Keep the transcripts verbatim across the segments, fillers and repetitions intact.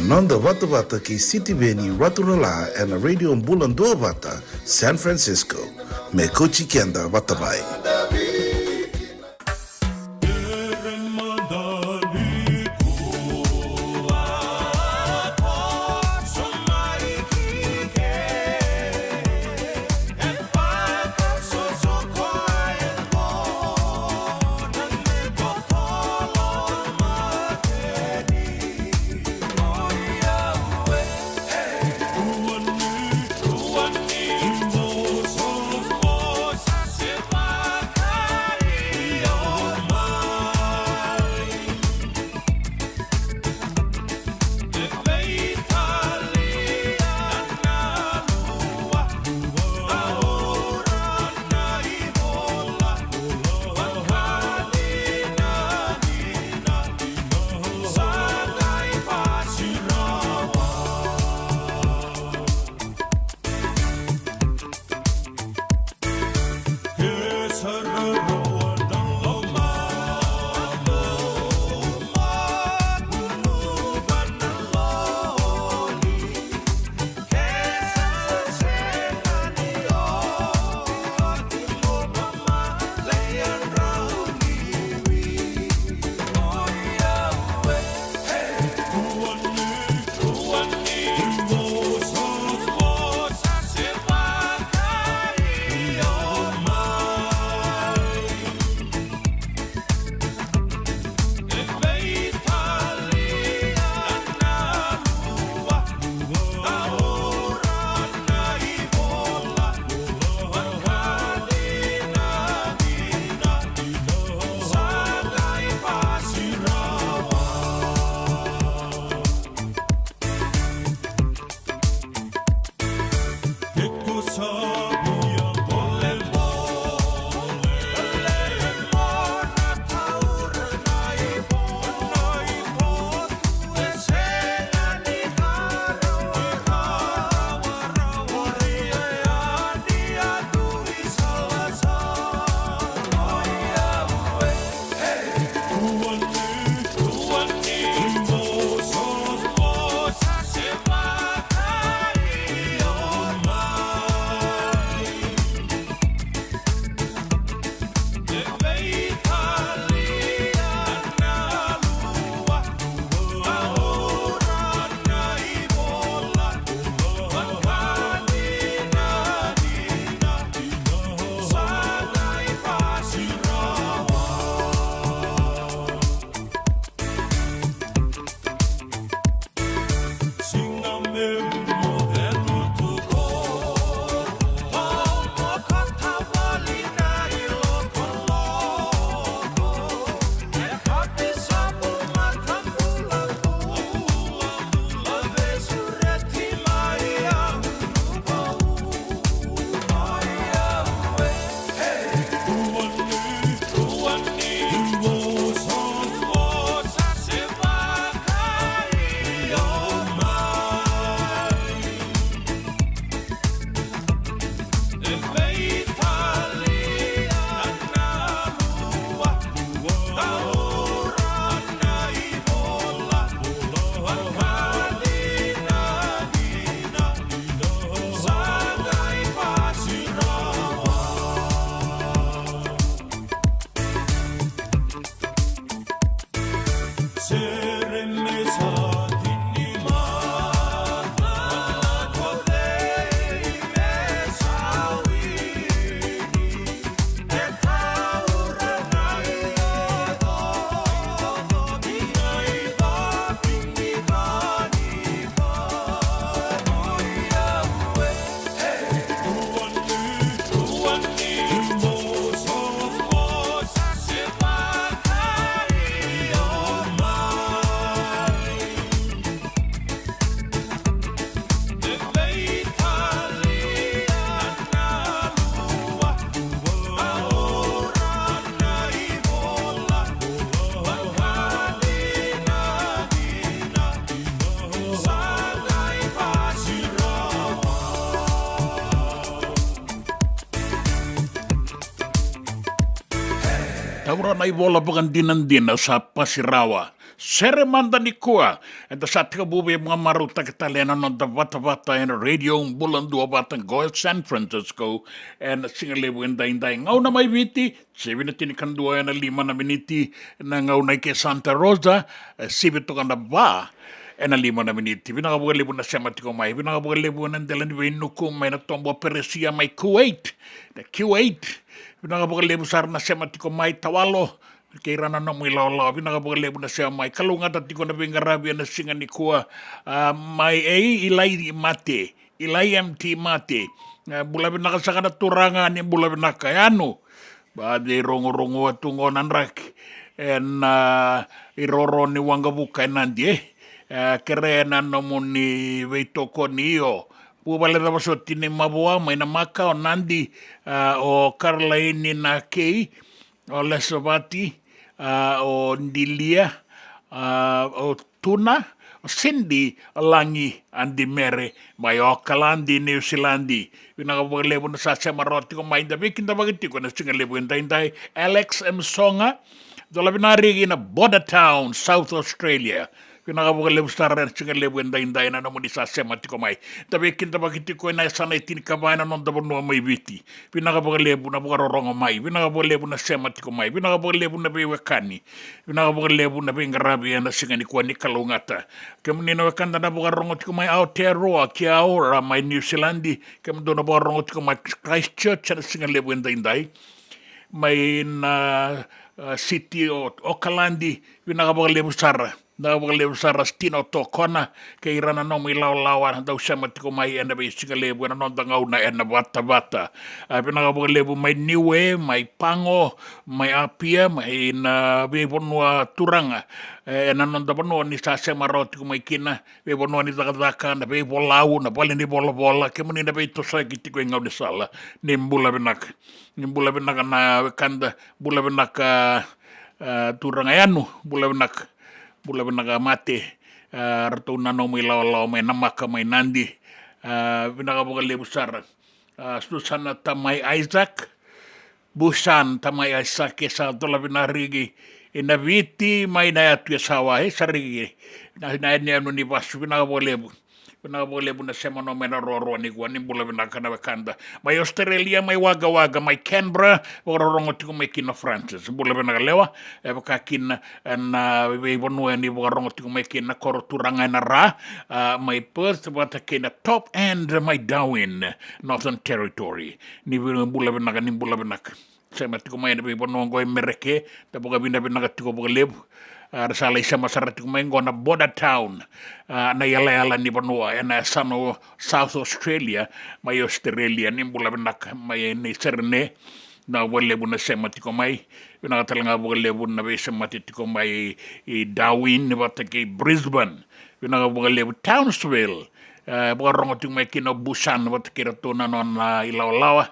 Noda vatavata kei Sitiveni Raturala ena Radio Bula Duavata, San Francisco. Me kauti keda vata mai. Na ivola vakadinadina sa pasi rawa. Sere mada nikua, eda sa tekivu veivakamarautaki tale ena noda vatavata ena Radio Bula Duavata qo e San Francisco, ena sigalevu edaidai. Gauna mai Viti, sivi na tinikadua ena lima na miniti. Na gauna i ke Santa Rosa, e sivi toka na va ena lima na miniti. Vinaka vakalevu na sema tiko mai. Vinaka vakalevu na dela ni veinuku mai na tobo o Peresia mai Kuwait, na Kuwait. Vinaka vakalevu sara na sema tiko mai Tawalo, kei ira na nomu ilawalawa. Vinaka vakalevu na sema mai. Kalougata tiko na veiqaravi ena siga nikua. A, mai ei Ilai Mate, Ilai M T Mate. E, bula vinaka saka na turaga, ni bula vinaka. Yanu, ba dei rogorogo tu qo na draki ena iroro ni waqavuka e Nadi, e. E, kere na nomuni veitokoni, io. Vuvale cava soti ni mavoa mai na maka o Nadi, a, o Karolaini na kei, o Lesovati, a, o Dilia, a, o Tuna, o Cindy, o Lagi, Adi Mere mai Okaladi, Niusiladi. Vinaka vakalevu na sa sema rawa tiko mai, da veikidavaki tiko ena sigalevu edaidai. Alex M Soga, dola vinarigi na Border Town, South Australia. Vinaka vakalevu sara ena sigalevu edaidai na nomuni sa sema tiko mai. Da veikidavaki tiko ena yasana e tinikava ena noda vanua mai Viti. Vinaka vakalevu na vakarorogo mai. Vinaka vakalevu na sema tiko mai. Vinaka vakalevu na veiwekani. Vinaka vakalevu na veiqaravi ena siga nikua, ni kalougata. Kemuni na wekada na vakarorogo tiko mai Aotearoa kei Aora mai Niusiladi. Kemudou na vakarorogo tiko mai Christchurch ena sigalevu edaidai. Mai na, a, city o Okaladi. Vinaka vakalevu sara. Vinaka vakalevu sara Stino Tokona, kei ira na nomu ilawalawa na dau sema tiko mai ena veisigalevu ena noda gauna ena vatavata. A, vinaka vakalevu mai Niue, mai Pago, mai Apia, mai na veivanua turaga, e, ena noda vanua ni sa sema rawa tiko mai kina, veivanua ni cakacaka, na veivolau, na vale ni volavola, kemuni na veitosoyaki tiko e gaunisala. Ni bula vinaka. Ni bula vinaka na wekada, bula vinaka, a, turaga Yanu, bula vinaka. Bula vinaka Mate, a, ratou na nomu ilawalawa mai na maka mai Nadi. A, vinaka vakalevu sara. A, Susana Tamai Isaac, Busan Tamai Isaac, e sa dola vinarigi ina Viti mai na yatu e Sawa, e sa rigi na, na yanuyanu ni vasu. Vinaka vakalevu. Vinaka vakalevu na sema nomu ena ruarua nikua, ni bula vinaka na wekada. Mai Australia, mai Wagga Wagga, mai Canberra, vakarorogo tiko mai kina Francis. Bula vinaka lewa, e vaka kina na veivanua ni vakarorogo tiko mai kina, koro turaga ena ra, a, mai Perth, vata kei na Top End, mai Darwin, Northern Territory. Ni vi-, bula vinaka, ni bula vinaka. Sema tiko mai ena veivanua oqo e Mereke, da vakavinavinaka tiko vakalevu. A, ra sa lai sema sara tiko mai oqo na Border Town, a, na iyalayala ni vanua ena yasana o South Australia, mai Australia, ni bula vinaka mai nei Serene. Na vakalevu na sema tiko mai. Vinaka tale ga vakalevu na veisemati tiko mai i Darwin vata kei Brisbane. Vinaka vakalevu Townsville. E, vakarorogo tiko mai kina o Busan vata kei ratou na nona ilawalawa.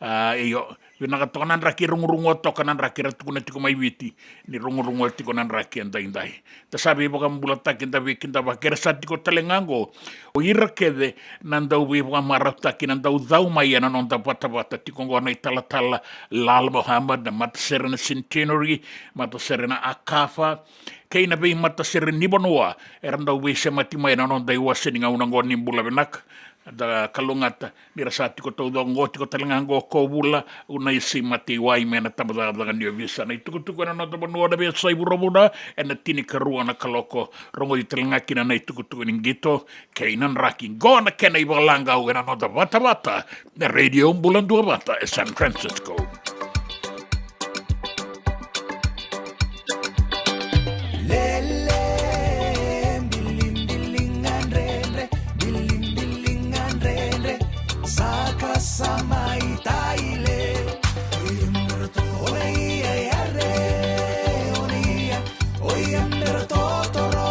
A, io, vinaka toka na draki, rugurugua toka na draki ra tukuna tiko mai Viti. Ni rugurugua tiko na draki edaidai. Da sa veivakabulataki, da veikidavaki, era sa tiko tale ga oqo o ira kece na dau veivakamarautaki, na dau cau mai ena noda vatavata tiko oqo na italatala Lal Mohammed, na matasere na Centenary, matasere na Akafa, kei na veimatasere ni vanua era dau veisemati mai ena noda iwase ni gauna oqo. Ni bula vinaka. Da kalougata ni ra sa tiko taucoko oqo, tiko tale ga oqo o Kovula Unaisi Mataiwai mai na tabacakacaka ni ovisa. Na itukutuku ena noda vanua na veiyasai vuravura ena tinikarua na kaloko. Rogoci tale ga kina na itukutuku ni qito kei na draki. Oqo na kena ivakalagau ena noda vatavata na Radio Bula Duavata e San Francisco. Lele, bilibiligadredre, bilibiligadredre, saka sa mai taile. Oia, oia, oia, oia, totoro.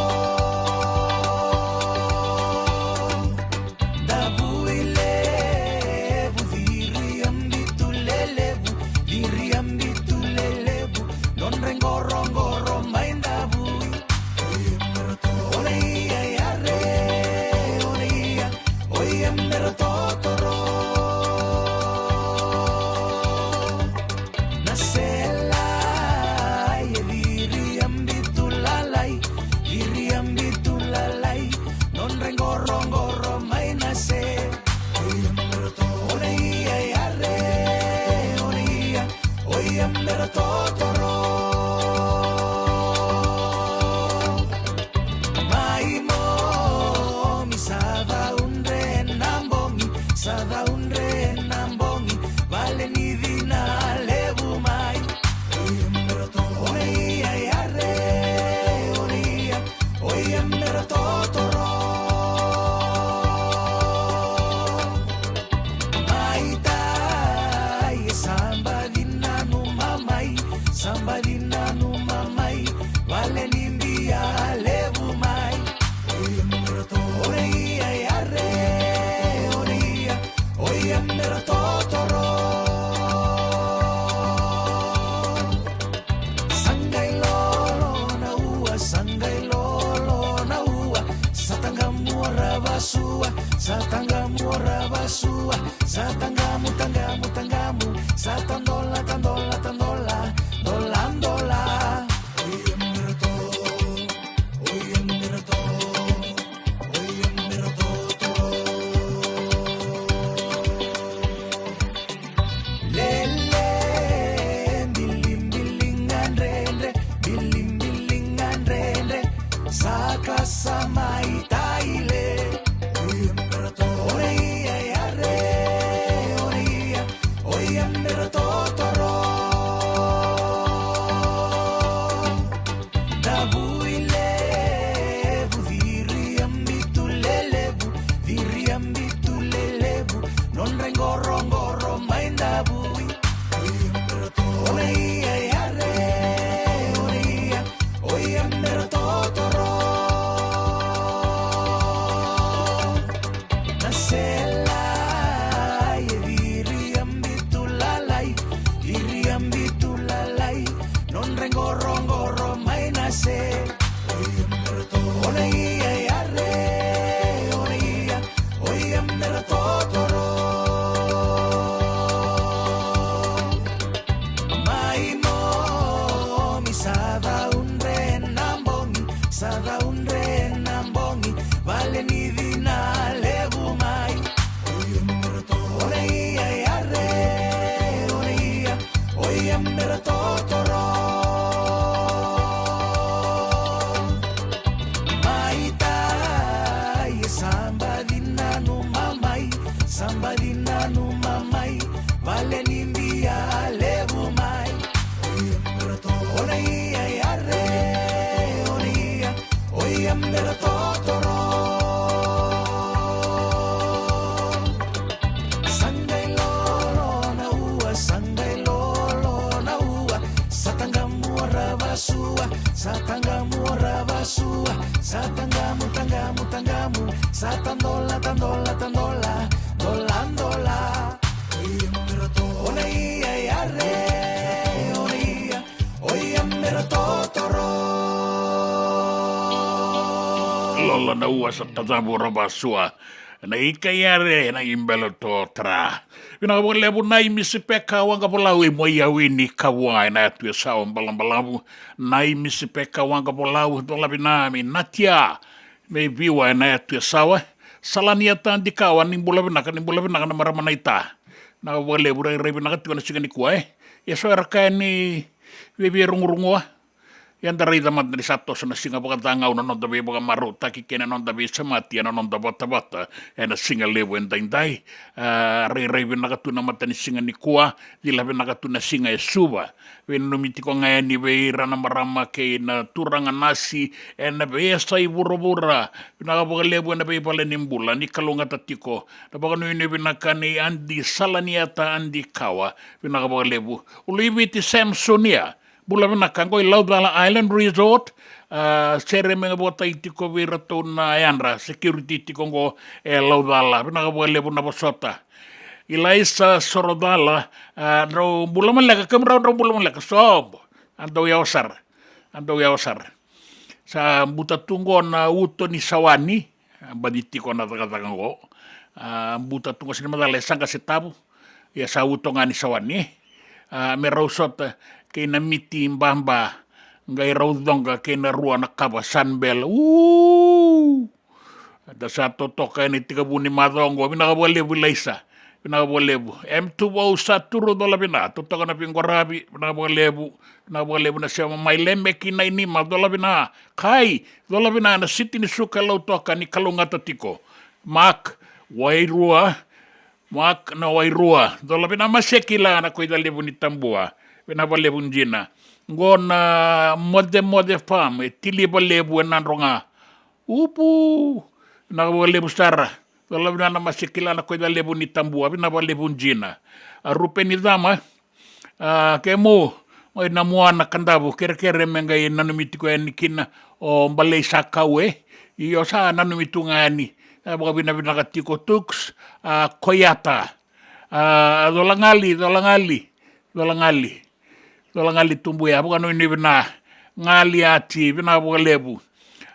Davui levu, viri, bitu lelevu, Sa tagamu o Ravasua, sa tagamu, tagamu, tagamu, sa tadola, tadola, tadola, dola, dola. Oi Amerato, oi Amerato, oi Amerato. Lele, bilibiliga dredre, bilibiliga dredre, saka sa mai taile. Oi Amerato, oi ia, ia re, oi ia, oi Amerato toro. Davui levu, ciri a bitu lelevu, ciri a bitu lelevu, nodra i qoroqoro mai Davui. Oi Amerato, oi ia, ia re, oi ia, oi Amerato toro. Na sela e ciri a bitu lalai, ciri a bitu lalai, nodra i qoroqoro mai na se. Oi Amerato, oi ia, ia re, oi ia, oi Amerato toro. Mai momi sa caudre na bogi, sa caudre na bogi, vale ni cina levu mai. Oi Amerato, oi ia, ia re, oi ia, oi Amerato toro. Mai tai e saba cina numa mai, saba cina numa mai, vale ni bia levu mai. Oi Amerato, oi ia, ia re, oi ia, oi Amerato toro. Sa qai lolo na ua, sa qai lolo na ua, sa tagamu o Ravasua, sa tagamu o Ravasua, sa tagamu, tagamu, tagamu, sa tadola, tadola, tadola, dola, dola. Oi Amerato, oi ia, ia re, oi ia, oi Amerato toro. Lolo na ua sa tagamu o Ravasua. Na ika ia re, na i belo totara. Vinaka vakalevu na i Misi Peka Waqavolau i Moiawi ni Kavua ena yatu e Sawa balabalavu. Na i Misi Peka Waqavolau, dola vina mai Natia. Mai Viwa ena yatu e Sawa. Salani Ata Dikawa, ni bula vinaka, ni bula vinaka na marama na ita. Na vakalevu rairai vinaka tiko na siga nikua, e. E so era kaya ni vevia rugurugua. Ia da raica mada ni sa toso na siga vakacagau na noda veivakamarautaki kei na noda veisemati ena noda vatavata ena siga levu edaidai. A, rairai vinaka tu na matanisiga nikua, cila vinaka tu na siga e Suva. Veinanumi tiko ga yani vei ira na marama kei na turaga nasi ena veiyasai vuravura. Vinaka vakalevu ena veivale ni bula, ni kalougata tiko. Na vakanuinui vinaka nei Adi Salaniata Adi Kawa. Vinaka vakalevu. Uluiviti Samsonia. Bula vinaka, qo i Laucala Island Resort. A, sere me vakataki tiko vei iratou na yadra security tiko qo e Laucala. Vinaka vakalevu na vosota. Ilaisa Sorocala, a, drau bula maleka, kemudrau drau bula maleka, sobo. A dau yawa sara. A dau yawa sara. Sa buta tu qo na uto ni Sawani. A, baci tiko na cakacaka qo. A, buta tu qo, sega ni macala e Saqa se Tavu. Ia sa uto ga ni Sawani. A, me rau sota kei na miti baba. Qai rau coqa kei na rua na kava Sunbell. Uu! Da sa totoka ena itekivu ni macawa qo. Vinaka vakalevu Ilaisa. Vinaka vakalevu. M Tuvou Saturu, cola vina. Totoka na veiqaravi. Vinaka vakalevu. Vinaka vakalevu na sema mai. Lemeki Nainima, cola vina. Kai, cola vina na siti ni suka e Lautoka, ni kalougata tiko. Mark Wairua, Mark na Wairua, cola vina. Masekila na Koicalevu ni Tabua, vinaka vakalevu dina. Qo na Mocemoce Farm, e Tiliva Levu e Nadroga. Upu, vinaka vakalevu sara. Cola vina na Masekila na Koicalevu ni Tabua, vinaka vakalevu dina. A Rupeni Cama, a, kemu, oi na mua na Kadavu, kerekere me qai nanumi tiko yani kina o Balei Sakau, e. Io, sa nanumi tu ga yani. A, vakavinavinaka tiko Tuks, a, Koyata. A, Colagali, Colagali, Colagali. Colagali Tubuya, vakanuinui vina. Gali Ati, vinaka vakalevu.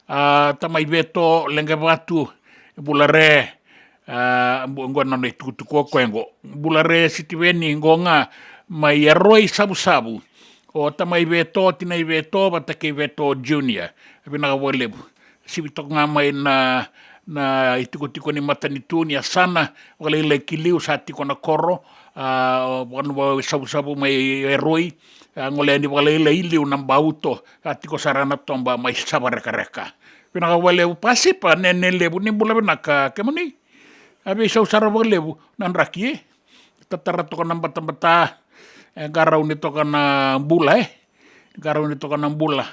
A, Tamai Veto, Leqevatu, Bulare. A, bu-, qo na nona itukutuku o koya qo. Bula re Sitiveni, qo ga mai Eroi Savusavu. O tamai Veto, tinai Veto, vata kei Veto Junior. Vinaka vakalevu. Sivi toka ga mai na, na itikotiko ni matanitu ni yasana vakalailai ki liu, sa tiko na koro, a, o Vakanuva Savusavu mai Eroi, a, gole yani vakalailai i liu na Bauto, sa tiko sara na toba mai Savarekareka. Vinaka vakalevu Pasipa, Nene Levu, ni bula vinaka kemuni. A veisau sara vakalevu na draki, e. Tatara toka na batabata, e, qarauni toka na bula, e. Qarauni toka na bula.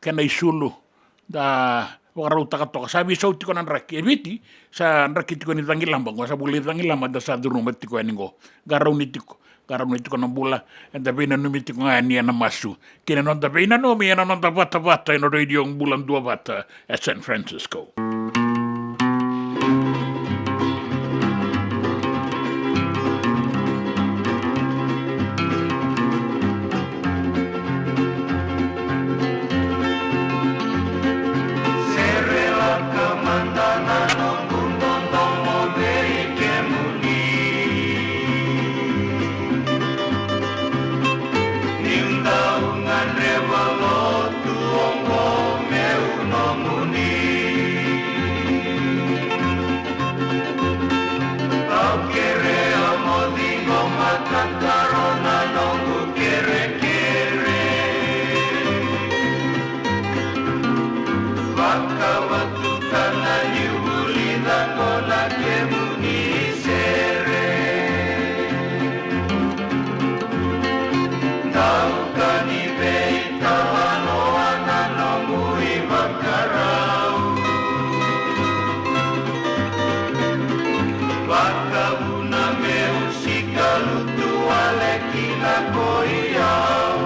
Kena isulu, da vakarautaka toka. Sa veisau tiko na draki. E Viti, sa draki tiko ni cagilaba qo, sa vuli cagilaba da sa curuma tiko yani qo. Qarauni tiko, qarauni tiko na bula, eda veinanumi tiko ga yani ena masu. Kei na noda veinanumi ena noda vatavata ena Radio Bula Duavata e San Francisco. Niu dau gadreva lotu oqo meu nomuni. Au kerea mo ciqoma tataro na noqu kerekere. Vakavatuka na niu vulica qo na kemuni sere. Dau ka ni veitalanoa na nomu ivakarau. Vakavuna meu sikalutu wale kina ko i au.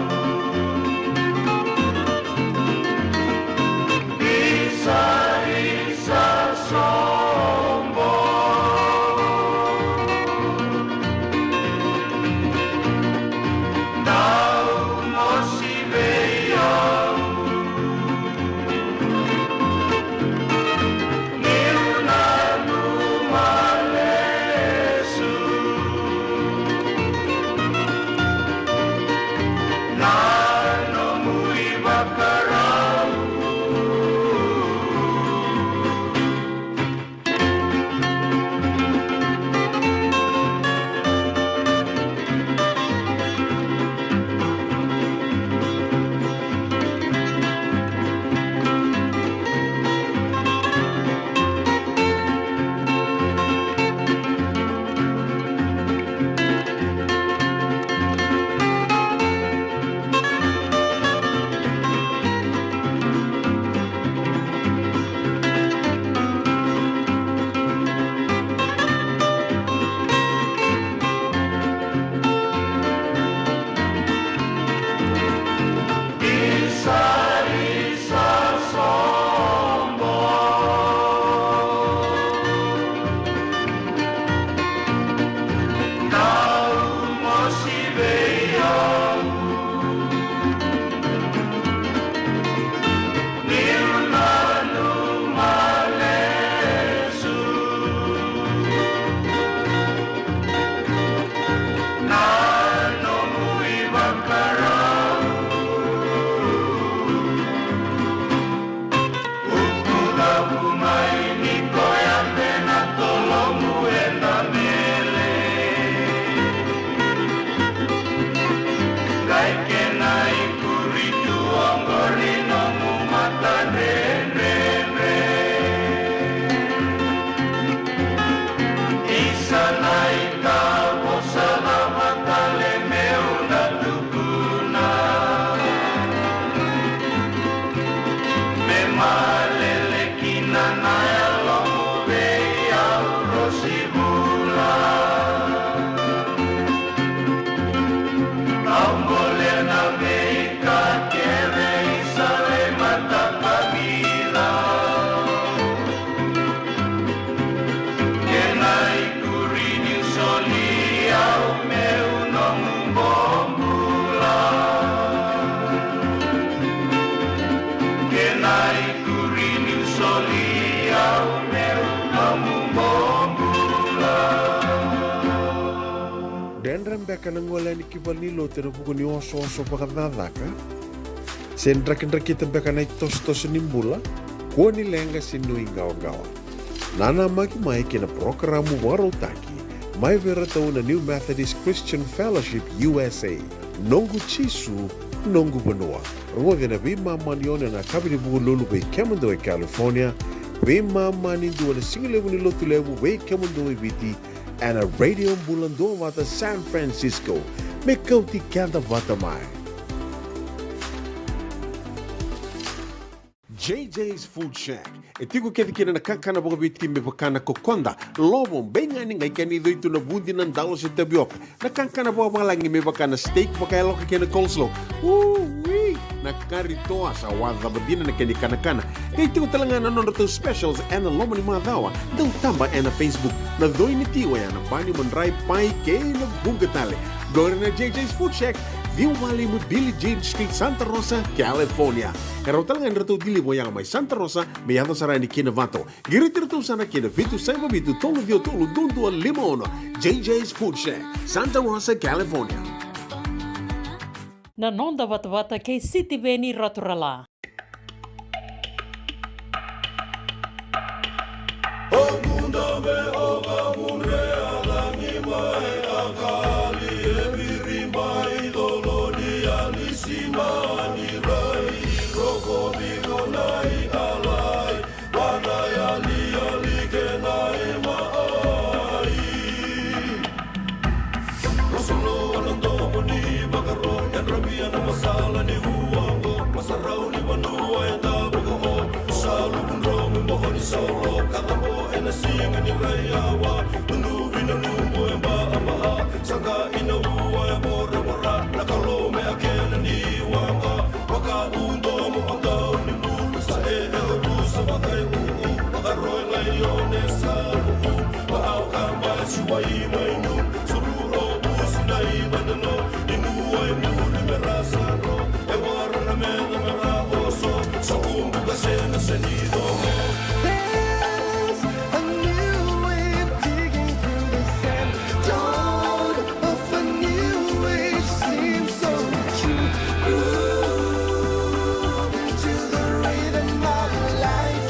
Isa, isa sobo. Dau mosi vei au. Niu nanuma lesu na nomu ivakarau. Beka na gole yani ki valenilotu ena vuku ni osooso vakacakacaka? Se drakidrakita beka na itosotoso ni bula? Kua ni leqa se nuiqawaqawa. Nanamaki mai ki na parokaramu vakarautaki mai vei iratou na New Methodist Christian Fellowship U S A, Noqu Jisu, Noqu Vanua. Rogoci ena veimama ni ono ena yakavi ni Vukelulu vei kemudou e California, veimama ni dua ena sigalevu ni Lotulevu vei kemudou e Viti, ena Radio Bula Duavata San Francisco. Me kauti keda vata mai. J J's Food Shack. E tiko kece kina na kakana vakaviti me vaka na kokoda, lovo, beigani, qai kena icoi tu na vudi, na dalo se tavioka. Na kakana vakavalagi me vaka na steak vakayaloka kei na coleslaw. Ui! Na kari toa, sa wacava dina na kena ikanakana. Qai tiko tale ga na nodratou specials ena loma ni macawa. Dau taba ena Facebook. Na coi ni ti oya na bani, madrai, pai kei na vuqa tale. Qori na J J's Food Shack, ciwa walu lima Billie Jean Street, Santa Rosa, California. E rawa tale ga ni ratou deliver oya mai Santa Rosa me yaco sara yani ki Novato. Qiriti iratou sara ki na vitu saiva vitu tolu ciwa tolu dua dua lima ono. J J's Food Shack, Santa Rosa, California. Na noda vatavata kei Sitiveni Raturala. There's a new wave digging through the sand. Dawn of a new age seems so true. Grooving to the rhythm of life.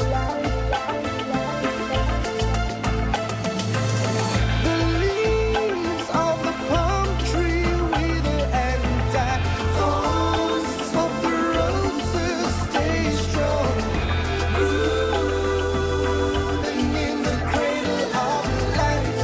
The leaves of the palm tree wither and die. Thorns of the roses stay strong. Grooving in the cradle of life.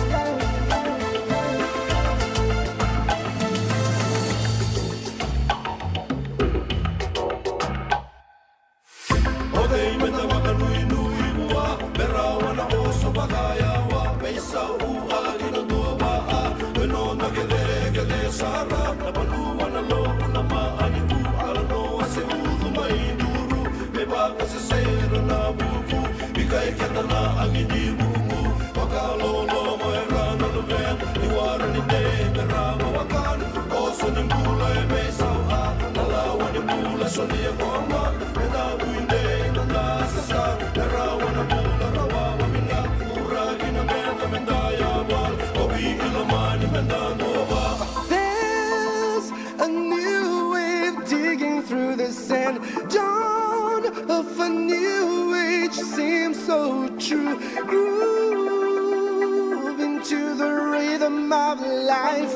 O cei meda vakanuinui vua, me rawa na oso vakayawa, me isau agi na duavaa, me noda kecekece sara, na vanua na lovu na maaniku, alanoa se ucu mai duru, me vakasesera na vuku, bikai keda na agi ni vuku. Vakaloloma era na luvena, ni wara ni dei me rawa wakana. Oso ni bula e veisau a, na lawa ni bula solia ko mata. Me na vui dei na na sasa, me rawa na bula rawa vamina. Uraki na meda, meda yawal, o vi ilomani meda nova. There's a new wave digging through the sand. Dawn of a new age seems so true. Grooving to the rhythm of life.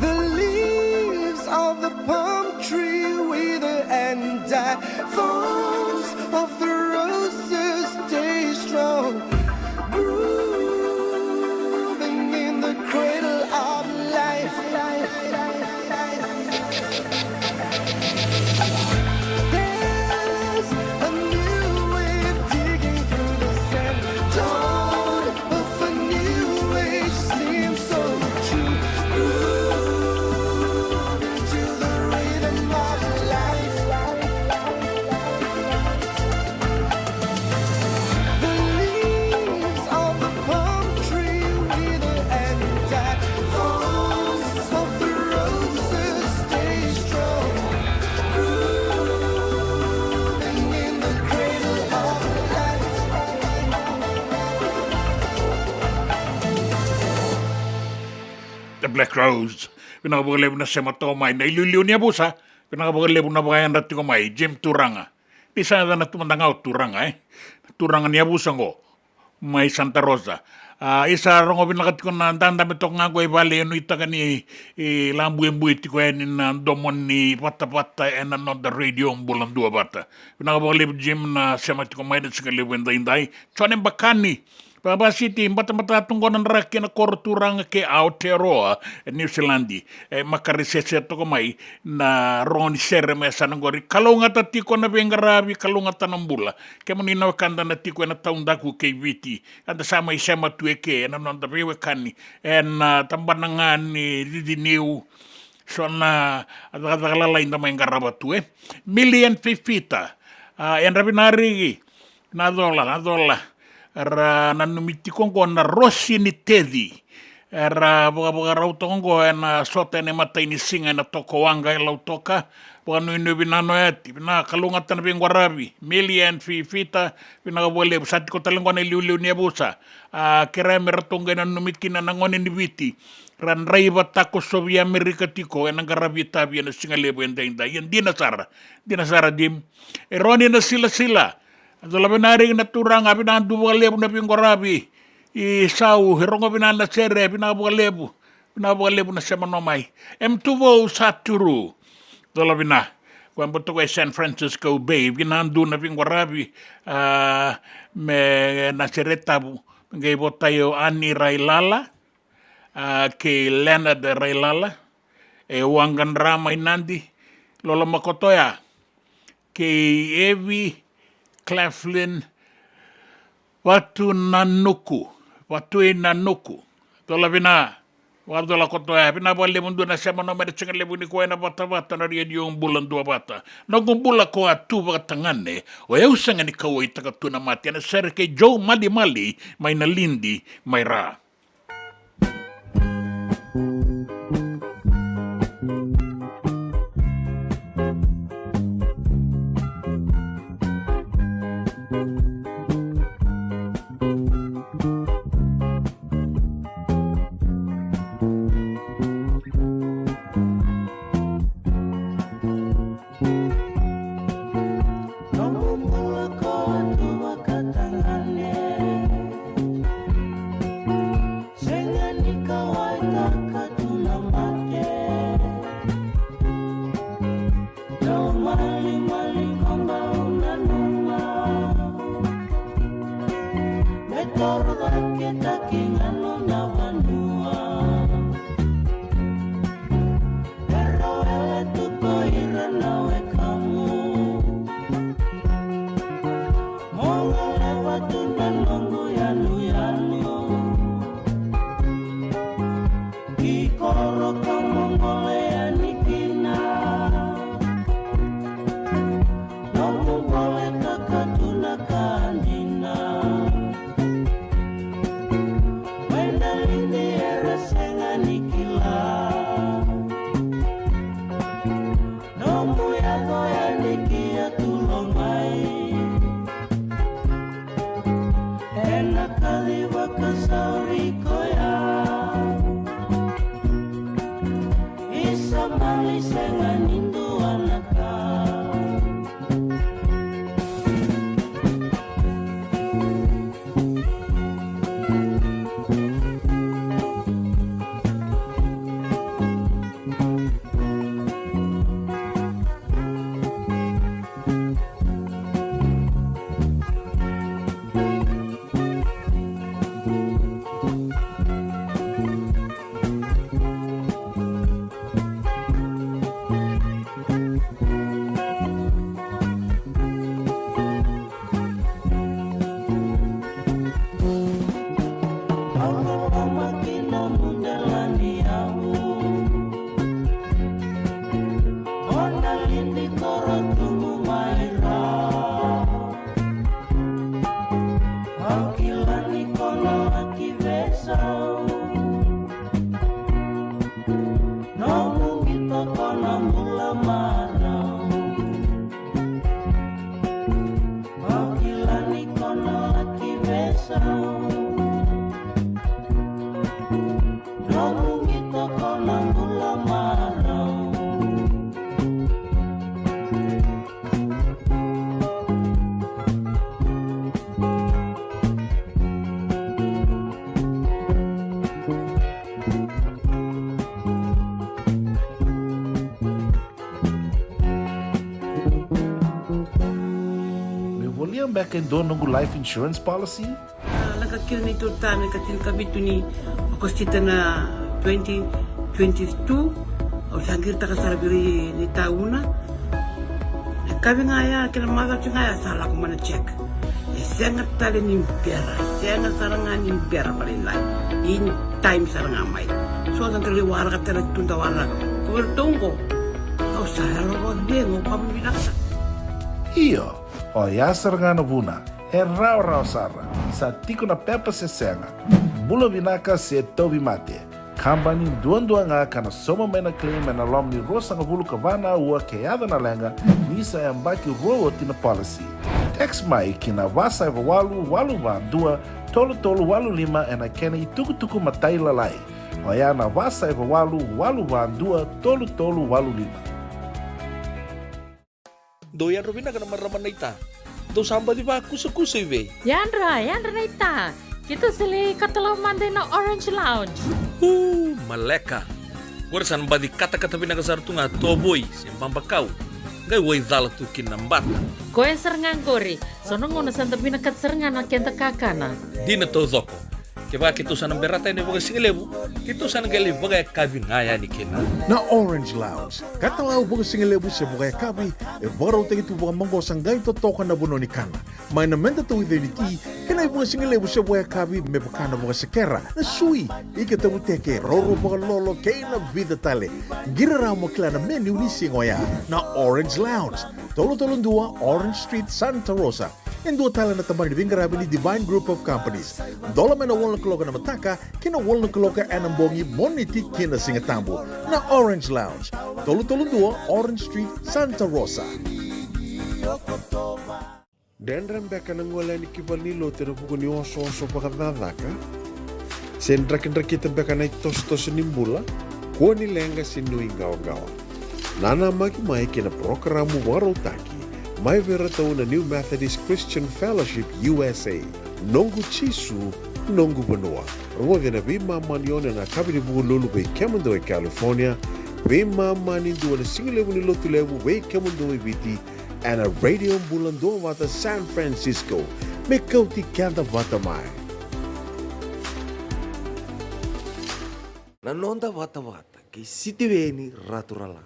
The leaves of the palm tree wither and die. Thorns of the roses stay strong. Grooving in the cradle of life. There's a new wave digging through the sand. Dawn of a new age seems so true. Grooving to the rhythm of life. Black Rose. Vinaka vakalevu na sema toka mai na iliuliu ni yavusa. Vinaka vakalevu na vakayadra tiko mai, Jim Turaga. Ni sa yaca na tu mada ga o Turaga, e? Turaga ni yavusa qo. Mai Santa Rosa. A, isa rogo vinaka tiko na dadabe toka ga qo i vale, e nuitaka ni, e, labuebue tiko yani na domo ni vatavata ena noda radio Bula Duavata. Vinaka vakalevu Jim na sema tiko mai na siga levu edaidai. Jone Bakani. Vavasiti, batabata tu qo na draki ena koro Turaga kei Aotearoa, e Niusiladi. E makarisese toka mai na rogo ni sere me yasana qori. Kalougata tiko na veiqaravi, kalougata na bula. Kemuni na wekada na tiko ena taudaku kei Viti. Eda sa mai sema tu eke ena noda veiwekani ena tabana ga ni cici niu. So na cakacaka lalai da mai qarava tu, e. Milian Fifita. A, yadra vinariki. Na cola, na cola. Ra nanumi tiko qo na Rosi ni Teci. Era vakavakarau toka qo ena sota ena imatai ni siga ena Tokawaqa e Lautoka. Vakanuinui vinaka na oyati, vinaka, kalougata na veiqaravi. Milian Fifita, vinaka vakalevu. Sa tiko tale qo na iliuliu ni yavusa. A, kerea me ratou qai nanumi kina na gone ni Viti. Ra draiva takosovi Amerika tiko ena qaravi itavi ena siga levu edaidai. Ia dina sara, dina sara Jim. E Roni na silasila. Cola vinariki na Turaga, vinaka duavata vakalevu na veiqaravi. I Sau, e rogo vinaka na sere, vinaka vakalevu. Vinaka vakalevu na sema no mai. M Tuvou Saturu. Cola vina. Koya bau toka e San Francisco Bay, vinaka dua na veiqaravi. A, me na sere tabu. Me qai votai o Ani Railala. A, kei Leonard Railala. E Waqadra mai Nadi. Loloma kotoya. Kei Evi Cleflin Vatunanuku, Vatuinanuku. Cola vina, vakacola kotoya, vina vakalevu dua na sema no mai na siga levu nikua ena vatavata na Radio Bula Duavata. Noqu bula ko a tu vakatagane, o yau sega ni kauwaitaka tu na mate, ena sere kei Joe Malimali mai Nalidi mai Ra. Noqu bula ko a tu vakatagane. Sega ni kauwaitaka tu na mate. Dau malimali ko bau nanuma. Me toro cake taki ga nona vanua. Pero ele tu ko ira na wekamu. Mo gole vatu na noqu yanuyanu. Ki koro ka mo gole yani kina. Noqu gole ka ka tu na ka dina. beka e dua noqu life insurance policy? A, lako kina ni tu tani ka tinikavitu ni Okosita na twenty twenty-two, au sa qiritaka sara vei ira ni tauna. E kavi ga ya, kena macawa ga ya sa lako mai na check. E sega tale ni bera, e sega sara ga ni bera vakalailai. In time sara ga mai. So da qai waraka tale tu da waraka. Ko vei ratou oqo, au sa yalo vakacegu, au vakavinavinaka sara. Io, oya sara ga na vuna. E rawarawa sara, sa tiko na pepa se sega. Bula vinaka se tauvimate. Kabani duadua ga ka na sauma mai na claim ena loma ni ruasagavulu ka va na aua ke yaco na leqa, ni sa yabaki rua oti na policy. Text mai ki na va saiva walu, walu va dua, tolu tolu walu lima ena kena itukutuku matailalai. Oya na va saiva walu, walu va dua, tolu tolu walu lima. Dou yadra vinaka na marama naita. Dou sa baci vakusakusa i vei? Yadra, yadra naita. Keitou sa lai katalau mada ina Orange Lounge. Uu, maleka. Qori sa na baci katakata vinaka sara tu ga tovoi se babakau. Qai waicala tu kina na bata. Koya sara ga qori. So na gauna sa da vinakata sara ga na keda kakana. Dina taucoko. Kevaka keitou sa na berata yani vakasigalevu, keitou sa na qai lai vakayakavi ga yani kina. Na Orange Lounge, katalau vakasigalevu se vakayakavi, e vakarautaki tu vakamaqosa qai totoka na vanua ni kana. Mai na meda tauica ni ti, kei na ivakasigalevu se vakayakavi me vaka na vakasekera, na sui, ika tavuteke, roro vakalolo, kei na vica tale. Qiri rawa mo kila na menu ni siga oya. Na Orange Lounge, tolu tolu dua Orange Street, Santa Rosa. E dua tale na tabana ni veiqaravi ni Divine Group of Companies. Dola mai na walu na kaloko na mataka ki na walu na kaloko ena bogi, Moniti ki na Sigatabu. Na Orange Lounge, tolu tolu dua Orange Street, Santa Rosa. Dredre beka na gole yani ki valenilotu ena vuku ni osooso vakacakacaka? Se drakidrakita beka na itosotoso ni bula? Kua ni leqa se nuiqawaqawa. Nanamaki mai ki na parokaramu vakarautaki mai vei iratou na New Methodist Christian Fellowship U S A, Noqu Jisu, Noqu Vanua. Rogoci ena veimama ni ono ena yakavi ni Vukelulu vei kemudou e California, veimama ni dua na sigalevu ni Lotulevu vei kemudou e Viti, ena Radio Bula Duavata San Francisco, me kauti keda vata mai. Na noda vatavata kei Sitiveni Raturala.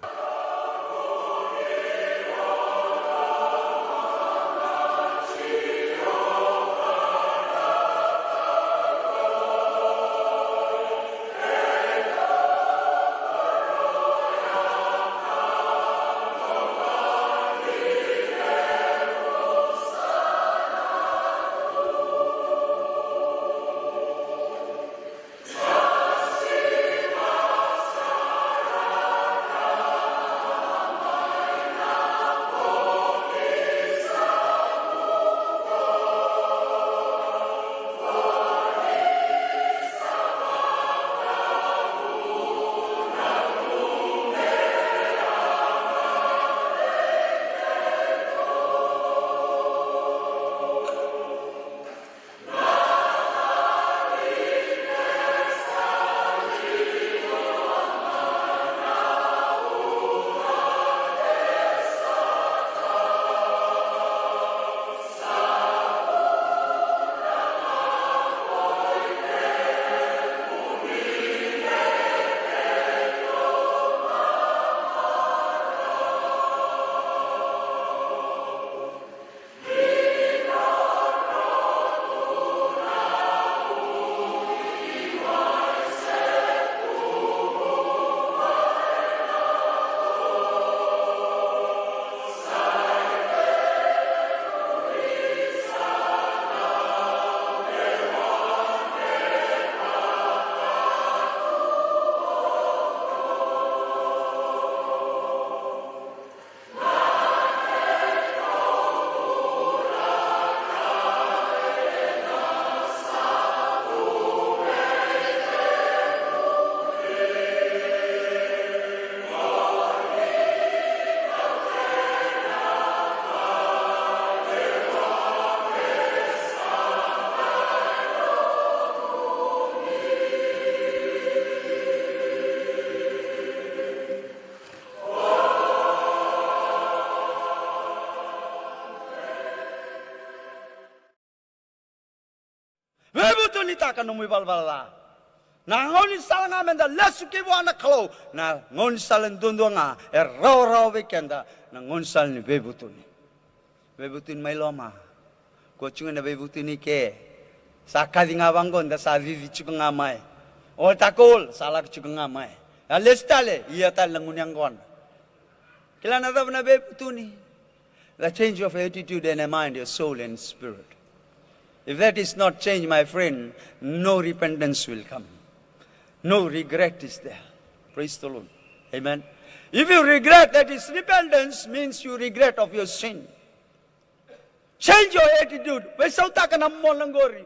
vakaraitaka nomu ivalavala ca. Na gaunisala ga meda lesu ki vua na Kalou, na gaunisala duadua ga e rawarawa vei keda na gaunisala ni veivutuni. Veivutuni mai loma. Ko tiko na veivutuni ke. Sa kaci ga vaqo da sa cici tiko ga mai. Altar call sa lako tiko ga mai. A lesu tale, ia tale na gunu yaqona. Kila na cava na veivutuni? The change of attitude and a mind, your soul and spirit. If that is not changed, my friend, no repentance will come. No regret is there. Praise the Lord. Amen. If you regret, that is repentance, means you regret of your sin. Change your attitude. Veisautaka na mona qori.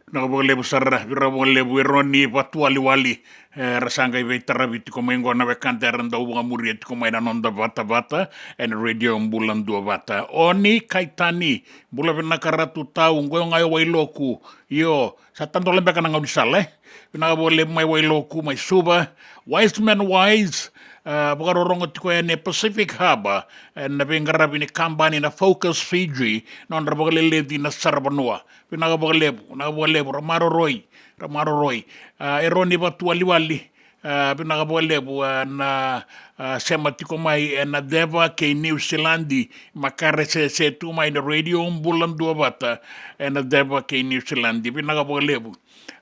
Vinaka vakalevu sara, vinaka vakalevu Eroni Vatuwaliwali. E, ra sa qai veitaravi tiko mai qo na wekada era dau vakamuria tiko mai na noda vatavata ena Radio Bula Duavata. Oni Kaitani, bula vinaka Ratu Tau, qo ga e Wailoku. Io, sa tadola beka na gaunisala, e? Vinaka vakalevu mai Wailoku, mai Suva. Wiseman Wise, a, vakarorogo tiko yani e Pacific Harbour, ena veiqaravi ni kabani na Focus Fiji, nodra vakaleleci na saravanua. Vinaka vakalevu, vinaka vakalevu, ra maroroi, ra maroroi. A, Eroni Vatuwaliwali, a, vinaka vakalevu, a, na, a, sema tiko mai ena Ceva kei Niusiladi, makaresese tu mai na Radio Bula Duavata ena Ceva kei Niusiladi. Vinaka vakalevu.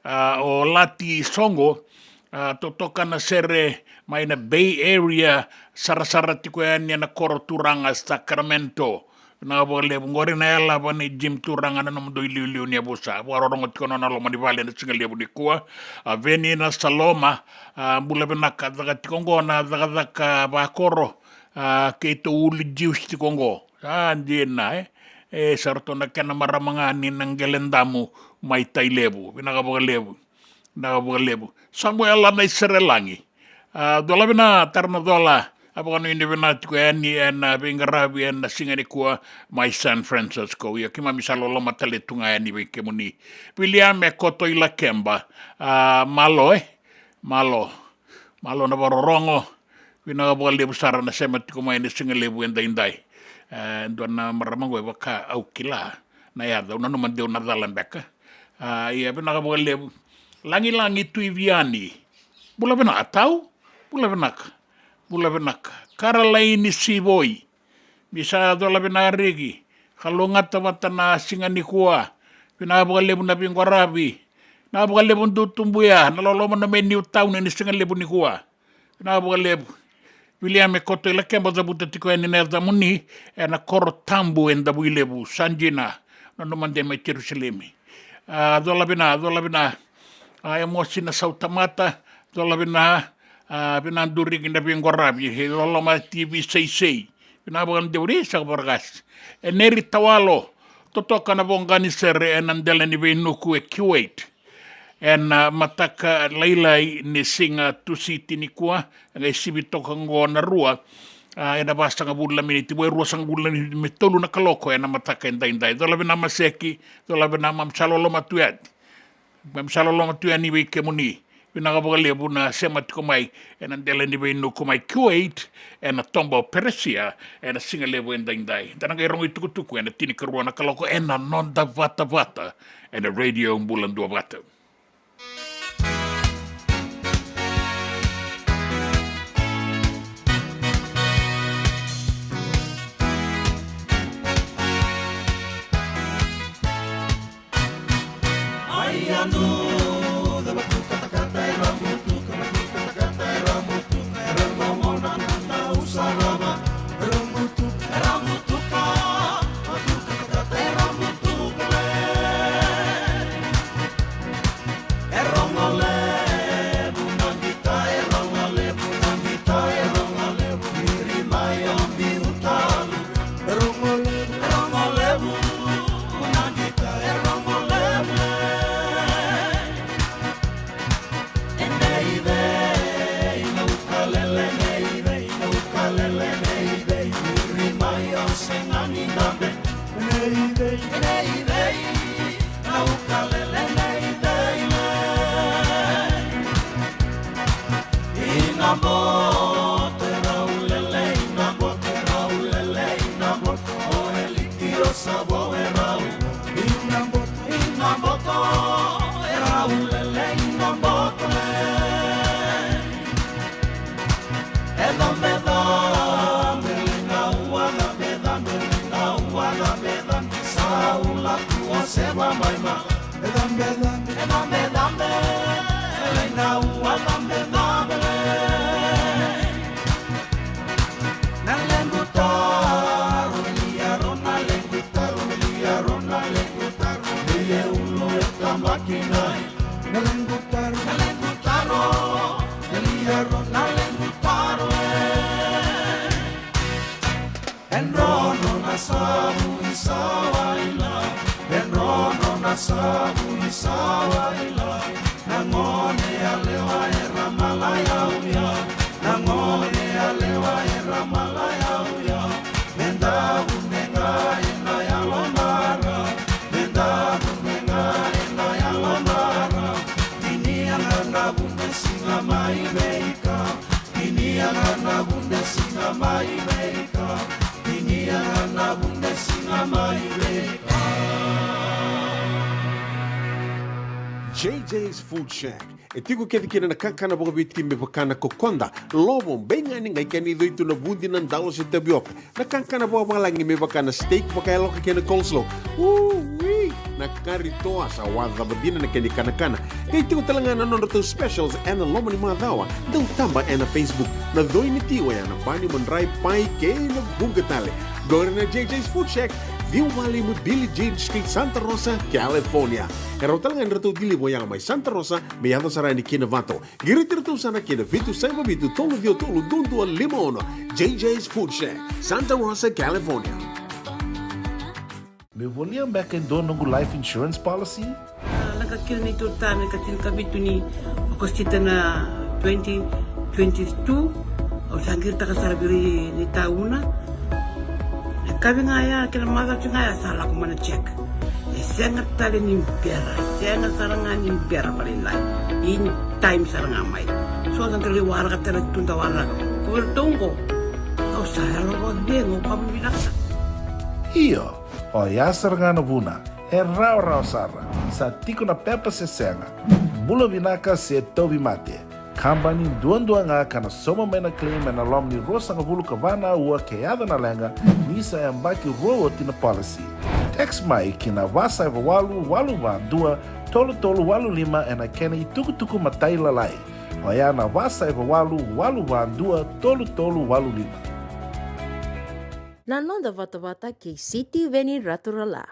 A, o Lati Soqo, a, totoka na sere mai na Bay Area, sarasara tiko yani ena koro turaga Sacramento. Vinaka vakalevu. Qori na yalava ni Jim Turaga na nomudou iliuliu ni yavusa. Vakarorogo tiko na nona loma ni vale ena siga levu nikua. A, Veni na Saloma, a, bula vinaka, caka tiko qo na cakacaka vakoro. A, keitou uli juice tiko qo. A, dina, e. E, sa ratou na kena marama ga ni na Qeledamu mai Tailevu. Vinaka vakalevu. Vinaka vakalevu. Samuela Naiserelagi. A, cola vina, tara na cola. A vakanuinui vina tiko yani ena veiqaravi ena siga nikua mai San Francisco. Ia keimami sa loloma tale tu ga yani vei kemuni. Viliame Koto i Lakeba. A, malo, e? Malo. Malo na vakarorogo. Vinaka vakalevu sara na sema tiko mai ena siga levu edaidai. E dua na marama qo e vaka au kila na yaca, au nanuma deu na cala beka. A, ia vinaka vakalevu. Lagilagi Tui Viani. Bula vinaka tau. Bula vinaka. Bula vinaka. Karalaini Sivoi. Ni sa cola vinaka riki. Kalougata vata na siga nikua. Vinaka vakalevu na veiqaravi. Vinaka vakalevu Dutubuya, na loloma na mai Niutauni ena siga levu nikua. Vinaka vakalevu. Viliame Koto i Lakeba, cavuta tiko yani na yacamuni ena koro tabu e Davuilevu, sa dina, nanuma de mai Jerusalemi. A, cola vina, cola vina. A, Emosi na Sautamata, cola vina. A, vina Duriki na veiqaravi, e loloma T V Seisei. Vinaka vakalevu, e saka varakasi. E Neri Tawalo, totoka na voqa ni sere ena dela ni veinuku e Kuwait. Ena mataka lailai ni siga Tusiti nikua, e qai sivi toka qo na rua, a, ena vasagavulu na miniti, vo e ruasagavulu na miniti me tolu na kaloko ena mataka edaidai. Cola vina Maseki, cola vina, mam sa loloma tu yani. Mam sa loloma tu yani vei kemuni. Vinaka vakalevu na sema tiko mai ena dela ni veinuku mai Kuwait, ena toba o Peresia, ena siga levu edaidai. Da na qai rogo itukutuku ena tinikarua na kaloko ena noda vatavata ena Radio Bula Duavata. J J's Food Shack. E tiko kece kina na kakana vakaViti me vaka na kokoda, lovo, beigani, qai kena icoi tu na vudi, na dalo se tavioka. Na kakana vakavalagi me vaka na steak vakayaloka kei na coleslaw. Ui! Na kari toa sa wacava dina na kena ikanakana. Qai tiko tale ga na nodratou specials ena loma ni macawa. Dau taba ena Facebook. Na coi ni ti oya na bani, madrai, pai kei na vuqa tale. Qori na J J's Food Shack, ciwa walu lima Billie Jean Street, Santa Rosa, California. E rawa tale ga ni ratou deliver oya mai Santa Rosa me yaco sara yani ki Novato. Qiriti iratou sara ki na vitu saiva vitu tolu ciwa tolu dua dua lima ono. J J's Food Shack, Santa Rosa, California. Meu volia beka e dua noqu life insurance policy? A, lako kina neitou retirement ena tinikavitu ni Okosita na twenty twenty-two. Au sa qiritaka sara vei ira na itauna. Na yakavi ga ya kei na macawa ga ya sa lako mai na check. E Sega tale ni bera, sega sara ga ni bera vakalailai. In time sara ga mai. So sa da lai waraka tale tu da waraka. Ko vei ratou oqo. Au sa yalo vakacegu, au kama vinaka. Io, oya sara ga na vuna. E rawarawa sara. Sa tiko na pepa se sega. Bula vinaka se tauvimate. Kabani duadua ga ka na sauma mai na claim ena loma ni ruasagavulu ka va na aua ke yaco na leqa ni sa yabaki rua oti na policy. Text mai ki na va saiva walu walu va dua tolu tolu walu lima ena kena itukutuku matailalai. Oya na va saiva walu walu va dua tolu tolu walu lima. Na noda vatavata kei Sitiveni Raturala.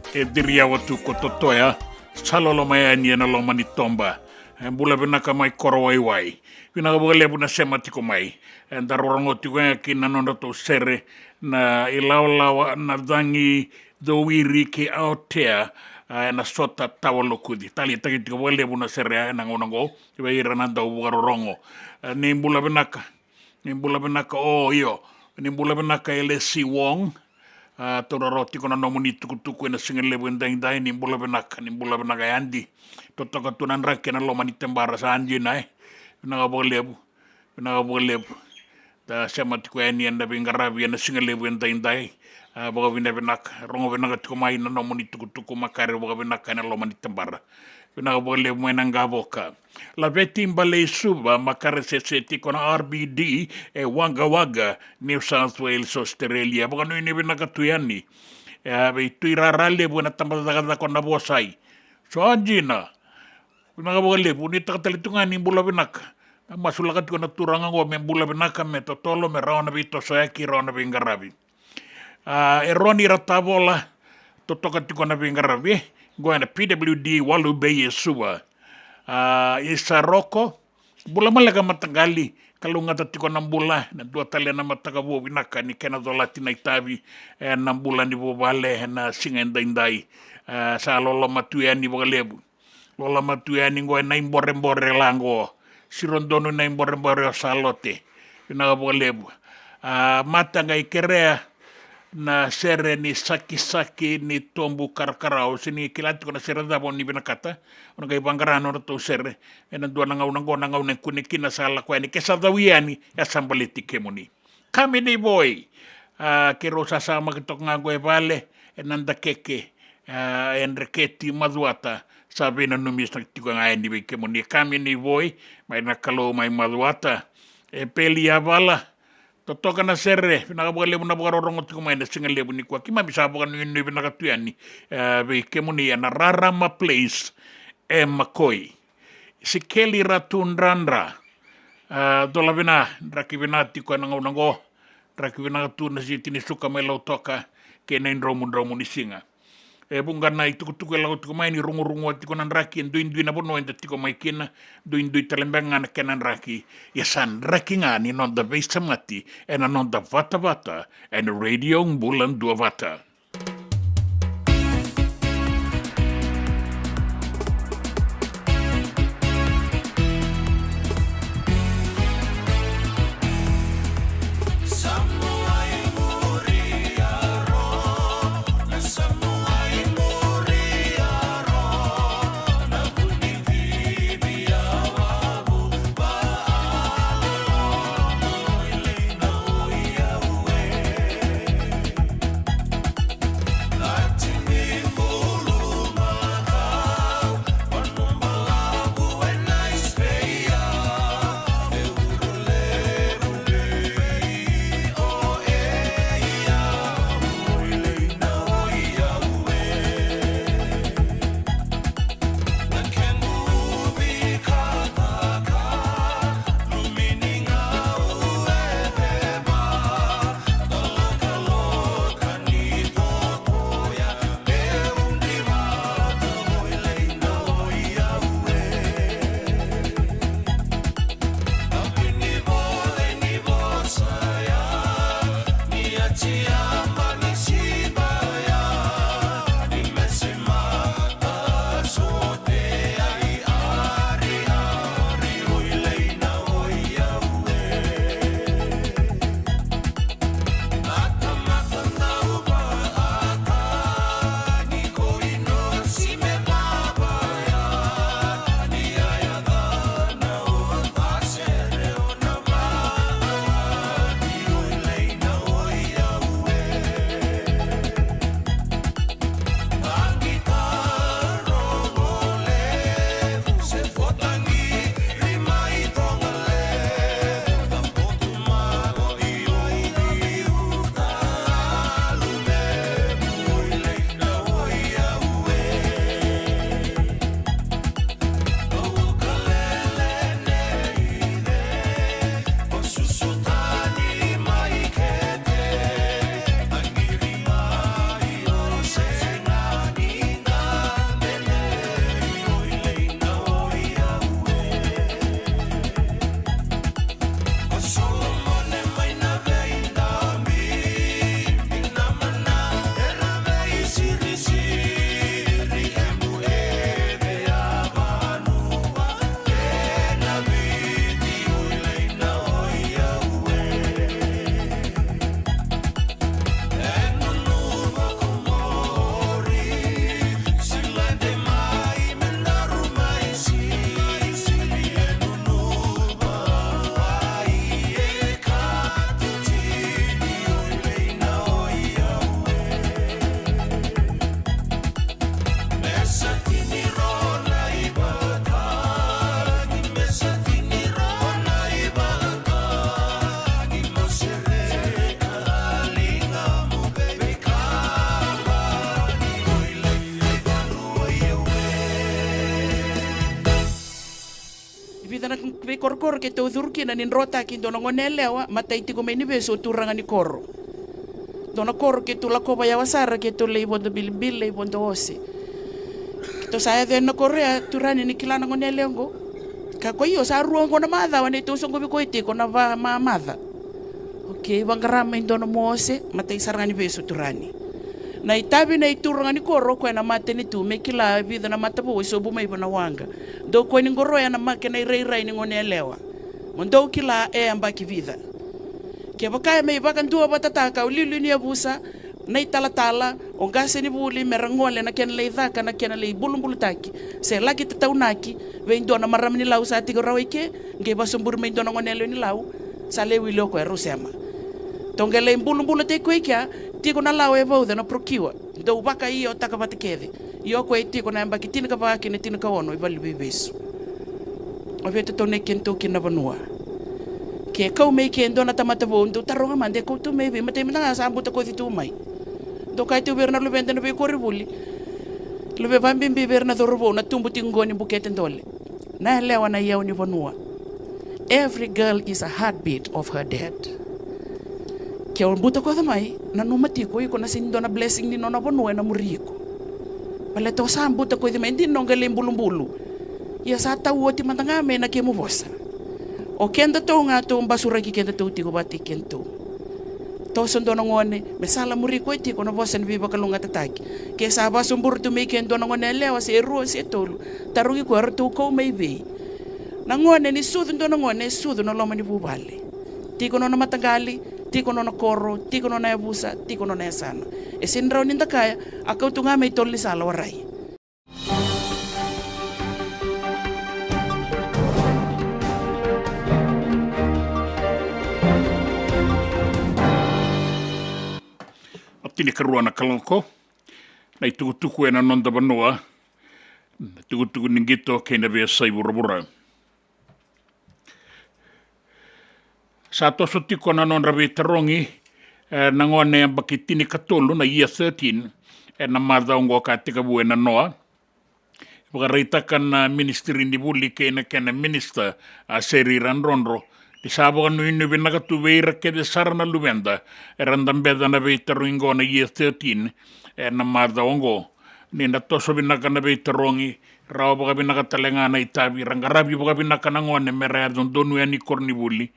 E diri yawa tu ko Totoya, sa loloma yani ena loma ni toba. E bula vinaka mai Korowaiwai. Vinaka vakalevu na sema tiko mai. Eda rorogo tiko ga kina nodratou sere na ilawalawa na cagi Cowiri kei Aotea, a, ena sota tawa lokuci. Taleitaki tiko vakalevu na sere ena gauna oqo vei ira na dau vakarorogo. A, ni bula vinaka. Ni bula vinaka, o, io. Ni bula vinaka L C Wong. A, taura rawa tiko na nomuni tukutuku ena siga levu edaidai, ni bula vinaka, ni bula vinaka Yadi. Totoka tu na draki ena loma ni tebara sa dina, e. Vinaka vakalevu, vinaka vakalevu. Da sema tiko yani ena veiqaravi ena siga levu edaidai. A, vakavinavinaka, rogo vinaka tiko mai na nomuni tukutuku makare vakavinaka ena loma ni tebara. Vinaka vakalevu mai na qavoka. Laveti Balei Suva, makare sese tiko na R B D e Wagga Wagga, New South Wales, Australia. Vakanuinui vinaka tu yani. E, a, vei Tui Rara Levu ena tabacakacaka o Navosai. So dina. Vinaka vakalevu, ni taka tale tu ga ni bula vinaka. Na masulaka tiko na turaga oqo me bula vinaka, me totolo, me rawa na veitosoyaki, rawa na veiqaravi. A, Eroni Ratavola, totoka tiko na veiqaravi, e. Qo ena P W D Walu Bay e Suva. A, Isa Roko, bula maleka mataqali, kalougata tiko na bula, na dua tale na mataka vou vinaka ni kena colati na itavi, e, na bula ni vuvale, ena siga edaidai. A, sa loloma tu yani vakalevu. Loloma tu yani qo ena iborebore la qo. Siro donu na iborebore o Salote. Vinaka vakalevu. A, Mata qai kerea na sere ni Sakisaki ni Tobu Karakarau. Se ni kila tiko na sere cava o ni vinakata. O na qai vaqara na nodratou sere. Ena dua na gauna qo na gauna e kune kina sa lako yani. Ke sa cau yani, e sa baleti kemuni. Kami ni voi. A, keirau sasamaki toka ga qo e vale, e Nadakeke, a, e Dreketi, Macuata, sa veinanumi sa tiko ga yani vei kemuni. Kami ni voi, mai na Kalou mai Macuata. E Peli Yavala, totoka na sere, vinaka vakalevu na vakarorogo tiko mai na siga levu nikua. Keimami sa vakanuinui vinaka tu yani, a, vei kemuni ena Rarama Place, e Makoi. Sikeli Ratu Dradra, a, dola vina, draki vina tiko ena gauna qo, draki vina tu na siti ni suka mai Lautoka, kei na idromudromu ni siga. E vuqa na itukutuku e lako tiko mai ni rugurugua tiko na draki, e duidui na vanua eda tiko mai kina, duidui tale beka ga na kena draki, ia sa draki ga ni noda veisemati, ena noda vatavata, ena Radio Bula Duavata. Veikorokoro keitou curu kina ni drotaki dua na gone yalewa, matai tiko mai Nivesu, o turaga ni koro. Dua na koro keitou lakova yawa sara, keitou lai vodo bilibili, lai vodo ose. Keitou sa yaco yani na koro ya, turaga ni kila na gone yalewa oqo. Ka ko io, sa rua oqo na macawa neitou soqovi koya tiko na va mamaca. Okei, vaqara mai dua na mua ose, matai sara ga ni vesu, turaga. Na itavi nei turaga ni koro, o koya na matanitu, me kila e vica na matavou e sobu mai vua na waqa. Dou koya ni qoroya na ma kena irairai ni gone yalewa. Mo dou kila e yabaki vica. Kevaka e mai vakaduavatataka o liuliu ni yavusa, na italatala, o qasenivuli, me ra gole na kena lai caka, na kena lai bulubulutaki, se laki tataunaki vei dua na marama ni Lau sa tiko rawa i ke, qai vasoburi mai dua na gone yalewa ni Lau, sa lai wili o koya, rau sema. Tou qai lai bulubulutaki koya i kea, tiko na lawa e vauca, na procure. Dou vakaiotaka vata kece. Ia o koya e tiko na yabaki tinikava kei na tinikaono i valeniveivesu. O vei totou na i kedatou kina na vanua? Ke kau mai ke dua na tamata vou, dou taroga mada, e kau tu mai vei? Matai mada ga sa butakoci tu mai. Dou kaya tu vei ira na luveda na veikoronivuli. Luve vabibi vei ira na cauravou na tubu tiko qo ni bukete dole. Na yalewa na iyau ni vanua. Every girl is a heartbeat of her dad. Ke o butakoca mai, nanuma tiko iko na sega ni dua na blessing ni nona vanua ena muri iko. Baleta o sa butakoci mai, dina o qai lai bulubulu. Ia sa tau oti mada ga mai na kemu vosa. O kedatou ga tou basuraki kedatou tiko vata i kedatou. Toso dua na gone, me sala muri koya tiko na vosa ni veivakalougatataki. Ke sa vasoburi tu mai ke dua na gone yalewa, se rua, se tolu, tarogi koya, eratou kau mai vei? Na gone, ni sucu dua na gone, e sucu na loma ni vuvale. Tiko nona mataqali, tiko nona koro, tiko nona yavusa, tiko nona yasana. E sega ni rawa ni da kaya, a kau tu ga mai tolo ni sala, warai. A tinikarua na kaloko, na itukutuku ena noda vanua, na itukutuku ni qito kei na veiyasai vuravura. Sa toso tiko na nodra veitarogi, e, na gone yabaki tinikatolu, na year thirteen, ena macawa oqo ka tekivu e nanoa. Vakaraitaka na Ministry ni Vuli kei na kena minisita, a Seri Radrodro, ni sa vakanuinui vinaka tu vei ira kece sara na luveda era dabeca na veitarogi oqo, na year thirteen, ena macawa oqo. Ni na toso vinaka na veitarogi, rawa vakavinaka tale ga na itavi, ra qaravi vakavinaka na gone me ra yaco donu yani koronivuli,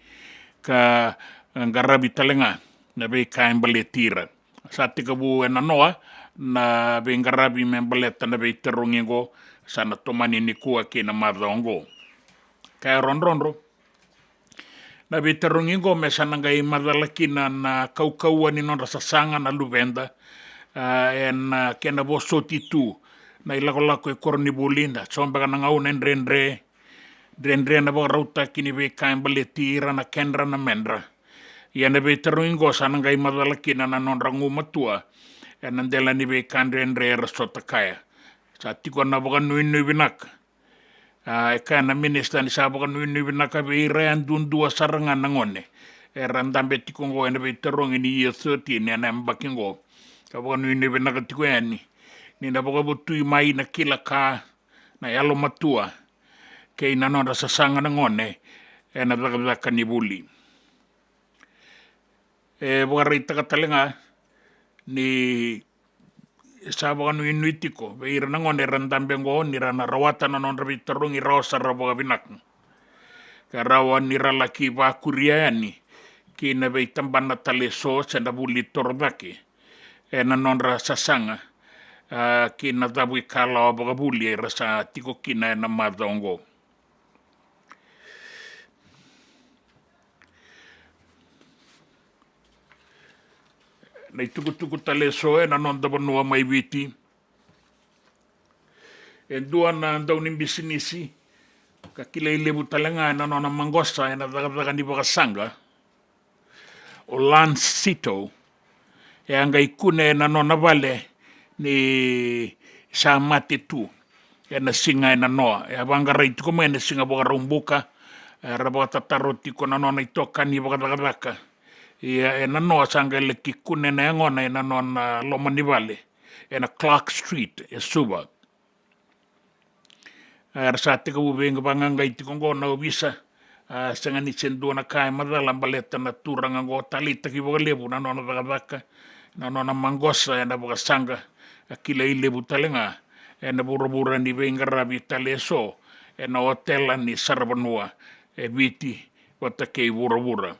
ka, e, qaravi tale ga na veika e baleti ira. Sa tekivu e nanoa na veiqaravi me baleta na veitarogi oqo, sa na tomani nikua kei na macawa oqo. Ka e Radrodro, na veitarogi oqo me sa na qai macala kina na kaukauwa ni nodra sasaga na luveda, a, ena, a, kena vosoti tu na ilakolako e koronivuli, da so beka na gauna e dredre, dredre na vakarautaki ni veika e baleti ira, na kedra, na medra. Ia na veitarogi oqo sa na qai macala kina na nodra gumatua ena dela ni veika dredre era sota kaya. Sa tiko na vakanuinui vinaka. A, e kaya na minisita ni sa vakanuinui vinaka vei ira yadudua sara ga na gone era dabe tiko oqo ena veitarogi ni year thirteen ena yabaki oqo. Ka vakanuinui vinaka tiko yani ni na vakavotui mai na kila ka, na yalomatua kei na nodra sasaga na gone ena cakacaka ni vuli. E vakaraitaka tale ga ni sa vakanuinui tiko vei ira na gone era dabe oqo ni ra na rawata na nodra veitarogi rawa sara vakavinaka. Ka rawa ni ra laki vakuria yani ki na veitabana tale eso se na vuli torocake ena nodra sasaga, a, ki na cavuikalawa vakavuli era sa tiko kina ena macawa oqo. Na itukutuku tale eso ena noda vanua mai Viti. E dua na daunibisinisi ka kilai levu tale ga ena nona maqosa ena cakacaka ni vakasaqa, o Lance Sito, e a qai kune ena nona vale ni sa mate tu ena siga e nanoa. E a vaqarai tiko mai ena siga Vakaraubuka, era vakatataro tiko na nona itokani vakacakacaka. Ia e nanoa sa qai laki kune na yagona ena nona loma ni vale ena Clark Street e Suva. Era sa tekivu vaqaqai tiko oqo na ovisa A sega ni se dua na ka e macala baleta na turaga oqo, taleitaki vakalevu na nona cakacaka, na nona maqosa ena vakasaqa, a kilai levu tale ga ena vuravura ni veiqaravi tale eso ena otela ni saravanua e Viti vata kei vuravura.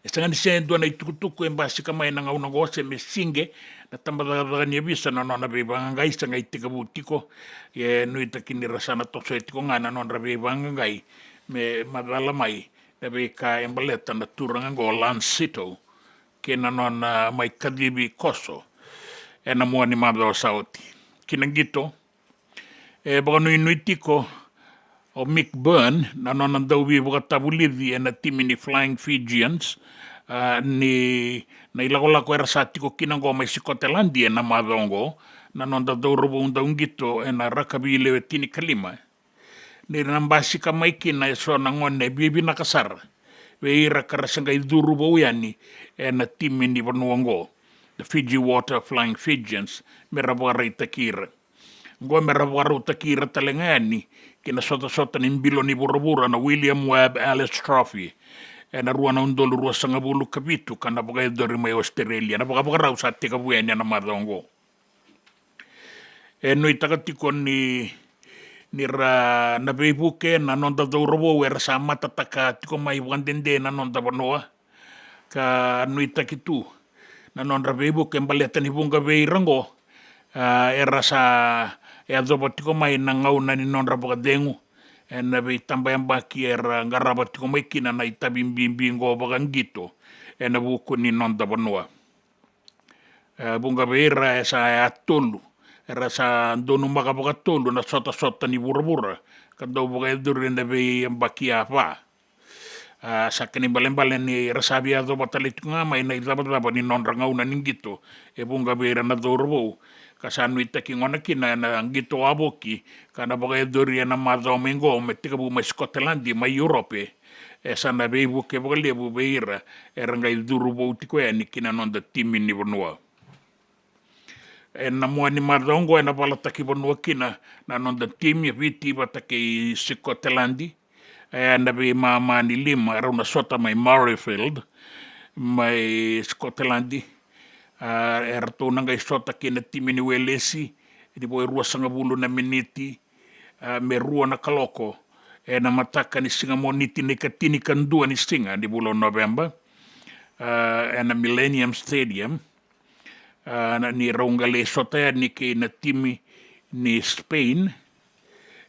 E sega ni se dua na itukutuku e basika mai na gauna oqo se me sige na tabacakacaka ni ovisa na nona veivaqaqai, sa qai tekivu tiko. E nuitaki ni ra sa na tosoya tiko ga na nodra veivaqaqai me macala mai na veika e baleta na turaga oqo Lance Sito kei na nona mai kacivi koso ena mua ni macawa sa oti. Ki na qito, e vakanuinui tiko o Mick Byrne na nona dauveivakatavulici ena timi ni Flying Fijians, a, ni na ilakolako era sa tiko kina oqo mai Sikoteladi ena macawa oqo, na noda cauravou dauqito ena rakavi lewe tinikalima. Ni ra na basika mai kina eso na gone vivinaka sara vei ira ka ra se qai curu vou yani ena timi ni vanua oqo, the Fiji Water Flying Fijians, me ra vakaraitaki ira. Oqo me ra vakarautaki ira tale ga yani ki na sotasota ni bilo ni vuravura na William Webb Ellis Trophy ena rua na udolu ruasagavulu ka vitu, ka na vakayacori mai Australia. Na vakavakarau sa tekivu yani ena macawa oqo. E nuitaka tiko ni, ni ra na veivuke na noda cauravou era sa matataka tiko mai vakadede na noda vanua. Ka nuitaki tu na nodra veivuke baleta ni vuqa vei ira oqo, a, era sa yacova tiko mai na gauna ni nodra vakacegu ena veitabayabaki era qarava tiko mai kina na itavi bibi oqo vakaqito ena vuku ni noda vanua. E, vuqa vei ira e sa yatolu, era sa donumaka vakatolu na sotasota ni vuravura ka dau vakayacori ena veiyabaki ya va. A, sa kena ibalebale ni ra sa via yacova tale tiko ga mai na icavacava ni nodra gauna ni qito e vuqa vei ira na cauravou, ka sa nuitaki gona kina ena qito wavoki ka na vakayacori ena macawa mai oqo me tekivu mai Sikoteladi mai Europe. E sa na veivuke vakalevu vei ira era qai curu vou tiko yani ki na noda timi ni vanua. Ena mua ni macawa oqo ena valataki vanua kina na noda timi e Viti vata kei Sikoteladi. E na veimama ni lima, e rau na sota mai Murrayfield mai Sikoteladi. A, e ratou na qai sota kei na timi ni Welesi ni vo e ruasagavulu na miniti, a, me rua na kaloko ena mataka ni siga Moniti na ikatinikadua ni siga ni vula o Noveba, a, ena Millennium Stadium. A, na, ni rau qai lai sota yani kei na timi ni Spain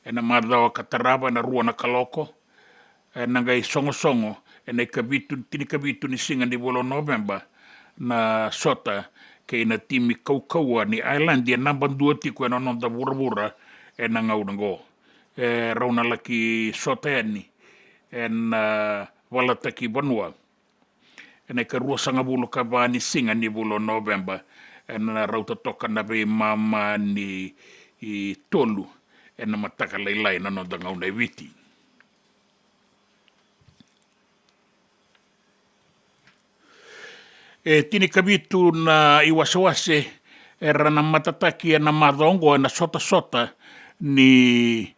ena macawa ka tarava ena rua na kaloko, ena qai sogosogo ena ikavitu, tinikavitu ni siga ni vula o Noveba na sota kei na timi kaukauwa ni Ireland, e naba dua tiko ena noda vuravura ena gauna oqo. E rau na laki sota yani ena, a, valataki vanua ena ikaruasagavulu ka va ni siga ni vula o Noveba, ena rauta toka na veimama ni, i, tolu ena mataka lailai na noda gauna e Viti. E tinikavitu na iwasewase era na matataki ena macawa oqo ena sotasota ni,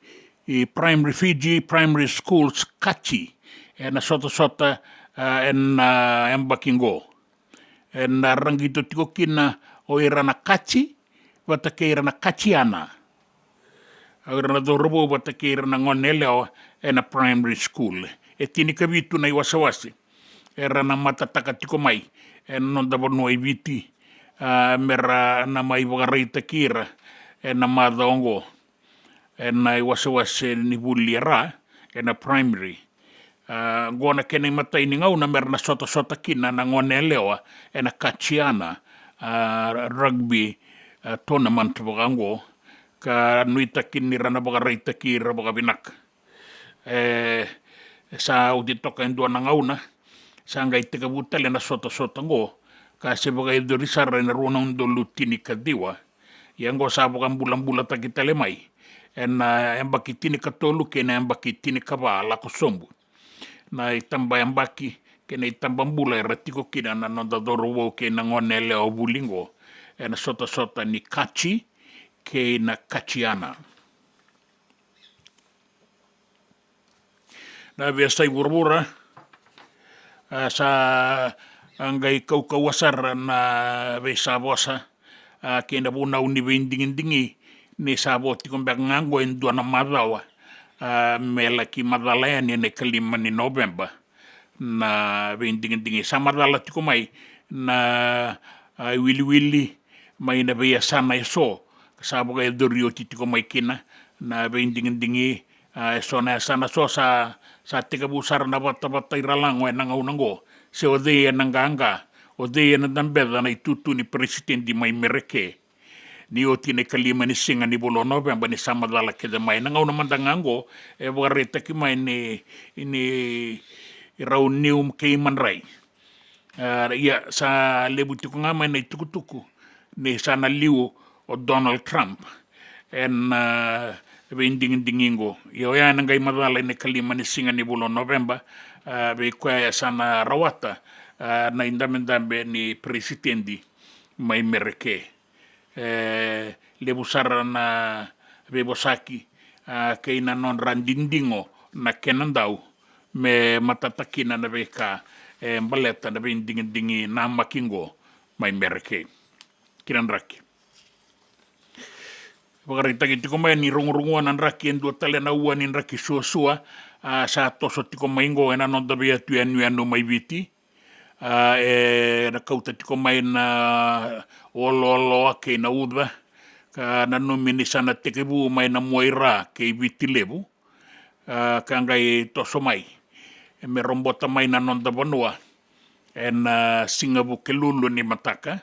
i, Primary, Fiji Primary Schools, KACHI, ena sotasota, a, ena, a, yabaki oqo. Ena raqito tiko kina o ira na Kachi vata kei ira na Kachiana, o ira na cauravou vata kei ira na gone yalewa ena primary school. E tinikavitu na iwasewase era na matataka tiko mai ena noda vanua i Viti, a, me ra na mai vakaraitaki ira ena macawa oqo ena iwasewase ni vuli era ena primary. A, oqo na kena imatai ni gauna me ra na sotasota kina na gone yalewa ena Kachiana, a, rugby, a, tournament vaka oqo, ka nuitaki ni ra na vakaraitaki ira vakavinaka. E, sa oti toka e dua na gauna, sa qai tekivu tale na sotasota oqo, ka se vakayacori sara ena rua na udolu tinikaciwa. Ia oqo sa vakabulabulataki tale mai ena, a, yabaki tinikatolu kei na yabaki tinikava lako sobu. Na itabayabaki kei na itababula era tiko kina na noda cauravou kei na gone yalewa vuli oqo ena sotasota ni Kachi kei na Kachiana. Na veiyasai vuravura, a, sa, a, qai kaukauwa sara na veisavosa, a, kei na vunau ni veidigidigi ni sa vo tiko beka ga oqo e dua na macawa, a, me laki macala yani ena ikalima ni Noveba. Na veidigidigi sa macala tiko mai na, a, iwiliwili mai na veiyasana eso, sa vakayacori oti tiko mai kina na veidigidigi, a, eso na yasana so sa, sa tekivu sara na vatavata iralago ena gauna oqo, se o cei ena qaqa, o cei ena dabeca na itutu ni peresitedi mai Mereke. Ni oti na ikalima ni siga ni vula o Noveba ni sa macala kece mai. Na gauna mada ga oqo e vakaraitaki mai ni, ni rau niu kei madrai. A, ia, sa levu tiko ga mai na itukutuku ni sa na liu o Donald Trump ena, a, veidigidigi oqo. Ia oya ena qai macala ena ikalima ni siga ni vula o Noveba, a, vei koya e sa na rawata, a, na idabedabe ni peresitedi mai Mereke. E levu sara na veivosaki, a, kei na nodra didigo na kena dau me matata kina na veika e baleta na veidigidigi namaki oqo mai Mereke. Kina draki. Vakaraitaki tiko mai ni rogorogua na draki e dua tale na ua ni draki suasua, a, sa toso tiko mai oqo ena noda veiyatu yanuyanu mai Viti. A, e na kauta tiko mai na olooloa kei na uca, ka nanumi ni sa na tekivu mai na Muaira kei Viti Levu, a, ka qai toso mai me robota mai na noda vanua ena siga Vukelulu ni mataka.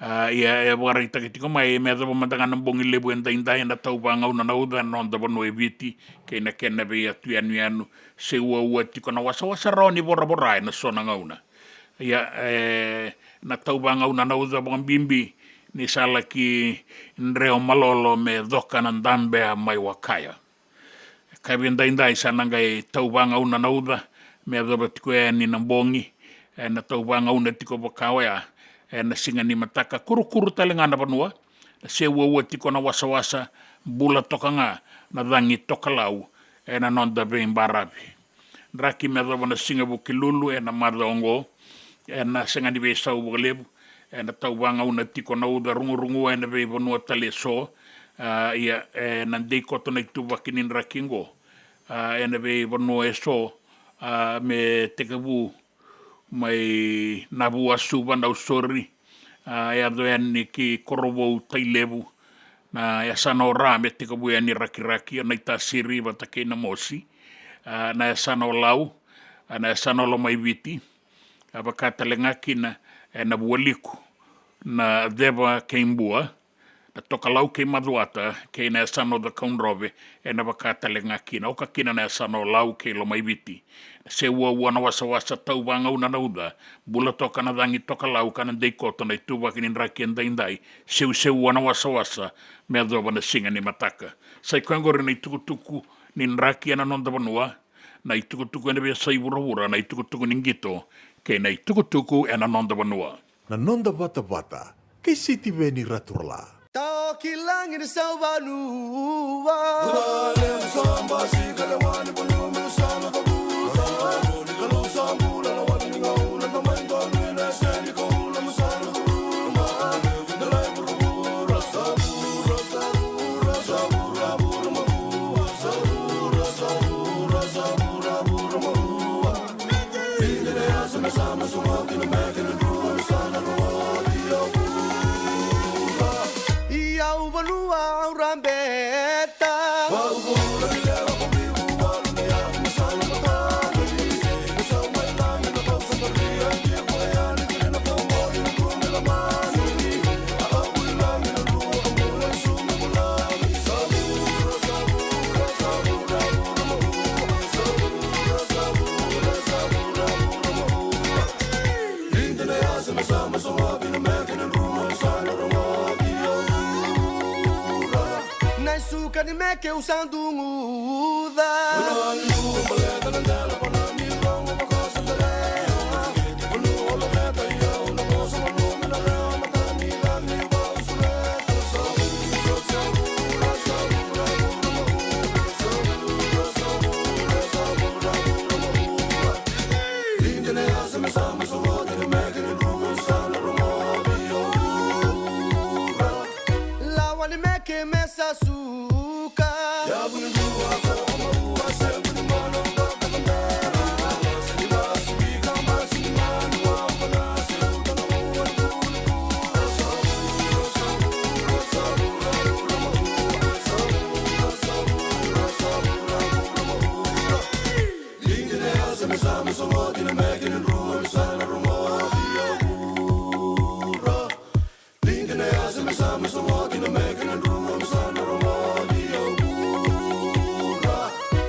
A, ia, e vakaraitaki tiko mai me yacova mada ga na bogi levu edaidai ena tauvagauna na uca ena noda vanua e Viti kei na kena veiyatu yanuyanu, se uaua tiko na wasawasa rawa ni voravora ena so na gauna. Ia, e, na tauvagauna na uca vakabibi ni sa laki dreo malolo me coka na dabea mai Wakaya. Ka vei daidai sa na qai tauvagauna na uca me yacova tiko yani na bogi, e, na tauvagauna tiko vaka oya, e, na siga ni mataka, kurukuru tale ga na vanua, se uaua tiko na wasawasa, bula toka ga na cagi tokalau ena noda veibaravi. Draki me yacova na siga Vukelulu ena macawa oqo, ena sega ni veisau vakalevu, ena tauvagauna tiko na uca rugurugua ena veivanua tale eso, a, ia, ena dei koto na ituvaki ni draki oqo, a, ena veivanua eso, a, me tekivu mai Navuasuva, Nausori, a, yaco yani ki Korovou, Tailevu, na yasana o Ra me tekivu yani Rakiraki, o Naitasiri vata kei Namosi, a, na yasana o Lau, a, na yasana o Lomaiviti, a, vaka tale ga kina, e, Navualiku, Naceva kei Bua, na Tokalau kei Macuata, kei na yasana o Cakaudrove, ena vaka tale ga kina, oka kina na yasana o Lau kei Lomaiviti. Se uaua na wasawasa, tauvagauna na uca, bula toka na cagi tokalau ka na dei koto na ituvaki ni draki edaidai, seuseua na wasawasa me yacova na siga ni mataka. Sa i koya oqori na itukutuku ni draki ena noda vanua, na itukutuku ena veiyasai vuravura, na itukutuku ni qito, kei na itukutuku ena noda vanua. Na noda vatavata kei Sitiveni Raturala. Tao ki lagi ni sauvanua. Ia au vanua au rabeta. Na suka ni meke u sa duguca. sa suka.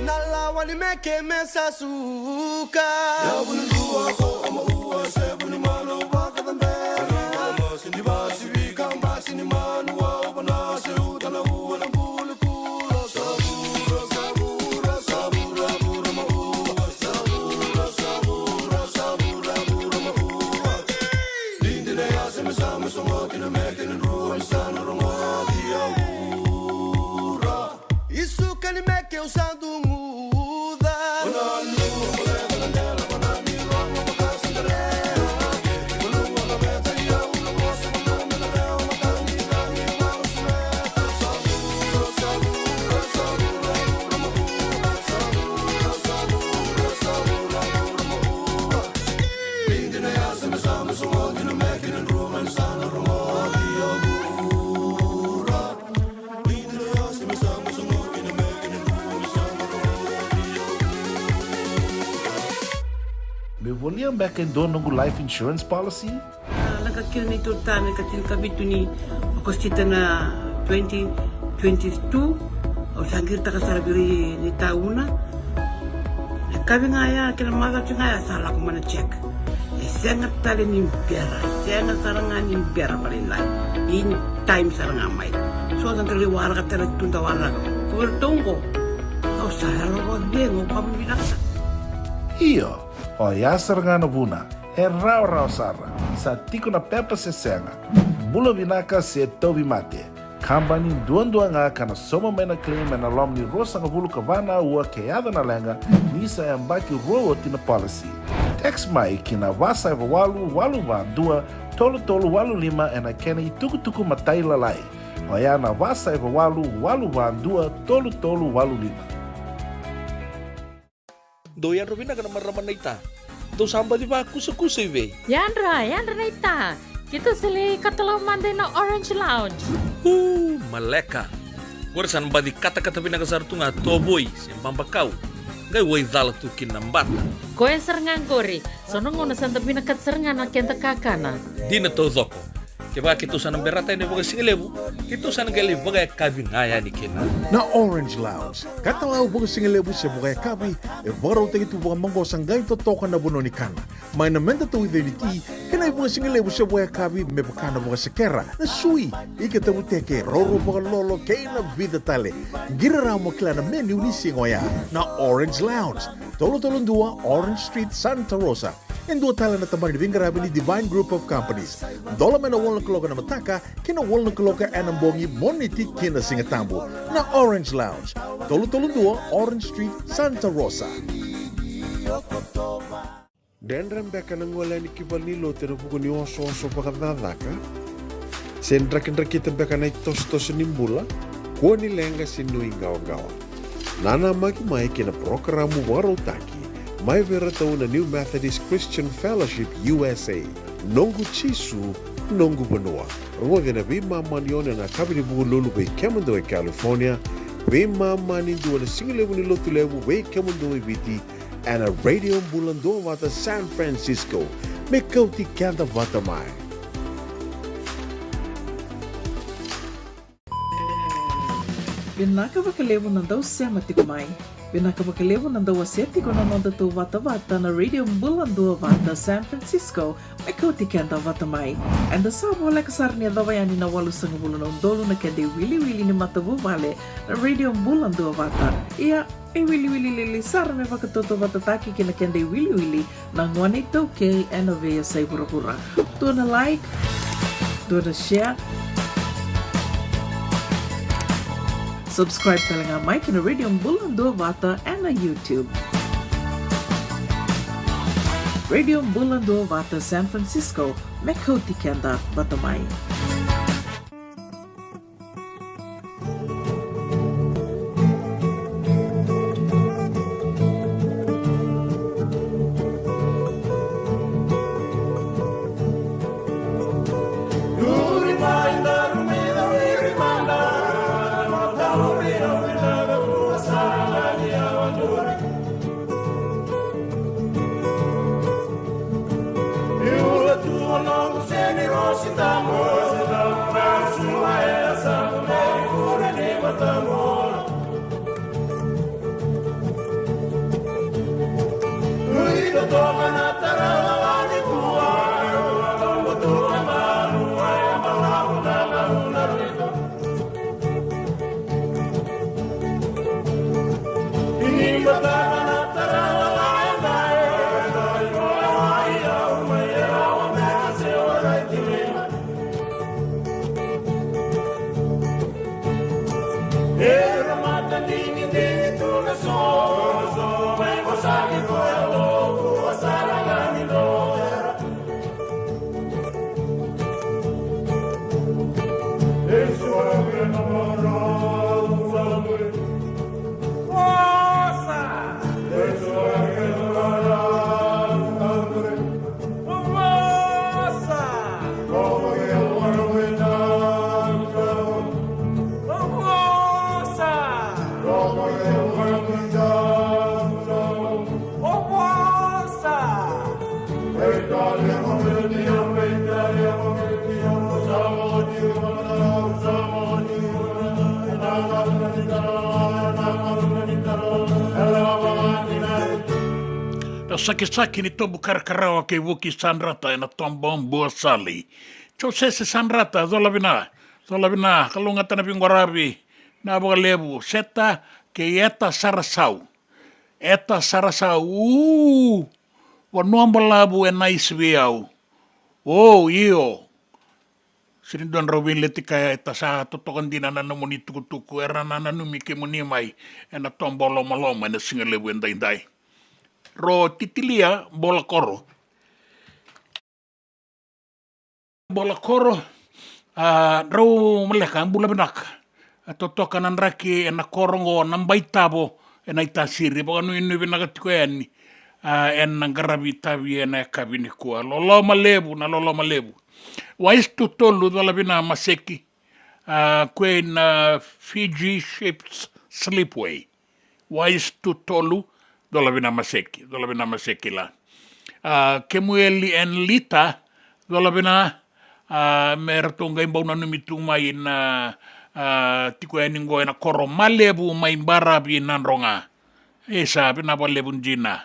Na lawa ni meke me sa suka. Isuka ni meke u sa duguca. Me volia beka e dua noqu life insurance policy? A, lako kina neitou tane ka tinikavitu ni Okosita na twenty twenty-two. Au sa qiritaka sara vei ira ni tauna. Na kavi ga ya kei na macawa ga ya sa lako mai na check. E sega tale ni bera, e sega sara ga ni bera vakalailai. In time sara ga mai. So sa dau waraka tale tu da waraka. Ko iratou qo. Au sa yalo vakacegu, au vakavinavinaka. Io, oya sara ga na vuna. E rawarawa sara. Sa tiko na pepa se sega. Bula vinaka se tauvimate. Kabani duadua ga ka na sauma mai na claim ena loma ni ruasagavulu ka va na aua ke yaco na leqa ni sa yabaki rua oti na policy. Text mai ki na va saiva walu walu va dua tolu tolu walu lima ena kena itukutuku matailalai. Oya na va saiva walu walu va dua tolu tolu walu lima. Dou yadra vinaka na marama naita. Dou sa baci vakusakusa i vei? Yadra, yadra naita. Keitou sa lai katalau mada ina Orange Lounge. Uu, maleka. Qori sa na baci katakata vinaka sara tu ga tovoi se babakau. Qai wai cala tu kina na bata. Koya sara ga qori. So na gauna sa da vinakata sara ga na keda kakana. Dina taucoko. Kevaka keitou sa na berata yani vakasigalevu, keitou sa na qai lai vakayakavi ga yani kina. Na Orange Lounge, katalau vakasigalevu se vakayakavi, e vakarautaki tu vakamaqosa qai totoka na vanua ni kana. Mai na meda tauica ni ti, kei na ivakasigalevu se vakayakavi me vaka na vakasekera, na sui, ika tavuteke, roro vakalolo, kei na vica tale. Qiri rawa mo kila na menu ni siga oya. Na Orange Lounge, tolu tolu dua Orange Street, Santa Rosa. E dua tale na tabana ni veiqaravi ni Divine Group of Companies. Dola mai na walu na kaloko ena mataka ki na walu na kaloko ena bogi, Moniti ki na Sigatabu. Na Orange Lounge, tolu tolu dua Orange Street, Santa Rosa. Dredre beka na gole yani ki valenilotu ena vuku ni osooso vakacakacaka? Se drakidrakita beka na itosotoso ni bula, kua ni leqa se nuiqawaqawa. Nanamaki mai ki na parokaramu vakarautaki mai vei iratou na New Methodist Christian Fellowship U S A, Noqu Jisu, Noqu Vanua. Rogoci ena veimama ni ono ena yakavi ni Vukelulu vei kemudou e California, veimama ni dua na sigalevu ni Lotulevu vei kemudou e Viti, ena Radio Bula Duavata San Francisco. Me kauti keda vata mai. Vinaka vakalevu na dau sema tiko mai. Vinaka vakalevu na dau wasea tiko na noda tauvatavata na Radio Bula Duavata San Francisco, me kauti keda vata mai. Eda sa voleka sara ni yacova yani na walusagavulu na udolu na keda iwiliwili ni matavuvale na Radio Bula Duavata. Ia, e wiliwili lili sara me vakatautauvatataki kei na keda iwiliwili na gone iTaukei ena veiyasai vuravura. Dua na like, dua na share. Subscribe tale ga mai ki na Radio Bula Duavata ena YouTube. Radio Bula Duavata San Francisco, me kauti keda vata mai. Na sakisaki ni tobu karakarawa kei Vuki Sadrata ena toba o Buasali. Josese Sadrata, cola vina, cola vina, kalougata na veiqaravi, na vakalevu, Seta kei Eta Sarasau. Eta Sarasau, uu, vanua balavu e nice vei au. O, io. Sega ni dua drau veileti kaya, Eta, sa totoka dina na nomuni tukutuku, era na nanumi kemuni mai ena toba o Lomaloma ena siga levu edaidai. Ro Titilia Bolakoro. Bolakoro, a, drau maleka, bula vinaka. A totoka na draki ena koro oqo na Baitavo ena Itasiri, vakanuinui vinaka tiko yani, a, ena qaravi itavi ena yakavi nikua. Loloma levu, na loloma levu. Wise tu tolu, cola vina Maseki, a, kue na Fiji Ships Slipway. Wise tu tolu, cola vina Maseki, cola vina Maseki la. A, Kemueli and Lita, cola vina, a, me ratou qai bau nanumi tu mai na, a, tiko yani qo ena koro Malevu mai Baravi Nadroga. Isa, vinaka vakalevu dina.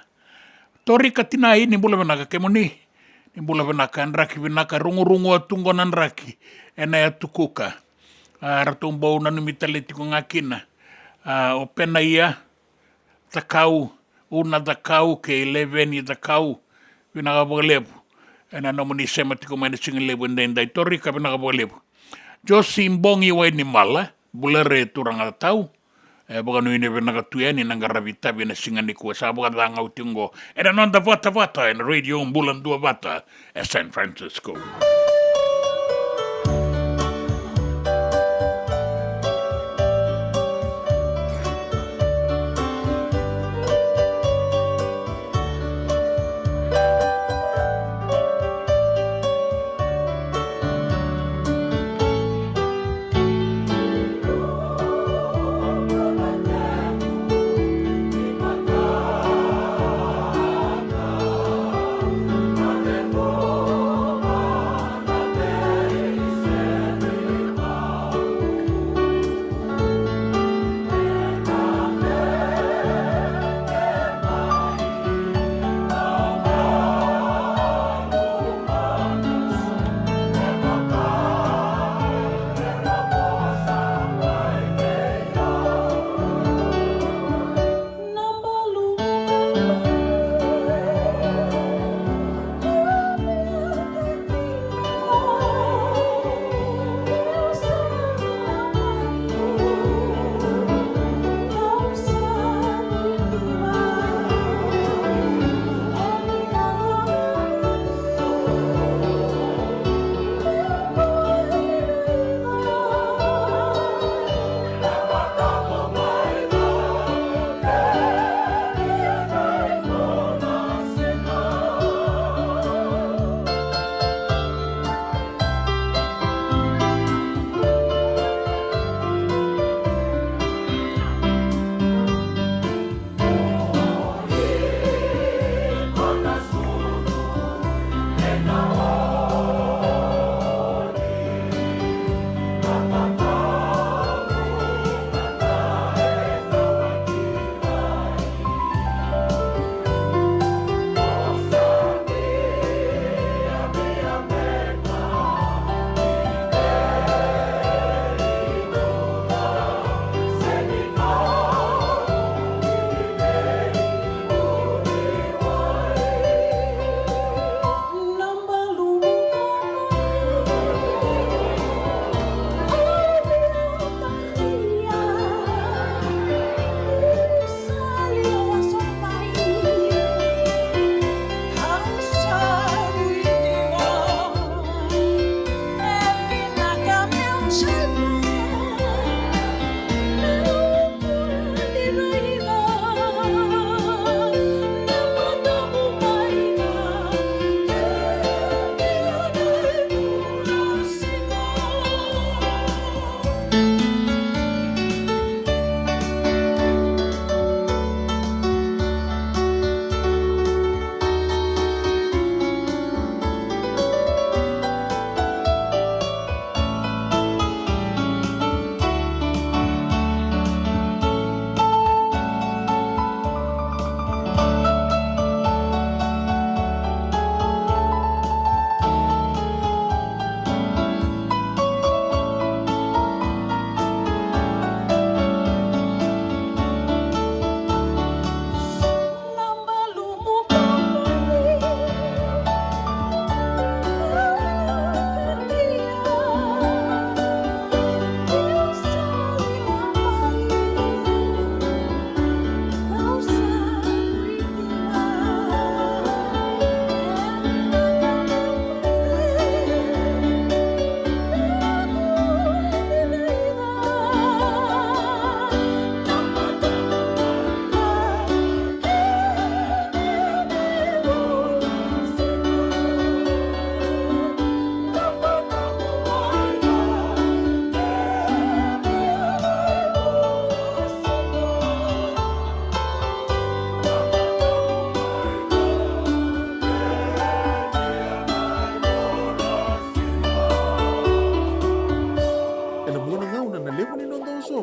Torika Tinai, ni bula vinaka kemuni. Ni bula vinaka, draki vinaka, rugurugua tu qo na draki ena yatu Kuka. A, ratou bau nanumi tale tiko ga kina. A, o Penaia Cakau, Una Cakau kei Leveni Cakau, vinaka vakalevu ena nomuni sema tiko mai na siga levu edaidai. Torika, vinaka vakalevu. Josi Bogi Wainimala, bula re turaga tau. E vakanuinui vinaka tu yani na qaravi itavi ena siga nikua, sa vakacagau tiko qo ena noda vatavata ena Radio Bula Duavata e San Francisco.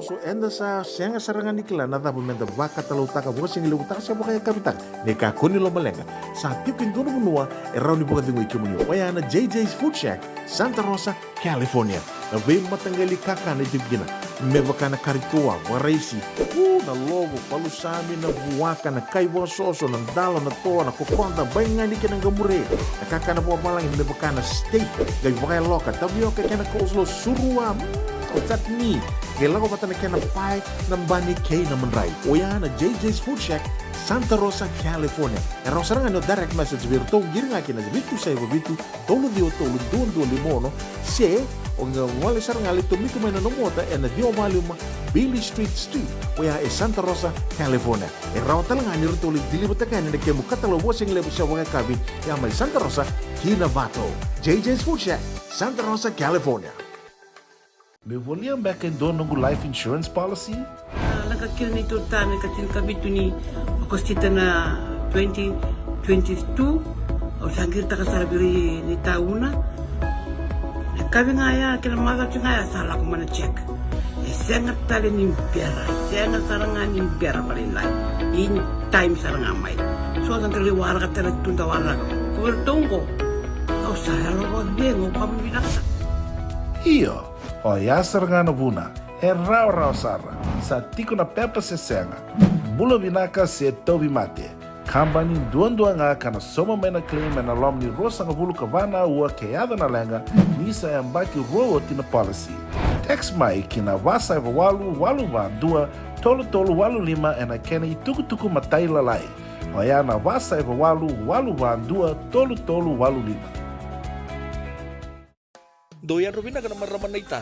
So, eda sa sega sara ga ni kila na cava meda vakatalautaka, vakasigalevu taka se vakayakavi taka. Ni kakua ni lomaleqa, sa tiko e dua na vanua e rawa ni vakacegui kemuni, oya na J J's Food Shack, Santa Rosa, California. Na veimataqali kakana e tiko kina, me vaka na kari toa, vakaraisi, u, na lovo, palusami, na vuaka, na kai vakasoso, na dalo, na toa, na kokoda, baigani kei na qamure. Na kakana vakavalagi me vaka na steak, qai vakayaloka, tavioka kei na coleslaw, surua, mm, o chutney, qai lako vata na kena pae, na bani kei na madrai. Oya na J J's Food Shack, Santa Rosa, California. E rawa sara ga ni o direct message vei iratou, qiri ga kina na vitu saiva vitu, tolu ciwa tolu, dua dua lima ono, se o qai gole sara ga, lai tomika mai na nomu ota ena ciwa walu lima Beale Street Suite, oya e Santa Rosa, California. E rawa tale ga ni ratou lai deliver-taka yani na kemu katalau vakasigalevu se vakayakavi, ya mai Santa Rosa ki Novato. J J's Food Shack, Santa Rosa, California. Meu volia beka e dua noqu life insurance policy? A, lako kina neitou tane ka tinikavitu ni Okosita na twenty twenty-two. Au sa qiritaka sara vei ira na itauna. Na yakavi ga ya kei na macawa ga ya sa lako mai na check. E sega tale ni bera, e sega sara ga ni bera vakalailai. In time sara ga mai. So da qai waraka tale tu, da waraka. Ko iratou qo, au sa yalo vakacegu, au ka vinaka sara. Io. Oya sara ga na vuna, e rawarawa sara, sa tiko na pepa se sega, bula vinaka se tauvimate. Kabani duadua ga ka na sauma mai na claim ena loma ni ruasagavulu ka va na aua ke yaco na leqa, ni sa yabaki rua oti na policy. Text mai ki na va saiva walu walu va dua tolu tolu walu lima ena kena itukutuku matailalai. Oya na va saiva walu walu va dua tolu tolu walu lima. Dou yadra vinaka na marama naita.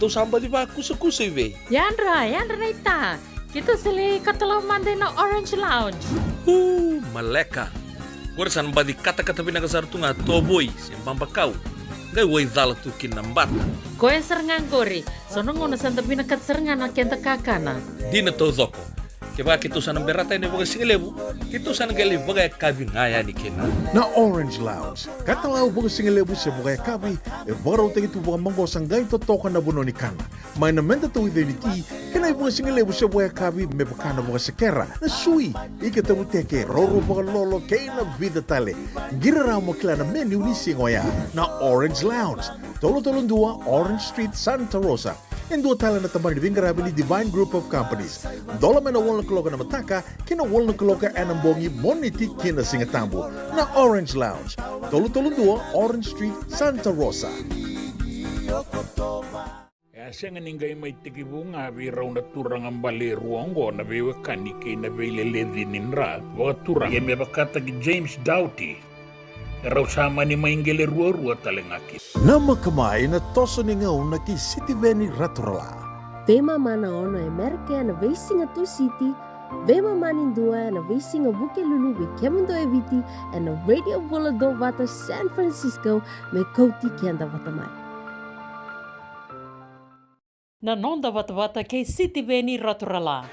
Dou sa baci vakusakusa i vei? Yadra, yadra naita. Keitou sa lai katalau mada ina Orange Lounge. U, maleka. Qori sa na baci katakata vinaka sara tu ga tovoi se babakau. Qai waicala tu kina na bata. Koya sara ga qori. So na gauna sa da vinakata sara ga na keda kakana. Dina taucoko. Kevaka keitou sa na berata yani vakasigalevu, keitou sa na qai lai vakayakavi ga yani kina. Na Orange Lounge, katalau vakasigalevu se vakayakavi, e vakarautaki tu vakamaqosa, qai totoka na vanua ni kana. Mai na meda tauica ni ti, kei na ivakasigalevu se vakayakavi me vaka na vakasekera, na sui, ika tavuteke, roro vakalolo, kei na vica tale. Qiri rawa mo kila na menu ni siga oya. Na Orange Lounge, tolu tolu dua Orange Street, Santa Rosa. E dua tale na tabana ni veiqaravi ni Divine Group of Companies. Dola mai na walu na kaloko ena mataka ki na walu na kaloko ena bogi, Moniti ki na Sigatabu. Na Orange Lounge, tolu tolu dua Orange Street, Santa Rosa. E a sega ni qai mai tekivu ga vei rau na turaga bale e rua oqo na veiwekani kei na veileleci ni dra vakaturaga, ia me vakataki James Doughty, e rau sa mani mai qele ruarua tale ga kina. Namaka mai na toso ni gauna kei Sitiveni Raturala. Veimama na ono e Merika ena veisiga Tusiti, veimama ni dua ena veisiga Vukelulu vei kemudou e Viti, ena Radio Bula Duavata San Francisco, me kauti keda vata mai. Na noda vatavata kei Sitiveni Raturala.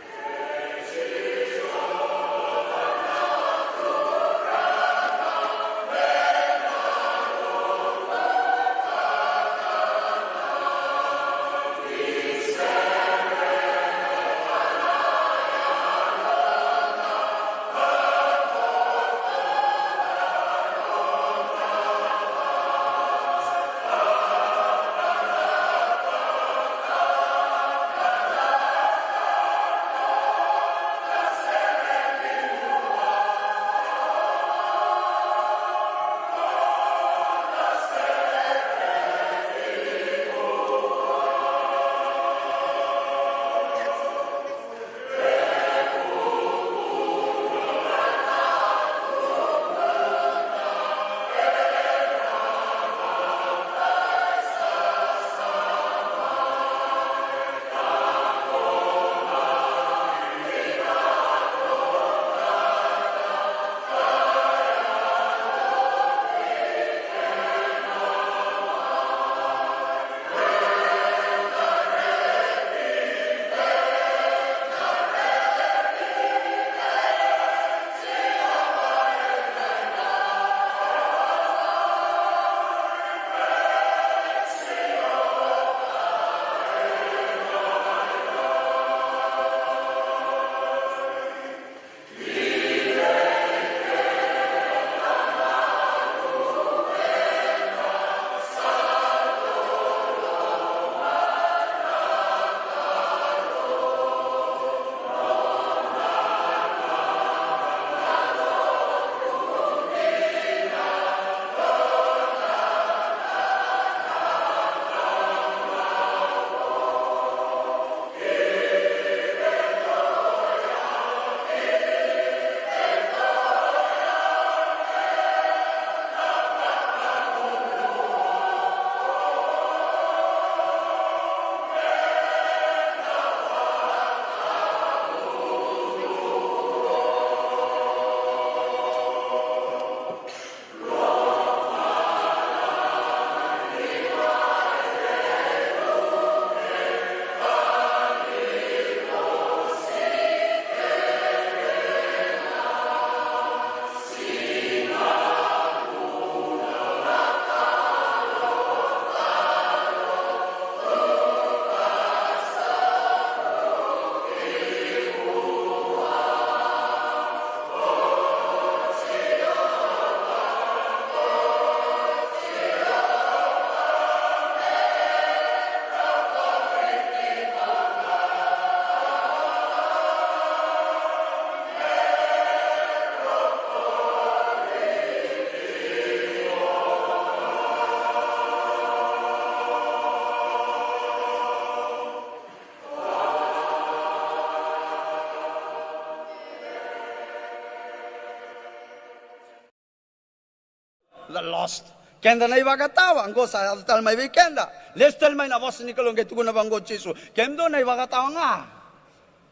Lost. Keda na ivakatawa qo sa yaco tale mai vei keda. Lesu tale mai na vosa ni Kalou qai tukuna vaqo o Jisu. Kemudou na ivakatawa ga.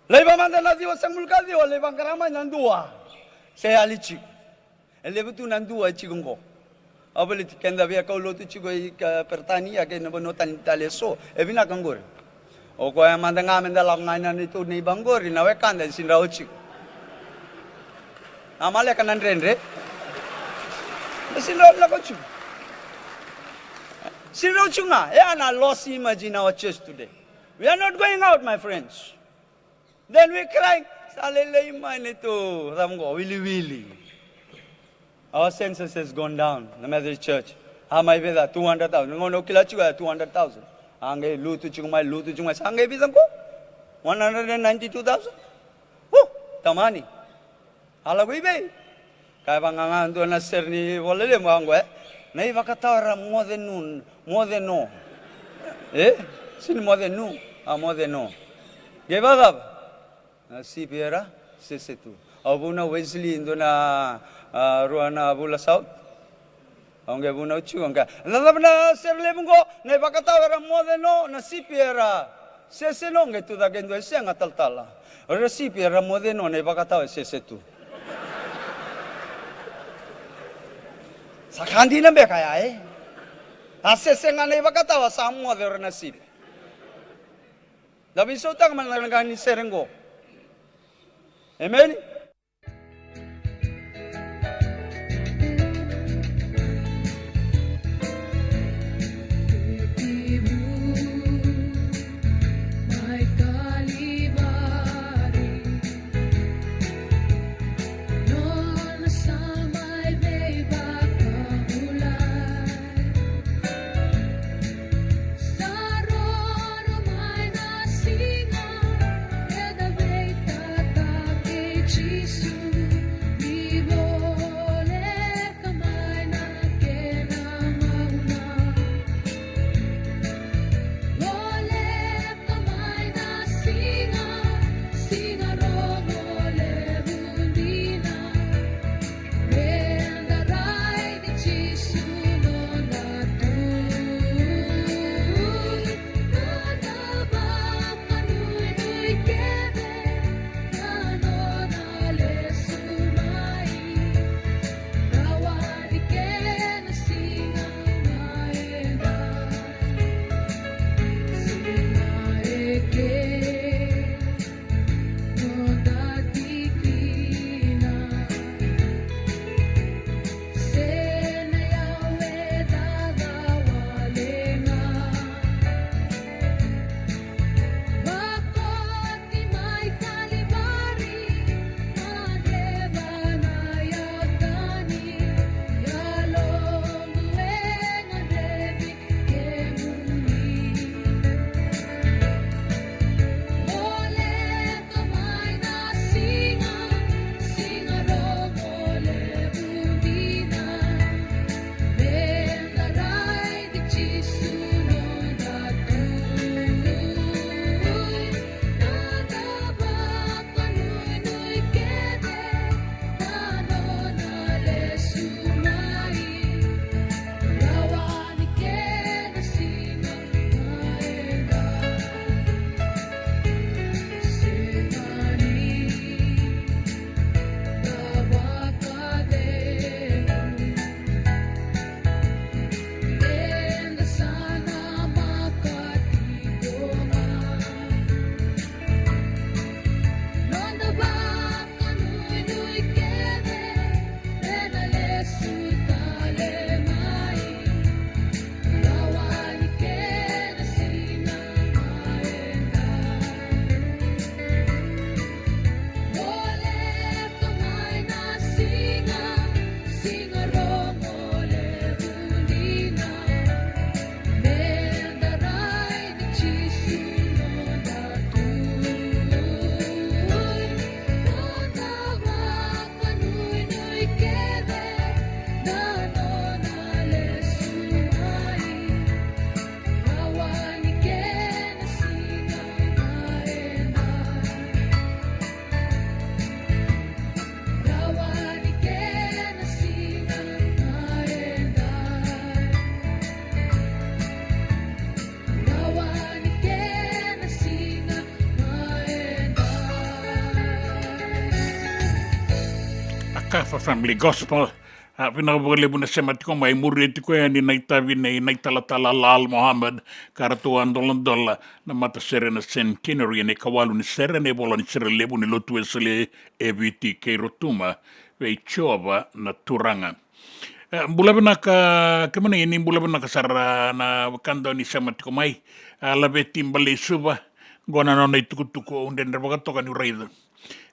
Laiva mada na ciwa sagavulu ka ciwa, laiva qara mai na dua. Se yali tiko. E levu tu na dua e tiko qo. Au baleti keda via kaulotu tiko i Peritania kei na vanua tani tale eso. E vinaka qori. O koya mada ga meda lako ga ina neitou neiba qori na wekada e sidrau tiko. Na maleka na dredre. E sidrau lako tiko. Sidrau tiko ga. E a na lost image in our church today. We are not going out, my friends. Then we cry. Sa lelei mai neitou cava qo, wiliwili. Our census has gone down, the Methodist Church. A mai vei ca two hundred thousand. Gauna au kila tiko ya two hundred thousand. A qai lutu tiko mai, lutu tiko mai. Sa qai vica qo? One hundred and ninety-two thousand. Woo! Tamani. A lako i vei? Kaya vaqaqa dua na sere ni Volelevu qo, e? Na ivakatawa era moce nu, moce no. E? Sini moce nu, a moce no. Qai vakacava? Na sipi era sese tu. Au vunau Wesley, dua na, a, rua na vula South. Au qai vunau tiko, au qai, na cava na sere levu qo, na ivakatawa era moce no, na sipi era sese no, qai tu cake e dua e sega talatala. O ira sipi era moce no, na ivakatawa e sese tu. Sa ka dina beka ya, e? A sese ga na ivakatawa, sa moce o ira na sipi. Da veisautaka mada na ka ni sere qo. Emeni. F F Family Gospel. A, vinaka vakalevu na sema tiko mai, muria tiko yani na itavi nei na italatala Lal Mohammed, ka ratou a doladola na matasere na Centenary, ena ikawalu ni sere ena ivola ni sere levu ni lotu Wesele e Viti kei Rotuma, vei Jiova na Turaga. E, bula vinaka, kemuni ni bula vinaka sara na wekada ni sema tiko mai. A, Laveti Baleisuva, qo na nona itukutuku au dredre vakatoka niu raica.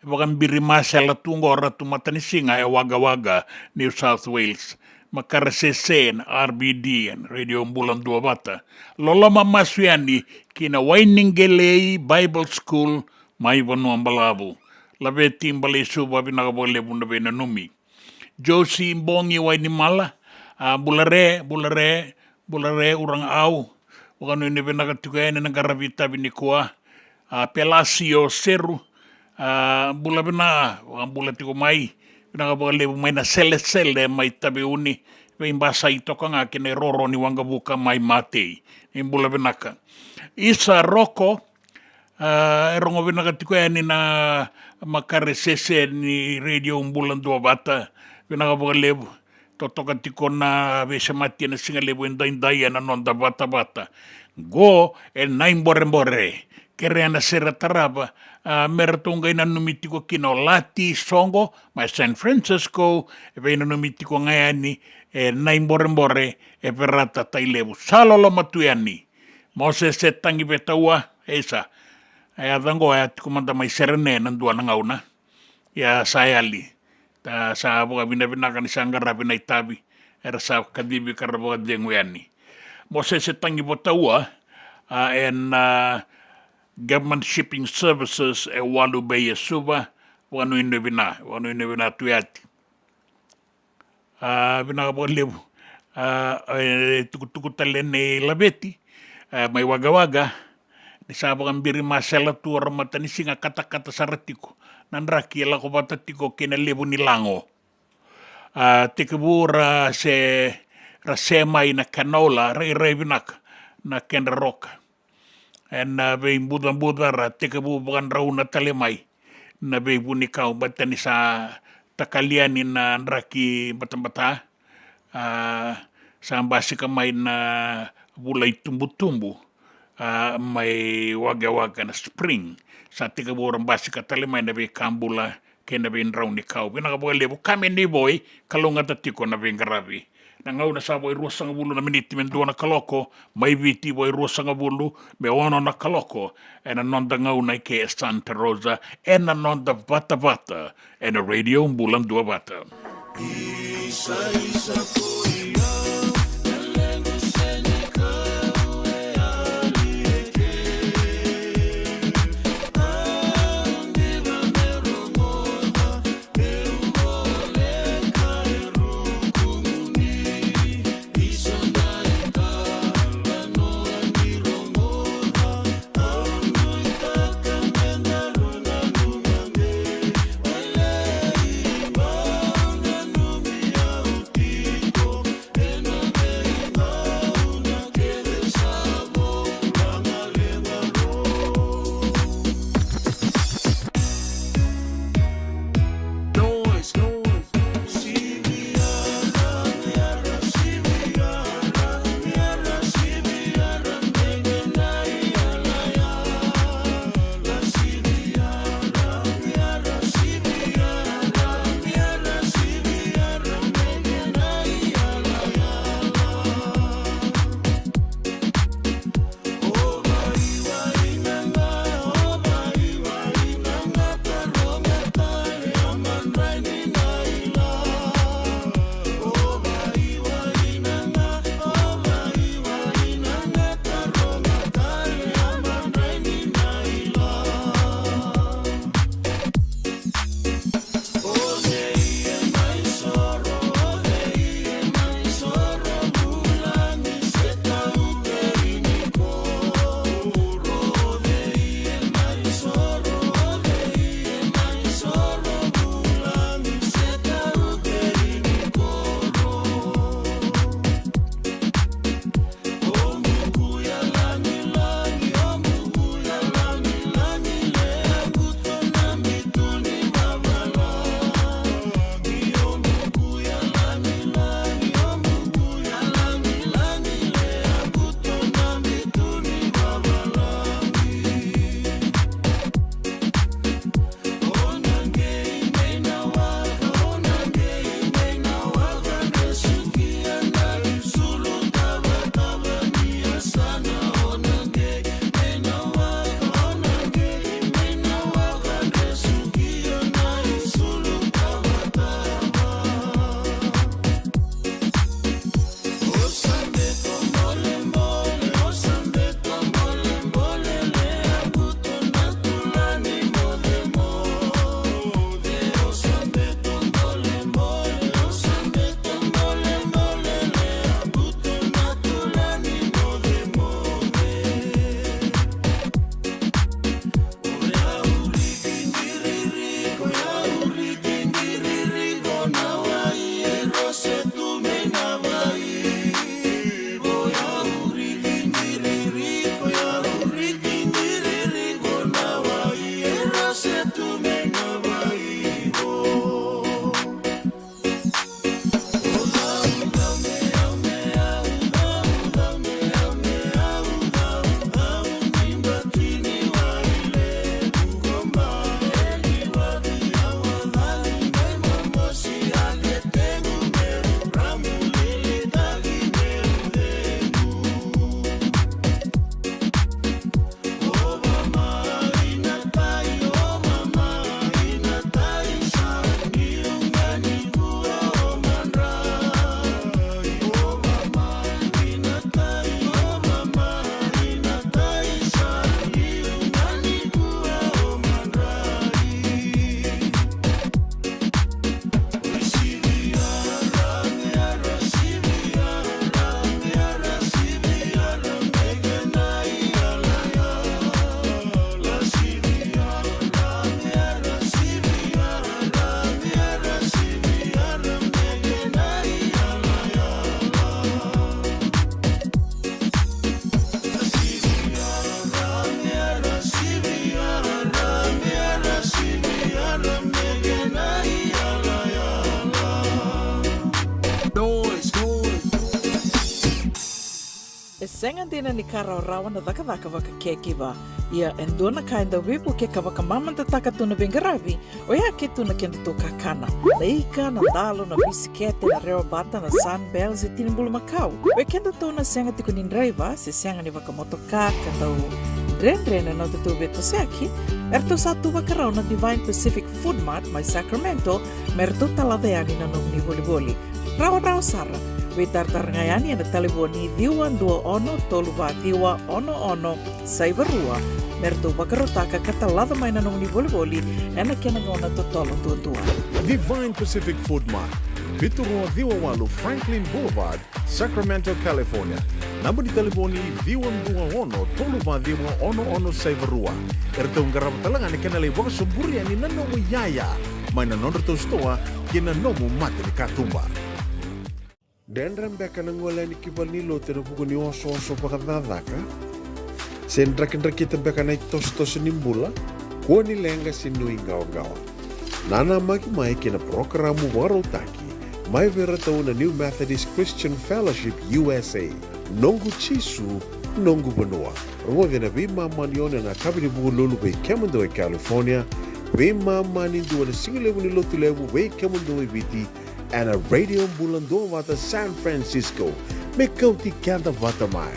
E vakabiri masela tu qo Ratu Matanisiga e Wagga Wagga, New South Wales. Makare Sese na R B D, Radio Bula Duavata. Loloma masu yani ki na Wainiqelei Bible School mai Vanua Balavu. Laveti Baleisuva, vinaka vakalevu na veinanumi. Josie Bogi Wainimala, a, bula re, bula re, bula re, uraga au. Vakanuinui vinaka tiko yani na qaravi itavi nikua. A, Pelasio Seru, a, bula vinaka, vakabula tiko mai. Vinaka vakalevu mai na Selesele mai Taveuni, veibasai toka ga kei na iroro ni waqavuka mai Matei. Ni bula vinaka. Isa Roko, a, e rogo vinaka tiko yani na Makare Sese ni Radio Bula Duavata. Vinaka vakalevu. Totoka tiko na veisemati ena siga levu edaidai ena noda vatavata. Qo e Naiborebore. Kerea na sere tarava, a, me ratou qai nanumi tiko kina o Lati Soqo mai San Francisco, e veinanumi tiko ga yani e Naiborebore, e Verata Tailevu. Sa loloma tu yani. Mosese Tagivetaua, e isa. E yaca qo, e a tiko mada mai Serene ena dua na gauna. Ia sa yali. Ta, sa vakavinavinaka ni sa qaravi na itavi. Era sa kacivi ka ra vakacegu yani. Mosese Tagivetaua, a, ena, a, Government Shipping Services e Walu Bay e Suva. Vakanuinui vina, vakanuinui vina tu yati. A, vinaka vakalevu. A, e tukutuku tale nei Laveti, a, mai Wagga Wagga, ni sa vakabiri masela tu o ra Matanisiga, katakata sara tiko na draki e lako vata tiko kei na levu ni lago. A, tekivu ra se, ra se mai na canola, rairai vinaka na kedra roka. Ena veibucabuca ra tekivu vakadrauna tale mai na veivunikau, baleta ni sa takali yani na draki batabata. A, sa basika mai na vula itubutubu, a, mai Wagga Wagga na spring. Sa tekivu ra basika tale mai na veika bula kei na veidrau ni kau. Vinaka vakalevu, ka me ni voi, kalougata tiko na veiqaravi. Na gauna sa vo e ruasagavulu na miniti me dua na kaloko, mai Viti vo e ruasagavulu me ono na kaloko, ena noda gauna eke e Santa Rosa, ena noda vatavata, ena Radio Bula Duavata. Sega dina ni ka rawarawa na cakacaka vakacaregiver. Ia e dua na ka e dau veivuke ka vakamamadataka tu na veiqaravi, oya e tu na kedatou kakana. Na ika, na dalo, na bisikete, na rewa bata, na Sunbell se tini bulumakau. Vei kedatou na sega tiko ni draiva se sega ni vakamotoka ka dau dredre na nodatou veitosoyaki, eratou sa tu vakarau na Divine Pacific Food Mart mai Sacramento me ratou talaca yani na nomuni volivoli. Rawarawa sara. Veitaratara ga yani ena talevoni ciwa dua ono tolu va ciwa ono ono saiva rua me ratou vakarautaka ka talaca mai na nomuni volivoli ena kena gauna totolo duadua. Divine Pacific Food Mart, vitu rua ciwa walu Franklin Boulevard, Sacramento, California. Naba ni talevoni ciwa dua ono tolu va ciwa ono ono saiva rua. Eratou qarava tale ga na kena lai vakasoburi yani na nomu iyaya mai na nodratou sitoa kei na nomu mata ni katuba. Dredre beka na gole yani ki valenilotu ena vuku ni osooso vakacakacaka? Se drakidrakita beka na itosotoso ni bula? Kua ni leqa se nuiqawaqawa. Nanamaki mai ki na parokaramu vakarautaki mai vei iratou na New Methodist Christian Fellowship U S A, Noqu Jisu, Noqu Vanua. Rogoci ena veimama ni ono ena yakavi ni Vukelulu vei kemudou e California, veimama ni dua na sigalevu ni Lotulevu vei kemudou e Viti, ena Radio Bula Duavata San Francisco. Me kauti keda vata mai.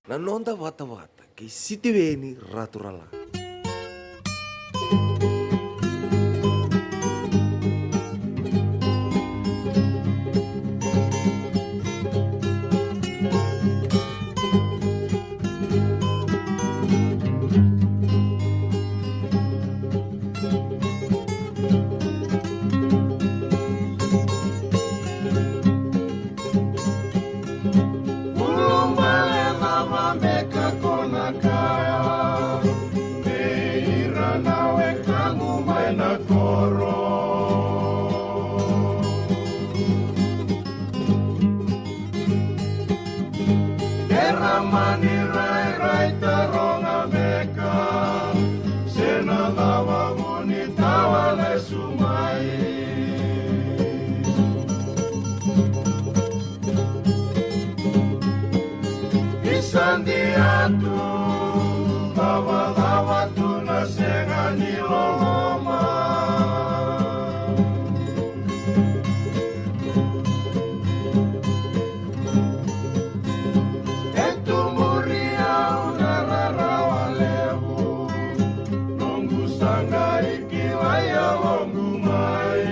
Na noda vatavata kei Sitiveni Raturala. Ulubale cava beka ko na kaya vei ira na wekaqu mai na koro? Era mani rairai taroga beka se na cava vu ni tawa lesu mai. Isa dia tu, cavacava tu na sega ni loloma. E tu muri au na rarawa levu, noqu sa qai kilai yaloqu mai.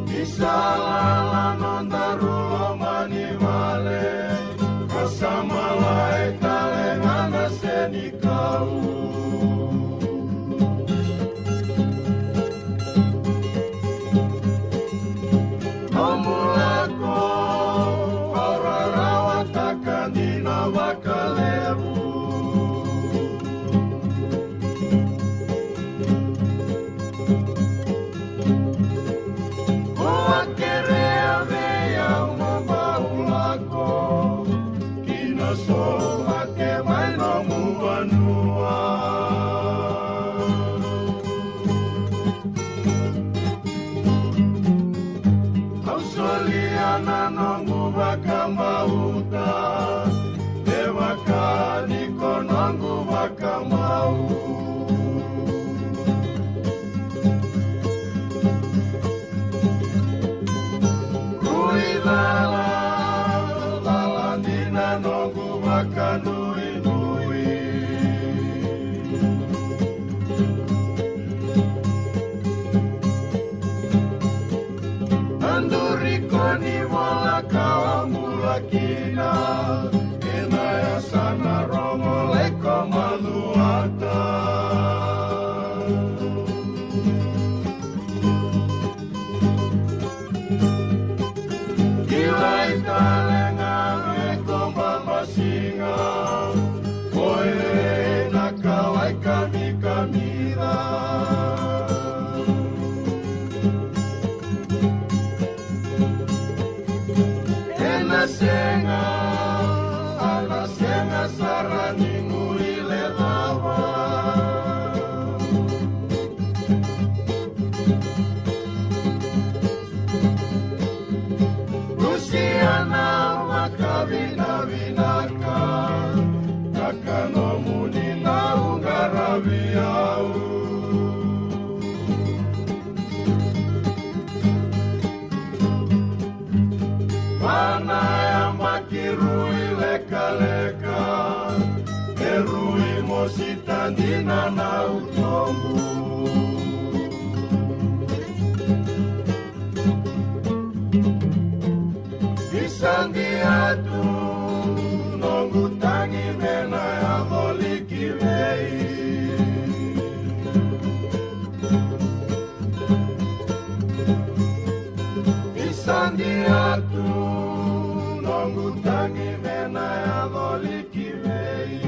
Ni sa lala nodaru loma ni vale, ka sa malai tale ga na senikau. Nomu lako au rarawataka dina vakalevu. Ko a kerea vei au mo bau lako ki na sovo mate mai nomu vanua. Au solia na noqu vakabauta, me vaka ni ko noqu vakamau. Rui cala, cala dina noqu vakanuinui. Anduri ko ni vola ka au bula kina, ena yasana Rogo Laiko Macuata. Kilai tale ga me ko babasiga, o e na kawai kamikamica. Ena sega, a na sega sara ni guilecava. Lusiana vakavinavinaka, kakanomuni na uqaravi au. Vana yabaki rui lekaleka, e rui mosi tadina na utobu. Isadi atu noqu tagi me na yaco liki vei. Isadi atu noqu tagi me na yaco liki vei.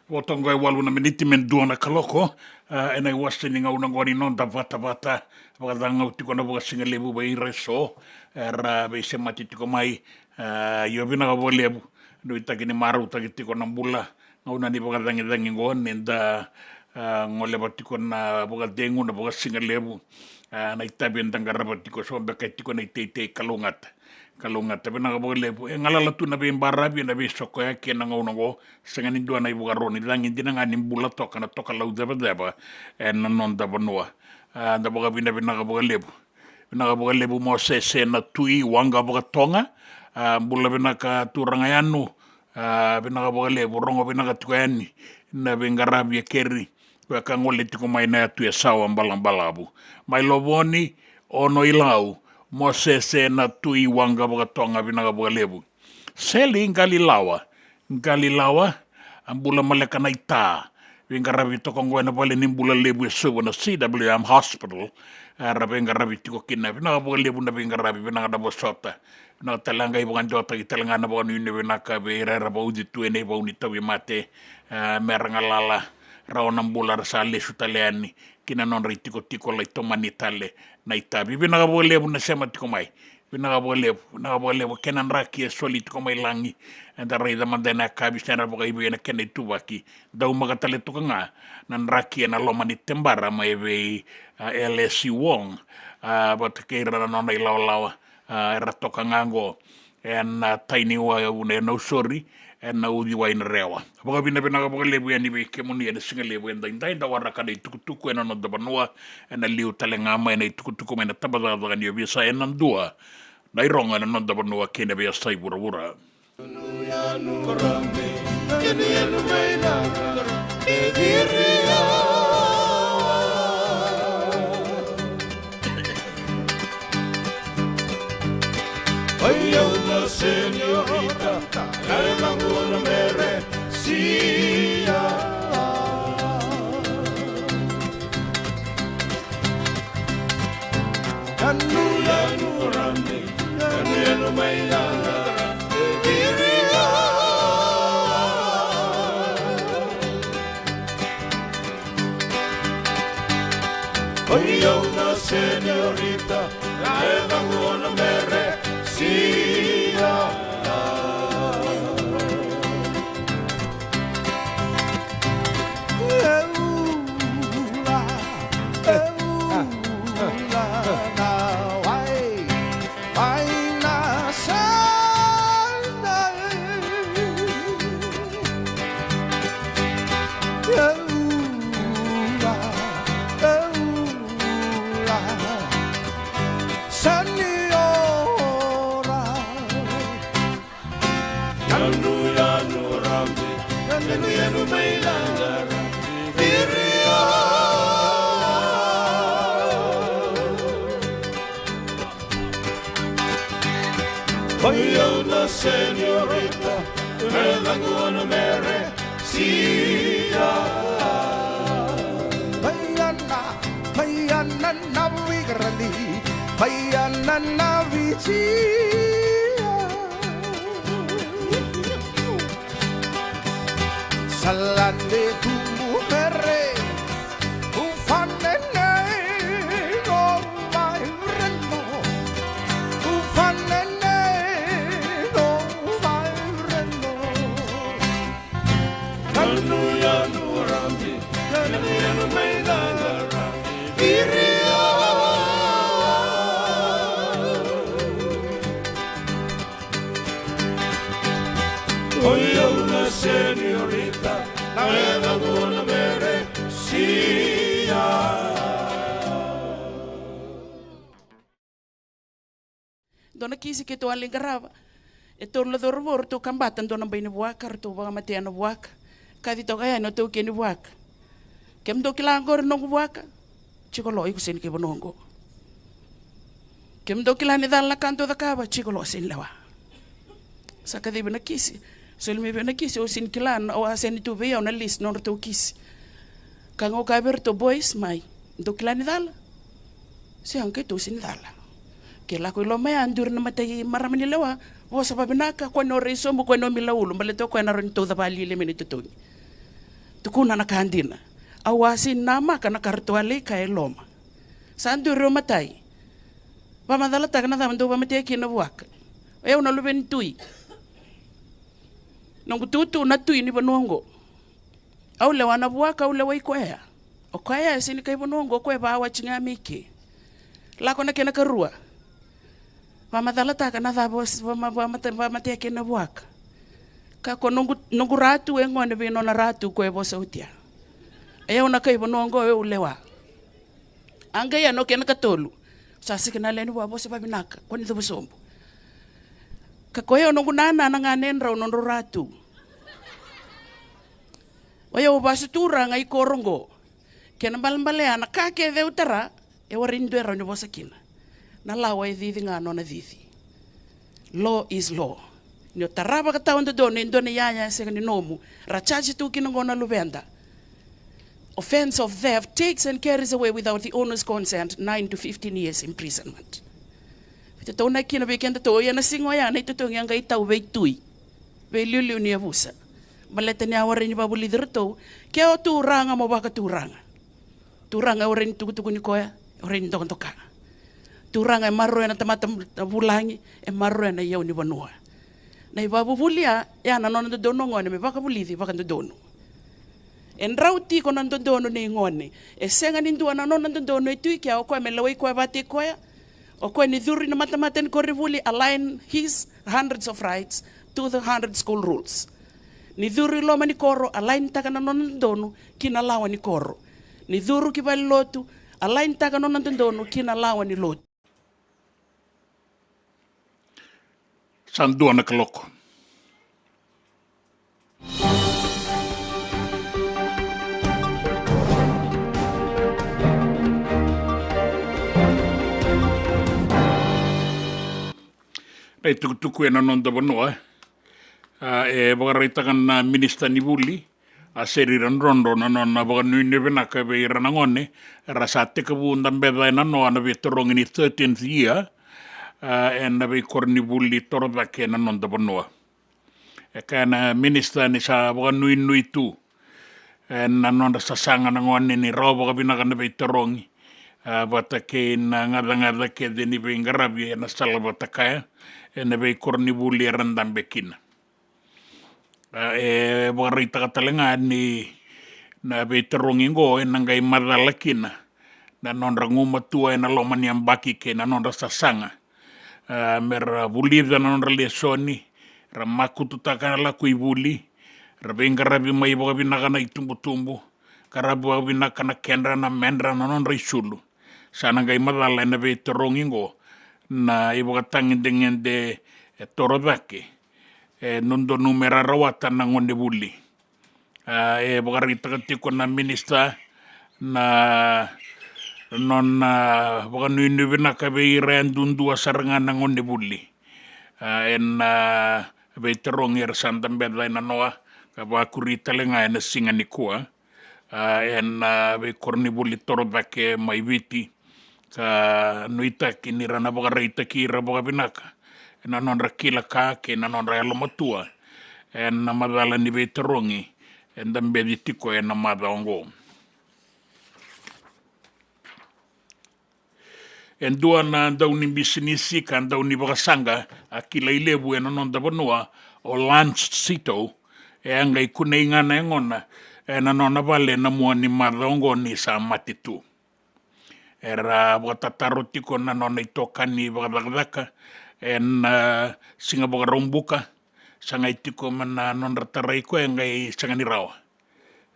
Vo toka e walu na miniti me dua na kaloko, a, ena iwase ni gauna oqo ni noda vatavata vakacagau tiko na vakasigalevu vei ira eso era veisemati tiko mai. A, io, vinaka vakalevu. Nuitaki ni marautaki tiko na bula gauna ni vakacagicagi oqo, ni da, a, goleva tiko na vakacegu, na vakasigalevu. A, na itavi eda qarava tiko, so beka e tiko na iteitei, kalougata. Kalougata, vinaka vakalevu. E galala tu na veibaravi ena veisokoyaki ena gauna oqo, sega ni dua na ivakaro, ni cagi dina ga ni bula toka na tokalau cevaceva ena noda vanua. A, da vakavinavinaka vakalevu. Vinaka vakalevu Mosese na Tui Waqa Vakatoga. A, bula vinaka turaga Yanu. A, vinaka vakalevu, rogo vinaka tiko yani na veiqaravi e keri. Koya ka gole tiko mai na yatu e Sawa Balabalavu. Mai Lovoni, Ono-i-Lau, Mosese na Tui Waqa Vakatoga, vinaka vakalevu. Seli Qalilawa, Qalilawa, a, bula maleka na ita. Veiqaravi toka oqo ena vale ni bula levu e Suva na C W M Hospital. Era veiqaravi tiko kina, vinaka vakalevu na veiqaravi, vinaka na vosota. Vinaka tale ga, qai vakadewataki tale ga na vakanuinui vinaka vei ira era vauci tu ena ivau ni tauvimate, e, mera galala rawa na bula, ra sa lesu tale yani ki na nodra itikotiko lai tomani tale na itavi. Vinaka vakalevu na sema tiko mai. Vinaka vakalevu, vinaka vakalevu. Kena draki e soli tiko mai Lagi, eda raica mada ena yakavi se na vakaivei ena kena ituvaki. Daumaka tale toka ga na draki ena loma ni tebara mai vei, a, L S C Wong, a, vata kei ira na nona ilawalawa, a, era toka ga oqo ena, a, tai ni wai au na e Nausori, ena uciwai na Rewa. Vakavinavinaka vakalevu yani vei kemuni ena siga levu edaidai, da waraka na itukutuku ena noda vanua, ena liu tale ga mai na itukutuku mai na tabacakacaka ni ovisa, ena dua na irogo ena noda vanua kei na veiyasai vuravura. Oi, au na señorita, e laguna meresia. Yanu, yanu, rame, yanu, yanu, mai, yanu, rame, viria. Oi, au na señorita, e laguna meresia. Yanu, yanu, rame, yanu, yanu, mai, lagara, viria. Oi, au na señorita, e laguna meresia. Mai, yana, mai, yana, na vigarali, mai, yana, na vitia. Salane, tumu, mere, ufanene, no, mai, reno, ufanene, no, mai, reno. Yanu, yanu, rame, yanu, yanu. Dua na kisi keitou a lai qarava. E tolu na cauravou ratou kabata dua na bai ni vuaka, ratou vakamatea na vuaka. Kaci toka yani o taukei ni vuaka. Kemudou kila oqori noqu vuaka? Tiko lo, iko sega ni kai vanua oqo. Kemudou kila ni cala na ka dou cakava? Tiko lo, sega ni lewa. Sa kacivi na kisi. Soli mai vei au na kisi, au sega ni kila, au a sega ni tu vei au na list nodratou kisi. Ka ga au kaya vei iratou, boys, mai, dou kila ni cala? Sega, keitou sega ni cala. Ke lako i loma ya, duri na matai marama ni lewa, vosa vavinaka, kua ni o rai sobu, kua ni o mila ulu, baleta o koya na rawa ni tauca vakalialia mai na itotogi. Tukuna na ka dina. Au a sega ni namaka na ka ratou a lai kaya e loma. Sa duri o matai. Vakamacalataka na cava dou vakamatea kina na vuaka. O yau na luve ni tui. Noqu tutu na tui ni vanua oqo. Au lewa na vuaka, au lewai koya. O koya e sega ni kai vanua oqo, o koya e vawati ga mai ke. Lako na kena karua. Vakamacalataka na cava o s-, vama-, vamata-, vakamatea kina na vuaka. Ka ko noqu, noqu ratu e gone vei nona ratu ko e vosa oti ya. E au na kai vanua oqo, e au lewa. A qai ya na kena katolu. Sa sega na lewe ni vua, vosa vavinaka, kua ni cuva sobu. Ka ko yau noqu nana na ganedrau nodrau ratu. O yau vasu turaga i koro oqo. Kena balebale ya na ka kece au tara, e warai ni dua e rawa ni vosa kina. Na lawa e cici ga nona cici. Law is law. Ni o tara vakatawa dodonu e dua na iyaya e sega ni nomu, ra charge tu kina oqo na luveda. Offence of theft takes and carries away without the owner's consent nine to fifteen years imprisonment. Veitataunaki kina vei kedatou, ia na siga oya na itotogi a qai tau veitui, veiliuliu ni yavusa. Baleta ni a warai ni vakavulici iratou, ke o turaga mo vakaturaga. Turaga e warai ni tukutukuni koya, e warai ni dokadoka. Turaga e maroroya na tamata vulagi, e maroroya na iyau ni vanua. Na ivakavuvuli ya, ya na nona dodonu o gone me vakavulici vakadodonu. E drau tiko na dodonu nei gone. E sega ni dua na nona dodonu e tu i kea, o koya me lewai koya vakataki koya. O koya ni curu i na matamata ni koronivuli, align his hundreds of rights to the hundred school rules. Ni curu i loma ni koro, align taka na nona dodonu ki na lawa ni koro. Ni curu ki valenilotu, align taka na nona dodonu ki na lawa ni lotu. Sa dua na kaloko. Na itukutuku ena noda vanua, a, e vakaraitaka na minisita ni vuli, a Seri Radrodro, na nona vakanuinui vinaka vei ira na gone era sa tekivu dabeca ena noa na veitarogi ni thirteenth year, a, ena veikoronivuli torocake ena noda vanua. E kaya na minisita ni sa vakanuinui tu ena nodra sasaga na gone ni rawa vakavinaka na veitarogi, a, vata kei na gacagaca kece ni veiqaravi ena sala vata kaya ena veikoronivuli era dabe kina. A, e vakaraitaka tale ga ni na veitarogi oqo ena qai macala kina na nodra gumatua ena loma ni yabaki kei na nodra sasaga. A, mera vulica na nodra lesoni, ra makututaka na lako i vuli, ra veiqaravi mai vakavinaka na itubutubu, qaravi vakavinaka na kedra, na medra, na nodra isulu. Sa na qai macala ena veitarogi oqo na ivakatagedegede e torocake, e dodonu mera rawata na gonevuli. A, e vakaraitaka tiko na minisita na nona vakanuinui vinaka vei ira yadudua sara ga na gonevuli, a, ena veitarogi era sa dabeca ena noa, ka vakuri tale ga ena siga nikua. A, ena veikoronivuli torocake mai Viti, ka nuitaki ni ra na vakaraitaki ira vakavinaka ena nodra kila ka kei na nodra yalomatua ena macala ni veitarogi e dabeci tiko ena macawa oqo. E dua na daunibisinisi ka daunivakasaqa a kilai levu ena noda vanua, o Lance Sito, e a qai kunei ga na yagona ena nona vale na mua ni macawa oqo ni sa mate tu. Era vakatataro tiko na nona itokani vakacakacaka ena siga Vakaraubuka. Sa qai tiko mai na nodra tarai koya, qai sega ni rawa.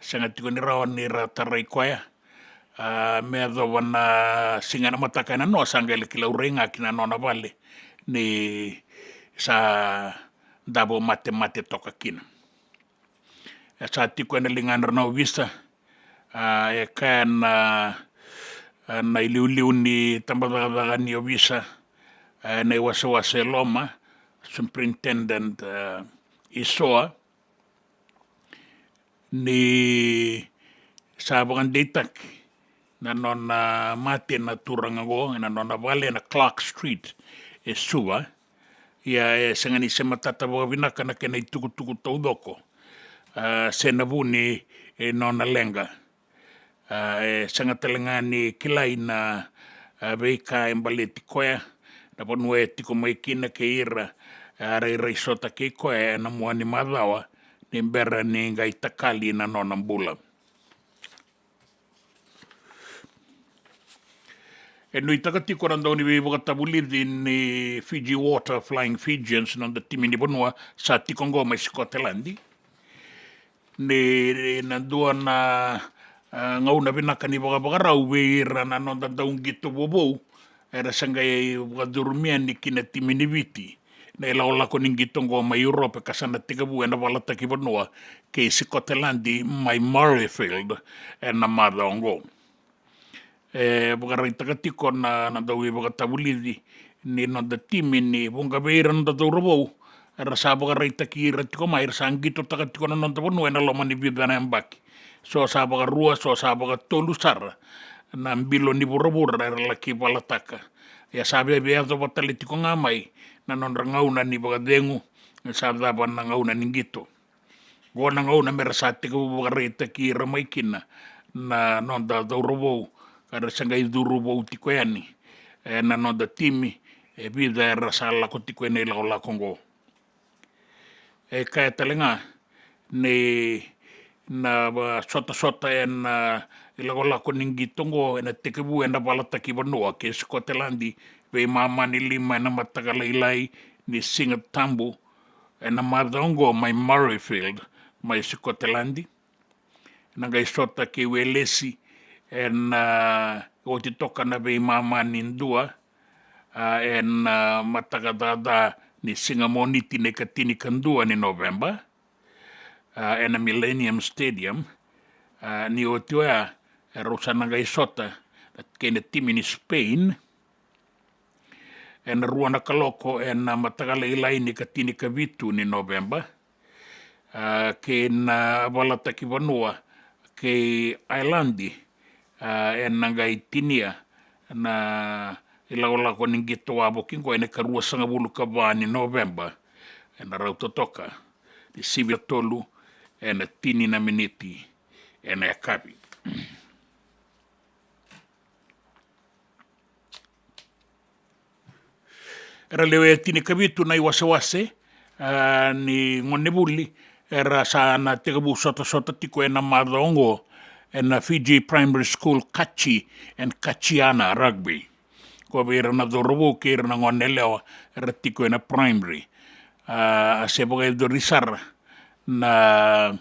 Sega tiko ni rawa ni ra tarai koya. A, me yacova na siga ena mataka ena noa sa qai laki laurai ga ki na nona vale ni sa davo matemate toka kina. E sa tiko ena ligadra na ovisa, a, e kaya na, a, na iliuliu ni tabacakacaka ni ovisa, a, na iwasewase e loma, Superintendent, a, Isoa, ni sa vakadeitaki na nona mate na turaga oqo ena nona vale ena Clark Street e Suva. Ia e sega ni se matata vakavinaka na kena itukutuku taucoko, a, se na vu ni, e, nona leqa. A, e sega tale ga ni kilai na, a, veika e baleti koya, na vanua e tiko mai kina kei ira, a, rairai sota kei koya ena mua ni macawa ni bera ni qai takali na nona bula. E nuitaka tiko na dau ni veivakatavulici ni Fiji Water Flying Fijians, na noda timi ni vanua sa tiko oqo mai Sikoteladi, ni na dua na, a, gauna vinaka ni vakavakarau vei ira na noda dau qito vovou era sa qai vakacurumi yani ki na timi ni Viti na ilakolako ni qito oqo mai Europe, ka sa na tekivu ena valataki vanua kei Sikoteladi mai Murrayfield ena macawa oqo. E vakaraitaka tiko na, na dau veivakatavulici ni noda timi ni vuqa vei ira na noda cauravou era sa vakaraitaki ira tiko mai, era sa qitotaka tiko na noda vanua ena loma ni vica na yabaki. So sa vakarua, so sa vakatolu sara na bilo ni vuravura era laki valataka. Ia sa via, via yacova tale tiko ga mai na nodra gauna ni vakacegu, sa cava na gauna ni qito. Qo na gauna mera sa tekivu vakaraitaki ira mai kina na noda cauravou ka ra sa qai curu vou tiko yani, e, na noda timi, e vica era sa lako tiko ena ilakolako oqo. E kaya tale ga ni na, a, sotasota ena, a, ilakolako ni qito oqo ena tekivu ena valataki vanua kei Sikoteladi veimama ni lima ena mataka lailai ni Siga Tabu ena macawa oqo mai Murrayfield mai Sikoteladi. Na qai sota kei Welesi ena, a, oti toka na veimama ni dua, a, ena, a, mataka caca ni Siga Moniti na ikatinikadua ni Noveba, a, ena Millennium Stadium. A, ni oti oya, e rau sa na qai sota kei na timi ni Spain ena rua na kaloko ena mataka lailai ni katinikavitu ni Noveba. A, kei na valataki vanua kei Ailadi, a, ena qai tinia na ilakolako ni qito wavoki oqo ena ikaruasagavulu ka va ni Noveba, ena rauta toka ni sivi tolu ena tini na miniti ena yakavi. Era lewe tinikavitu na iwasewase, a, ni gonevuli era sa na tekivu sotasota tiko ena macawa oqo ena Fiji Primary School Kachi and Kachiana Rugby. Ko vei ira na cauravou kei ira na goneyalewa era tiko ena primary. A, a se vakayacori sara na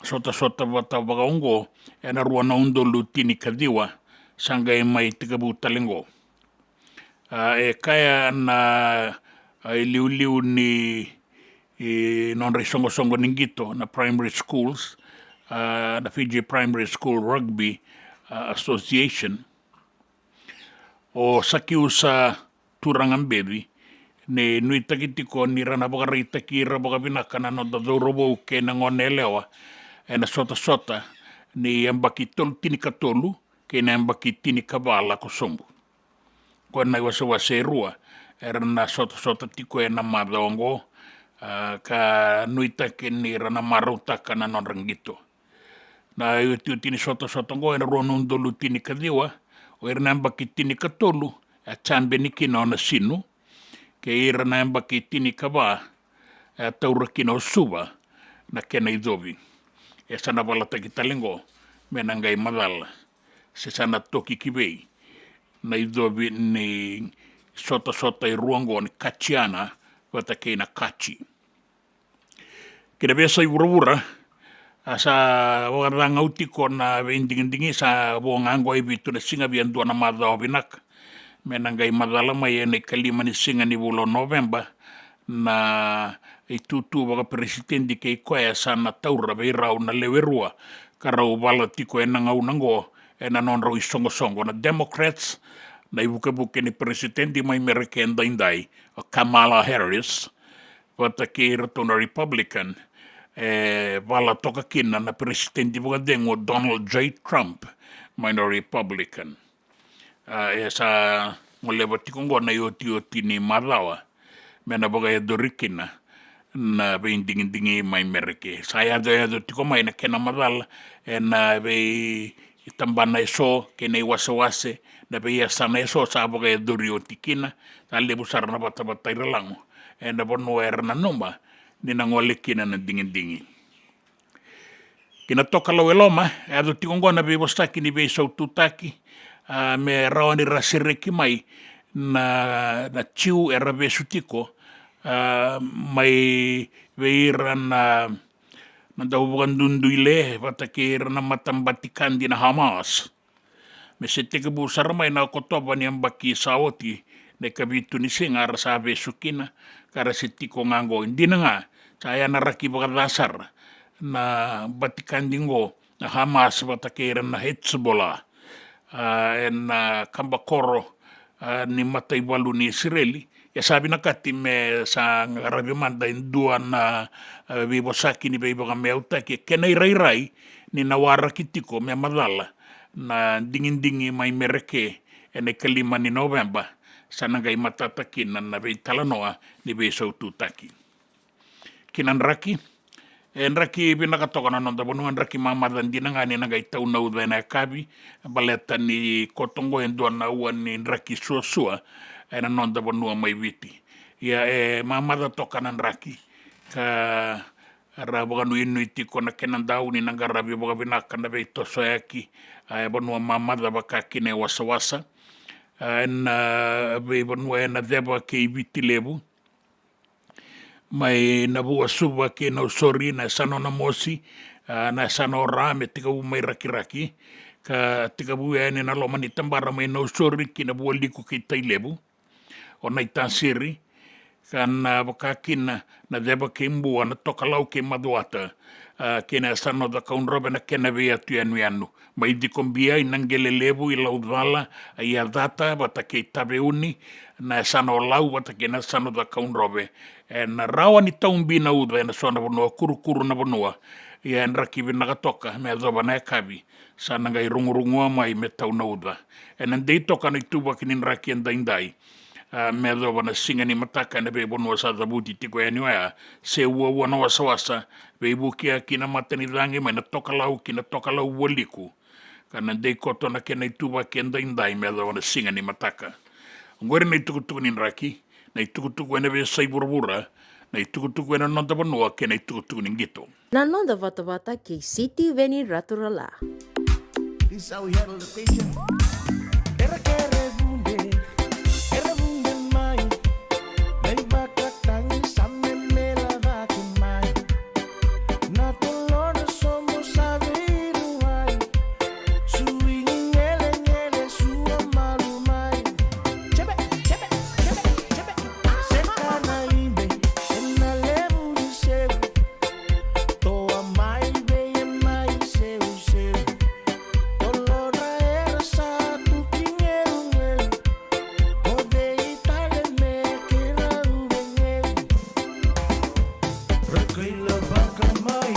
sotasota vata vaka oqo ena rua na udolu tinikaciwa, sa qai mai tekivu tale oqo. A, e kaya na, a, iliuliu ni, i, nodra isoqosoqo ni qito na primary schools, a, na Fiji Primary School Rugby, a, Association, o Sakiusa Turagabeci, ni nuitaki tiko ni ra na vakaraitaki ira vakavinaka na noda cauravou kei na goneyalewa ena sotasota ni yabaki tolu tinikatolu kei na yabaki tinikava lako sobu. Ko na iwasewase e rua era na sotasota tiko ena macawa oqo, a, ka nuitaki ni ra na marautaka na nodra qito. Na iotioti ni sotasota oqo ena rua na udolu tinikaciwa, o ira na yabaki tinikatolu e champion kina o Nasinu, kei ira na yabaki tinikava e taura kina o Suva na kena icovi. e sa na valataki tale oqo me na qai macala se sa na toki ki vei na icovi ni sotasota e rua oqo ni Kachiana vata kei na Kachi. Ki na veiyasai vuravura, a sa vakacagau tiko na veidigidigi, sa vo ga oqo e vitu na siga via dua na macawa vinaka me na qai macala mai ena ikalima ni siga ni vula o Noveba na itutu vakaperesitedi kei koya sa na taura vei rau na lewe rua ka rau vala tiko ena gauna oqo ena nodrau isoqosoqo na Democrats, na ivukevuke ni peresitedi mai Merika edaidai, o Kamala Harris, vata kei iratou na Republican, e vala toka kina na peresitedi vakacegu o Donald J Trump mai na Republican. A, e sa goleva tiko oqo na iotioti ni macawa me na vakayacori kina na veidigidigi mai Merika. Sa yacoyaco tiko mai na kena macala ena veitabana eso kei na iwasewase, na veiyasana eso sa vakayacori oti kina. Sa levu sara na vatavata iralago ena vanua era nanuma ni na gole kina na digidigi. Ki na tokalau e loma, e yaco tiko oqo na veivosaki ni veisaututaki, a, me rawa ni ra sereki mai na, na Jiu era vesu tiko, a, mai vei ira na, na dau vakaduduile vata kei ira na matabatikadi na Hamas. Me se tekivu sara mai na Okotova ni yabaki sa oti, na ikavitu ni siga era sa vesu kina ka ra se tiko ga oqo. Dina ga, sa yanaraki vakaca sara na batikadi oqo na Hamas vata kei ira na Hezbollah, a, ena, a, kabakoro, a, ni mataivalu ni Isireli. Ia sa vinakati me sa qaravi mada e dua na, a, veivosaki ni veivakameautaki e kena irairai ni na waraki tiko me macala na digidigi mai Merika ena ikalima ni Noveba, sa na qai matata kina na veitalanoa ni veisaututaki. Ki na draki, e draki vinaka toka na noda vanua, draki mamaca dina ga ni na qai tau na uca ena yakavi, baleta ni koto oqo e dua na aua ni draki suasua ena noda vanua mai Viti. Ia e mamaca toka na draki ka ra vakanuinui tiko na kena dau ni na qaravi vakavinaka na veitosoyaki, a, e vanua mamaca vaka kina e wasawasa, a, ena, a, veivanua ena ceva kei Viti Levu, mai Navua, Suva kei Nausori, na yasana o Namosi, a, na yasana o Ra me tekivu mai Rakiraki ka tekivu yani na loma ni tabara mai Nausori ki Navualiku kei Tailevu, o Naitasiri, ka na vaka kina na ceva kei Bua, na Tokalau kei Macuata, a, kei na yasana o Cakaudrove na kena veiyatu yanuyanu. Mai Cikobia i Naqelelevu, i Laucala, i Yacata vata kei Taveuni, na yasana o Lau vata kei na yasana o Cakaudrove. Ena rawa ni tau bi na uca ena so na vanua, kurukuru na vanua. Ia e draki vinaka toka me yacova na yakavi sa na qai rugurugua mai me tau na uca. Ena dei toka na ituvaki ni draki edaidai, a, me yacova na siga ni mataka ena veivanua sa cavuti tiko yani oya, se uaua na wasawasa, veivuke ki na matanicagi mai na Tokalau ki na Tokalau Vualiku. Ka na dei koto na kena ituvaki edaidai me yacova na siga ni mataka. Oqori na itukutuku ni draki, na itukutuku ena veiyasai vuravura, na itukutuku ena noda vanua kei na itukutuku ni qito. Na noda vatavata kei Sitiveni Raturala. This is how we handle the patient. Era kere vunde, era vunde mai. Na ivakatagi sa memela vake mai. Na tolona sobo sa veiruai. Suigi ngelegele sua malu mai. Jebe, jebe, jebe, jebe. Seka na ibe ena levu ni sevu. Toa mai vei e mai seuseu. Tolona era sa tuki ngeugeu. O cei tale me keirau vegeu. Rakaila vaka mai.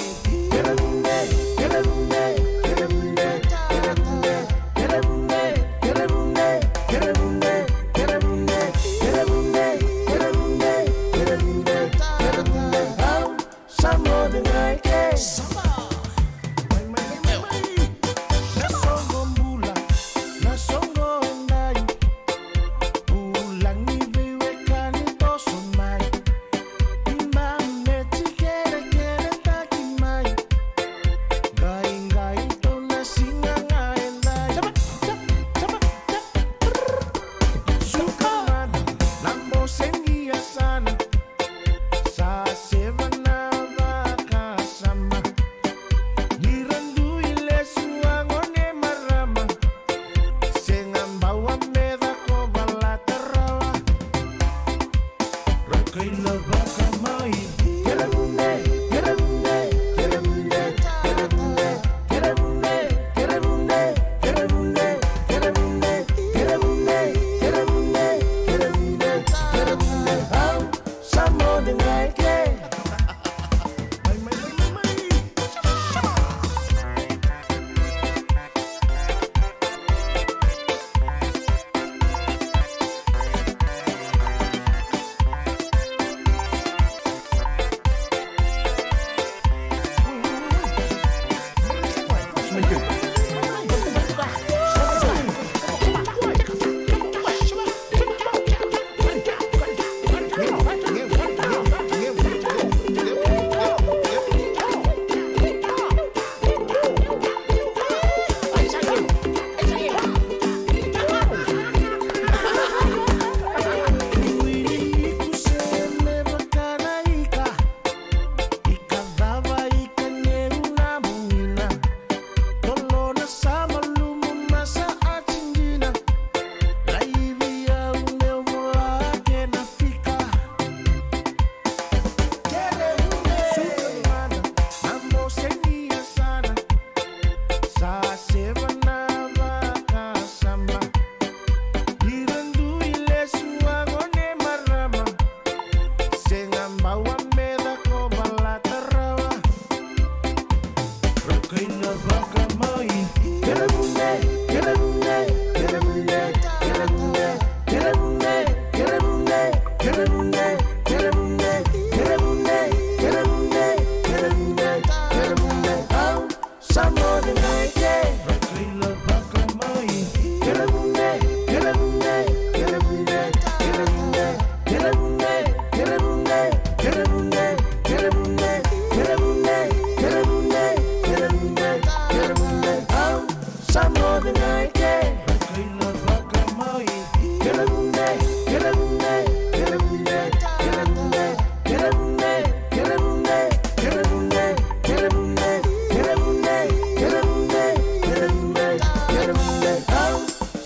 Sa moce ga e ke. Mai, mai, mai, mai, mai. Na soqo bula, na soqo dai. Vulagi veiwekani toso mai. Ima me tikerekere taki mai.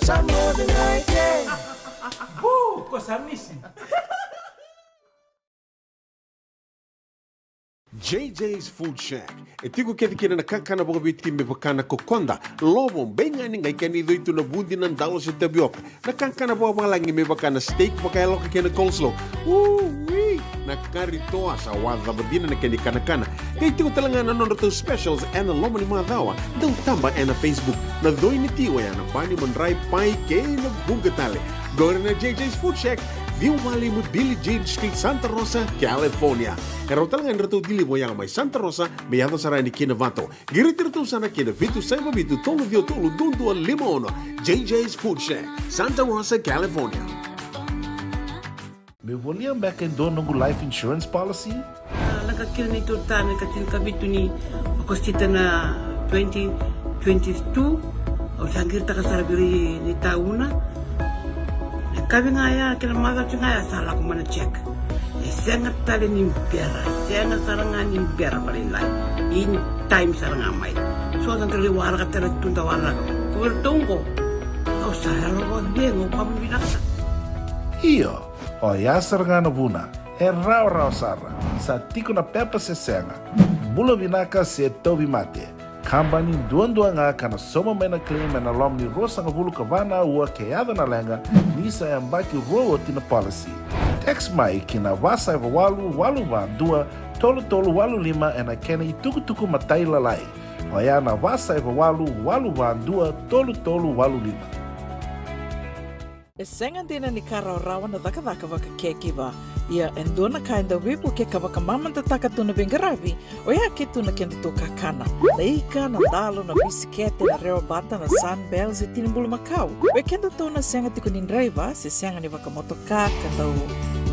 Sa moce ga e ke. Bu, ko sa misi. J J's Food Shack. E tiko kece kina na kakana vakaviti me vaka na kokoda, lovo, beigani, qai kena icoi tu na vudi, na dalo se tavioka. Na kakana vakavalagi me vaka na steak vakayaloka kei na coleslaw. Ui! Na kari toa sa wacava dina na kena ikanakana. Qai tiko tale ga na nodratou specials ena loma ni macawa. Dau taba ena Facebook. Na coi ni ti oya na bani, madrai, pai kei na vuqa tale. Qori na J J's Food Shack, ciwa walu lima Billie Jean Street, Santa Rosa, California. E rawa tale ga ni ratou deliver oya mai Santa Rosa me yaco sara yani ki Novato. Qiriti iratou sara ki na vitu saiva vitu tolu ciwa tolu dua dua lima ono. J J's Food Shack, Santa Rosa, California. Meu volia beka e dua noqu life insurance policy? A, lako kina neitou tane ka tinikavitu ni Okosita na twenty twenty-two. Au sa qiritaka sara vei ni tauna. Na kavi ga ya kei na macawa ga ya sa lako mai na check. E sega tale ni bera, e sega sara ga ni bera vakalailai. In time sara ga mai. So sa dau lai waraka tale tu da waraka. Ko vei ratou oqo. Au sa yalo vakacegu, au kama vinaka sara. Io, oya sara ga na vuna. E rawarawa sara. Sa tiko na pepa se sega. Bula vinaka se tauvimate. Kabani duadua ga ka na sauma mai na claim ena loma ni ruasagavulu ka va na aua ke yaco na leqa ni sa yabaki rua oti na policy. Text mai ki na va saiva walu walu va dua tolu tolu walu lima ena kena itukutuku matailalai. Oya na va saiva walu walu va dua tolu tolu walu lima. E sega dina ni ka rawarawa na cakacaka vaka caregiver. Ia e dua na ka e dau veivukei ka vakamamadataka tu na veiqaravi, oya ke tu na kedatou kakana. Na ika, na dalo, na bisikete, na rewabata, na Sunbell se tini bulumakau. Vei kedatou na sega tiko ni draiva se sega ni vakamotoka ka dau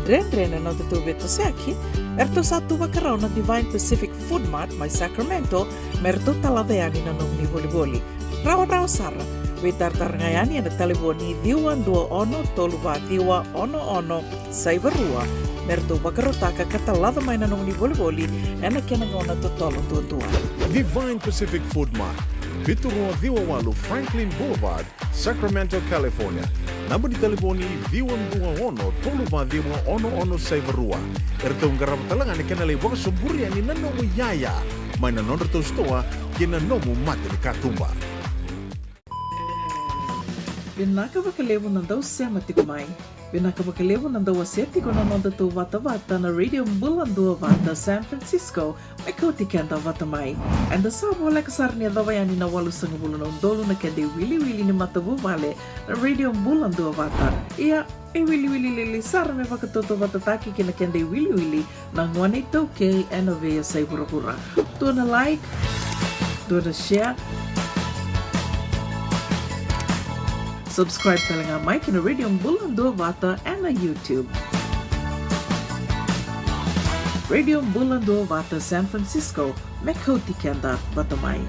dredre na nodatou veitosoyaki, eratou sa tu vakarau na Divine Pacific Food Mart mai Sacramento me ratou talaca yani na nomuni volivoli. Rawarawa sara. Veitaratara ga yani ena talevoni ciwa dua ono tolu va ciwa ono ono saiva rua me ratou vakarautaka ka talaca mai na nomuni volivoli ena kena gauna totolo duadua. Divine Pacific Food Mart, vitu rua ciwa walu Franklin Boulevard, Sacramento, California. Naba ni talevoni ciwa dua ono tolu va ciwa ono ono saiva rua. Eratou qarava tale ga na kena lai vakasoburi yani na nomu iyaya mai na nodratou sitoa kei na nomu mata ni katuba. Vinaka vakalevu na dau sema tiko mai. Vinaka vakalevu na dau wasea tiko na nodatou vatavata na Radio Bula Duavata San Francisco, me kauti keda vata mai. Eda sa voleka sara ni yacova yani na walusagavulu na udolu na keda iwiliwili ni matavuvale na Radio Bula Duavata. Ia, e wiliwili lili sara me vakatautauvatataki kei na keda iwiliwili na gone iTaukei ena veiyasai vuravura. Dua na like, dua na share. Subscribe tale ga mai ki na Radio Bula Duavata ena YouTube. Radio Bula Duavata San Francisco, me kauti keda vata mai.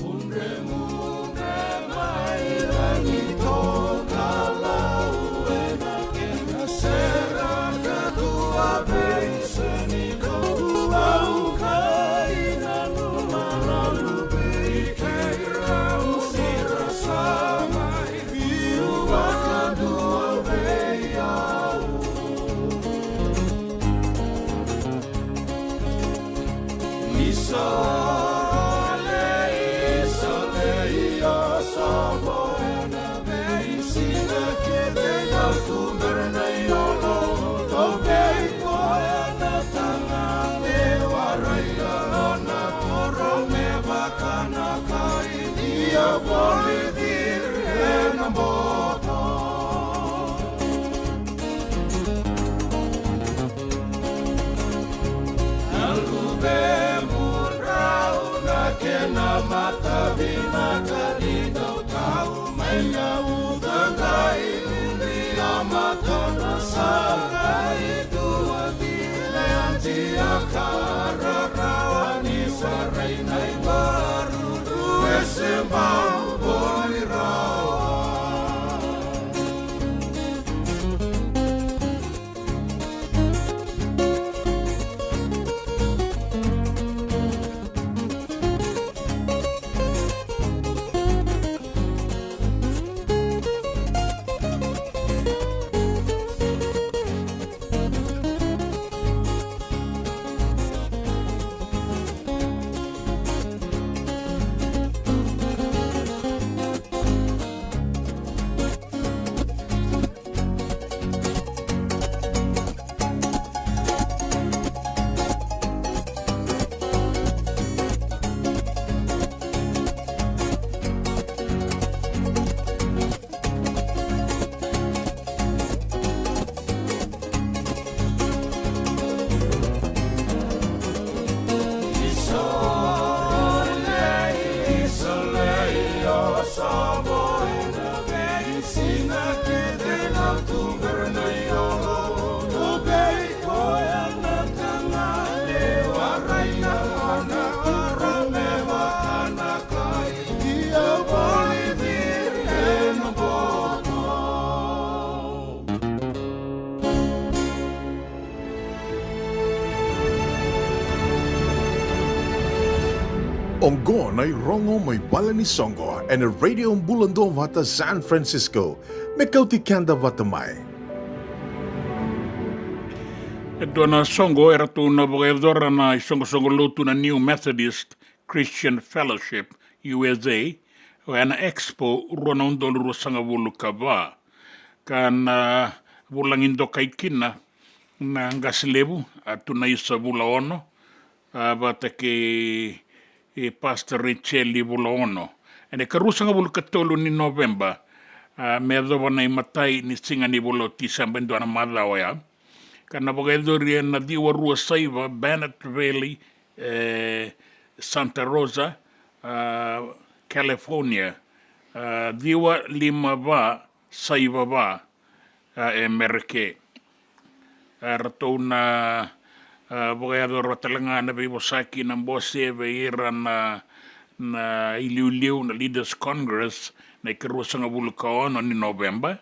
Mudremudre mai ragi toka lau ena kena sera ka dua vei seni ka dua ukai na numa na lubi kei rau sira sa mai. Iu vakadua vei au. Isa lei, isa lei, oso koya na veisiga kece, au tu bera na iyolo, au vei koya na taga me warai na nona toro me vaka na kai. Ia voli ciri ena boto. Na luvemu drau na kena matavinaka ni dau tau mai na uca qai unia mata na sagai dua. Leanti a ka rarawa ni sarai na ivaru e se bau voli rawa. Oqo na irogo mai vale ni soqo ena Radio Bula Duavata San Francisco. Me kauti keda vata mai. E dua na soqo eratou na vakayacora na isoqosoqo lotu na New Methodist Christian Fellowship, U S A, oya na Expo rua na udolu ruasagavulu ka va. Ka na vulagi dokai kina na qase levu, a Tunaisa Vulaono, a vata kei, e, Pastor Richeli Vulaono. Ena ikaruasagavulu ka tolu ni Noveba, a, me yacova na imatai ni siga ni vula o Tiseba, e dua na macawa oya. Ka na vakayacori ena ciwa rua saiva Bennett Valley, e, Santa Rosa, a, California, a, ciwa lima va saiva va, a, e Mereke. A, ratou na, a, vakayacora tale ga na veivosaki na bose vei ira na, na iliuliu, na Leaders Congress, na ikaruasagavulu ka ono ni Noveba.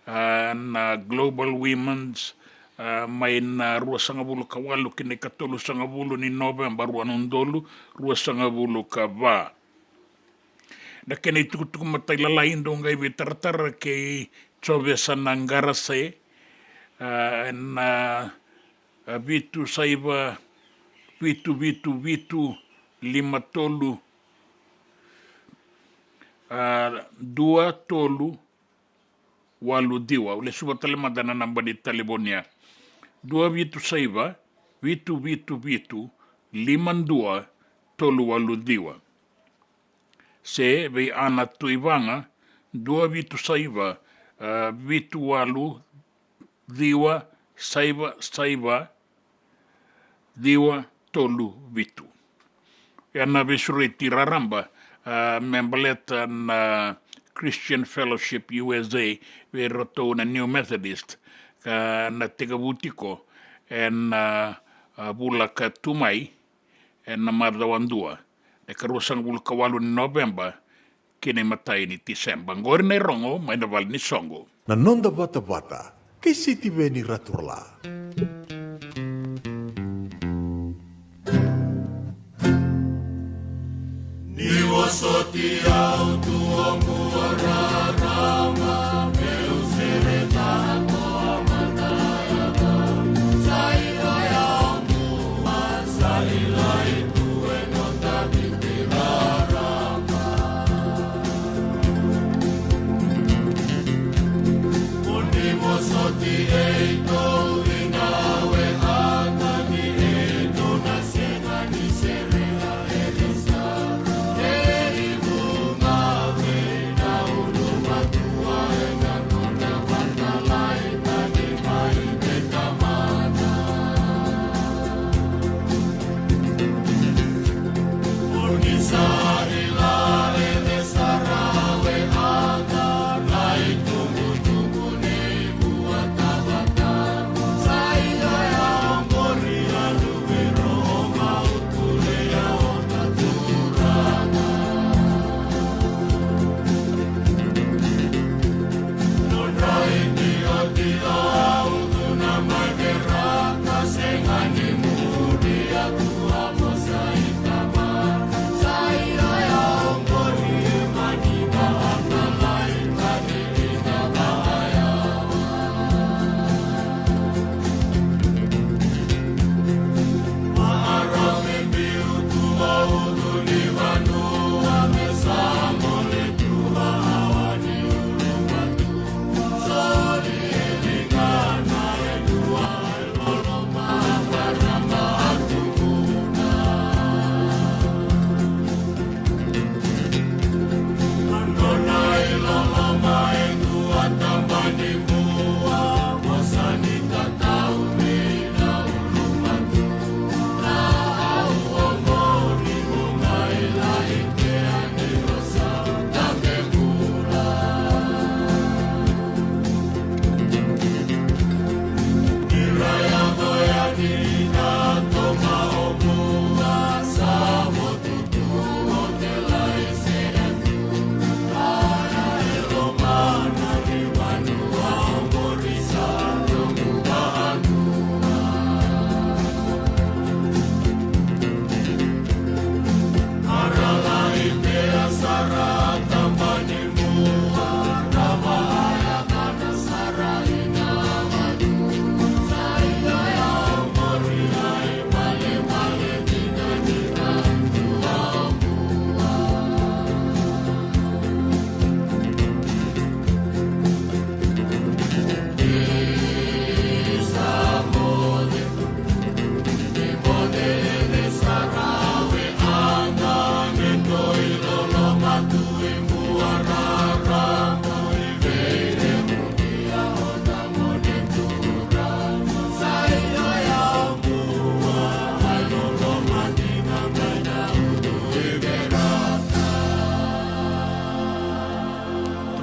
A, na Global Women's, a, mai na ruasagavulu ka walu ki na ikatolusagavulu ni Noveba, rua na udolu ruasagavulu ka va. Na kena itukutuku matailalai dou qai veitaratara kei Jovesa Naqarase, a, na, a, vitu saiva vitu vitu vitu lima tolu, a, dua tolu walu ciwa. Au lesuva tale mada na naba ni talevoni ya. Dua vitu saiva vitu vitu vitu lima dua tolu walu ciwa. Se vei Ana Tuivaga, dua vitu saiva, a, vitu walu ciwa saiva saiva ciwa tolu vitu. Ena veisureti raraba, a, me baleta na Christian Fellowship U S A vei iratou na New Methodist, ka na tekivu tiko ena, a, vula ka tu mai, ena macawa dua, na ikaruasagavulu ka walu ni Noveba ki na imatai ni Tiseba. Qori na irogo mai na vale ni soqo. Na noda vatavata kei Sitiveni Raturala. Ni vosoti au tu oqo rarama, meu sereka na tua mata.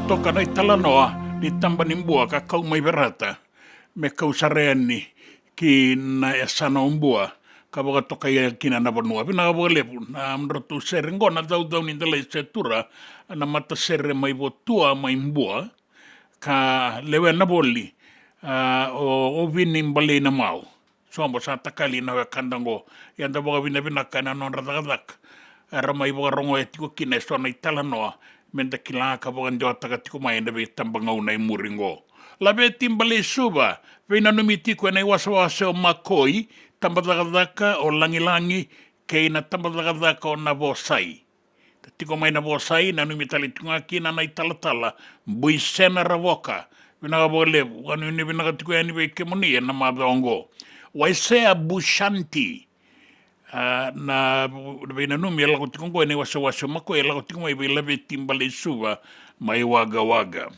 toka na italanoa ni taba ni bua ka kau mai Verata me kau sara yani ki na yasana o Bua ka vakatokai kina na vanua. Vinaka vakalevu na nodratou sere qo na Caucau ni Delai Setura, na matasere mai Votua mai Bua, ka lewena voli, a, o, o Vini Balei na Mau. Sobo sa takali na wekada qo, ia da vakavinavinaka ena nodra cakacaka. Era mai vakarogoya tiko kina eso na italanoa me da kila ka vakadewataka tiko mai ena veitabagauna e muri qo. Laveti Balei Suva, veinanumi tiko ena iwasewase o Makoi, tabacakacaka o Lagilagi kei na tabacakacaka o Navosai. Da tiko mai Navosai, nanumi tale tiko ga kina na italatala Buisena Ravoka. Vinaka vakalevu, vakanuinui vinaka tiko yani vei kemuni ena macawa oqo. Waisea Bushanti, a, na veinanumi e lako tiko oqo ena iwasewase o Makoi, e lako tiko mai vei Laveti Balei Suva mai Wagawaga.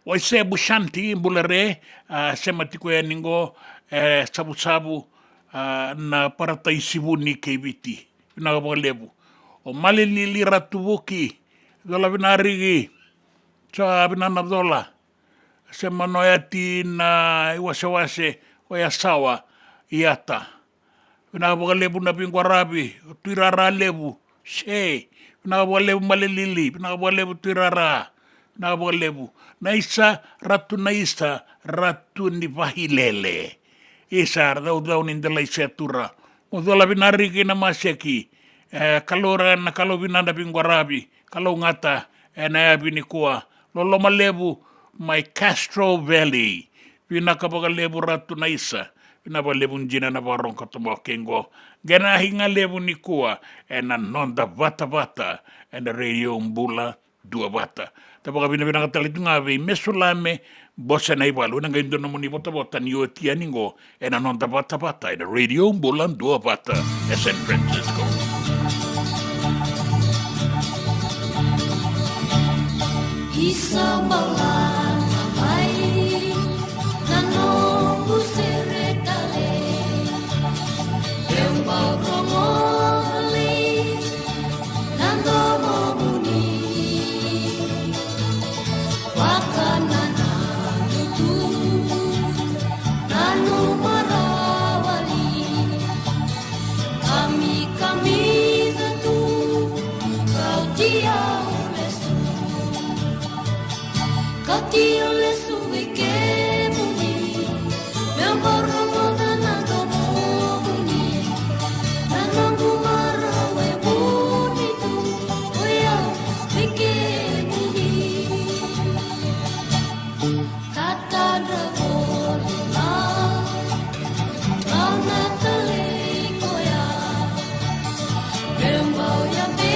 Waisea Bushanti, bula re, a, sema tiko yani oqo, e, Savusavu, a, na Parataisi Vuni kei Viti. Vinaka vakalevu. O Malelili Ratuvuki, cola vinariki. Sa vinana cola. Sema no yati na iwasewase o Yasawa, Yata. Vinaka vakalevu na veiqwaravi, o Tuirara Levu. Se, vinaka vakalevu Malelili, vinaka vakalevu Tuirara. Vinaka vakalevu. Naisa, Ratu Naisa, Ratu ni Vahilele. Isa, Caucau ni Delai Setura. Mo cola vinariki na maseki. E, kaloura na kalovinada veiqwaravi. Kalougata, ena yavi nikua. Loloma levu, mai Castro Valley. Vinaka vakalevu Ratu Naisa. Vinaka vakalevu dina na vakarogo koto mo kei qo. Qena higa levu nikua, ena noda vatavata, ena Radio Bula Duavata. Da vakavinavinaka tale tu ga vei Mesulame Bose Naivalu, ena qai dua nomuni votavota ni oti yani qo, ena noda vatavata, ena Radio Bula Duavata, e San Francisco. Isa bala na mai, na noqu sere tale, eu bau rogo voli na domomuni. Vakanananu tu, nanuma rawa li, kamikami tu, kauti au lesu. Kauti au lesu vei kemuni, meu bau rogoca na domomuni. Na noqu marau e vuni tu, o yau vei kemuni. Tatadra voli mai, au na talei koya. Meu bau yabe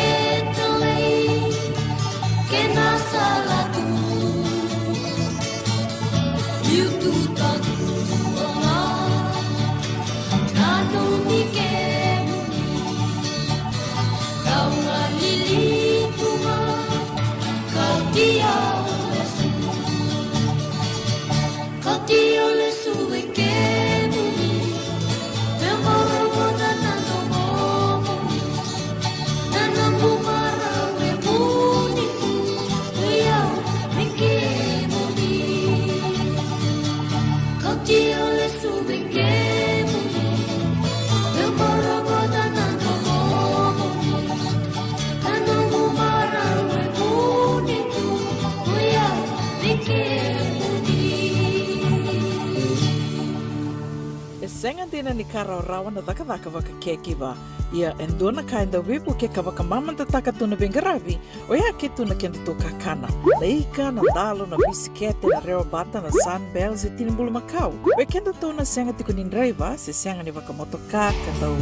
talei kei na sala tu. Liu tu tadu o ga, nanumi kemuni. Kau galili tu ga, kauti au lesu. Kauti au lesu vei kemuni. Meu bau rogoca na domomuni. Na noqu marau e vuni tu, o yau vei kemuni. Kauti au lesu vei kemuni. Meu bau rogoca na domomuni. Na noqu marau e vuni tu, o yau vei kemuni. E sega dina ni ka rawarawa na cakacaka vakacaregiver. Ia e dua na ka e dau veivuke ka vakamamadataka tu na veiqaravi, oya ke tu na kedatou kakana. Na ika, na dalo, na bisikete, na rewabata, na Sunbells, e tini bulumakau. Vei kedatou na sega tiko ni draiva, se sega ni vakamotoka, ka dau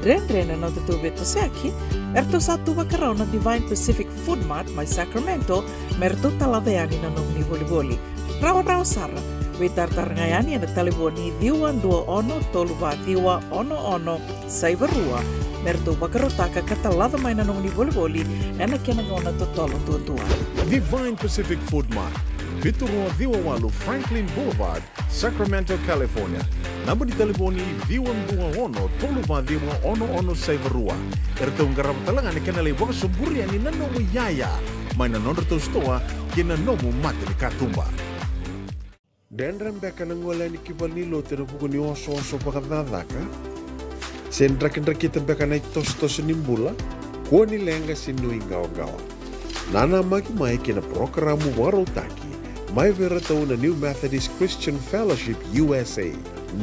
dredre na nodatou veitosoyaki, eratou sa tu vakarau na Divine Pacific Food Mart mai Sacramento, me ratou talaca yani na nomuni volivoli. Rawarawa sara, veitaratara ga yani ena talevoni ciwa dua ono tolu va ciwa ono ono saiva rua, me ratou vakarautaka ka talaca mai na nomuni volivoli ena kena gauna totolo duadua. Divine Pacific Food Mart, vitu rua ciwa walu Franklin Boulevard, Sacramento, California. Naba ni talevoni ciwa dua ono tolu va ciwa ono ono saiva rua. Eratou qarava tale ga na kena lai vakasoburia ni na nomu iyaya. mai na nodratou sitoa kei na nomu mata ni katuba. Dredre beka na gole yani ki valenilotu ena vuku ni osooso vakacakacaka? Se drakidrakita beka na itosotoso ni bula? Kua ni leqa se nuiqawaqawa. Nanamaki mai ki na parokaramu vakarautaki mai vei iratou na New Methodist Christian Fellowship U S A.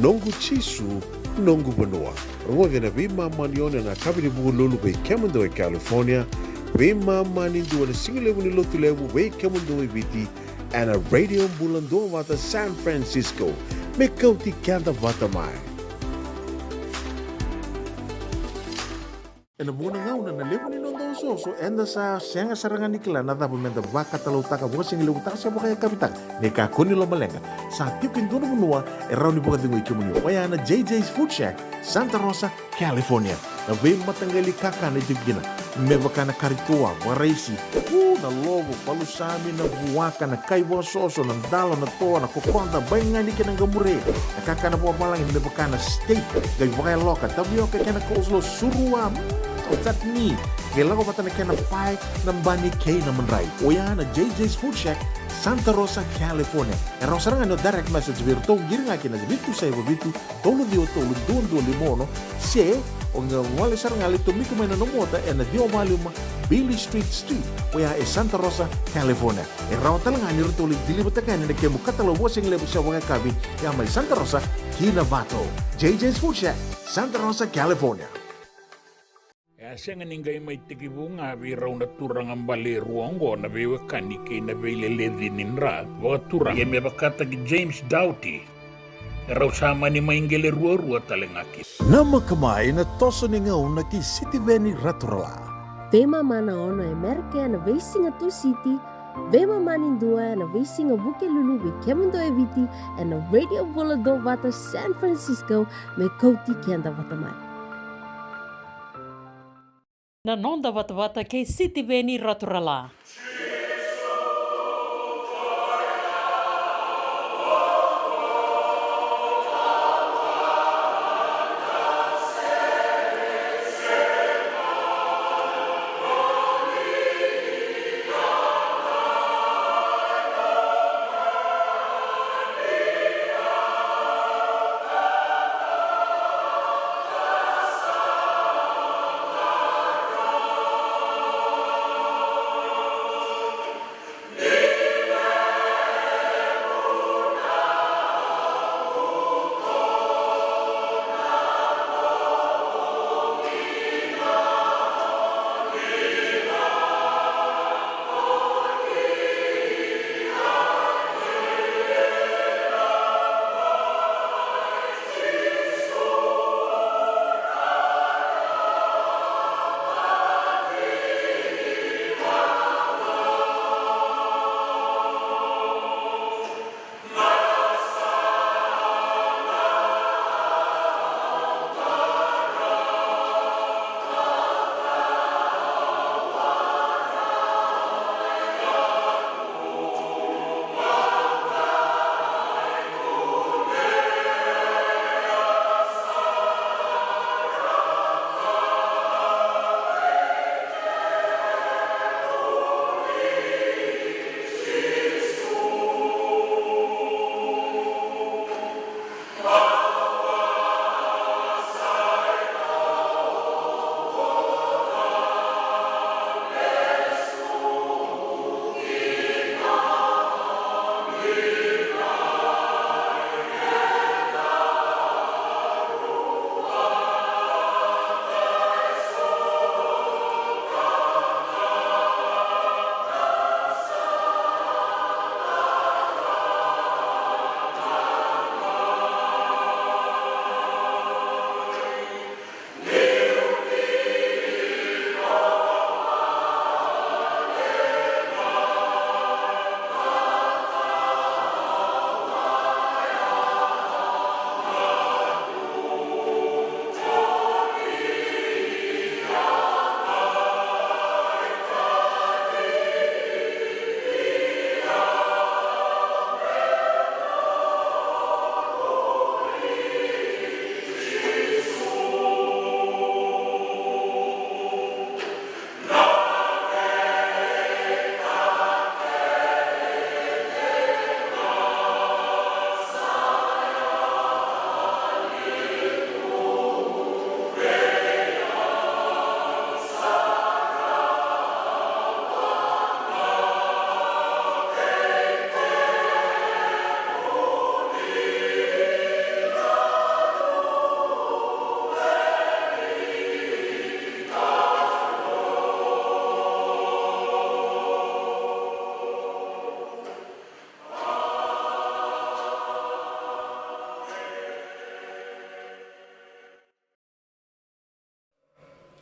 Noqu Jisu, noqu vanua. Rogoci ena veimama ni ono ena yakavi ni Vukelulu vei kemudou e California, veimama ni dua ena sigalevu ni Lotulevu vei kemudou e Viti, ena Radio Bula Duavata San Francisco. Me kauti keda vata mai. Ena vuqa na gauna na levu ni noda osooso, eda sa sega sara ga ni kila na cava meda vakatalautaka, vakasigalevu taka se vakayakavi taka. Ni kakua ni lomaleqa, sa tiko e dua na vanua e rawa ni vakacegui kemuni. Oya na J J's Food Shack, Santa Rosa, California. Na veimataqali kakana e tiko kina, me vaka na kari toa, vakaraisi, u, na lovo, palusami, na vuaka, na kai vakasoso, na dalo, na toa, na kokoda, baigani kei na qamure, na kakana vakavalagi me vaka na steak, qai vakayaloka, tavioka kei na coleslaw, surua, mm, o chutney, qai lako vata na kena pae, na bani kei na madrai. Oya na J J's Food Shack, Santa Rosa, California. E rawa sara ga ni o direct message vei iratou, qiri ga kina vitu saiva vitu, tolu ciwa tolu, dua dua lima ono, se o qai gole sara ga, lai tomika mai na nomu ota ena ciwa va lima Beale Street Suite, oya e Santa Rosa, California. E rawa tale ga ni ratou lai deliver-taka yani na kemu katalau vakasigalevu se vakayakavi, ya mai Santa Rosa ki Novato. J J's Food Shack, Santa Rosa, California. E a sega ni qai mai tekivu ga vei rau na turaga bale e rua oqo na veiwekani kei na veileleci ni dra vakaturaga. Ia me vakataki James Doughty, e rau sa mani mai qele ruarua tale ga kina. Namaka mai na toso ni gauna kei Sitiveni Raturala. Veimama na ono e Merika ena veisiga Tusiti, veimama ni dua ena veisiga Vukelulu vei kemudou e Viti, ena Radio Bula Duavata San Francisco, me kauti keda vata mai. Na noda vatavata kei Sitiveni Raturala.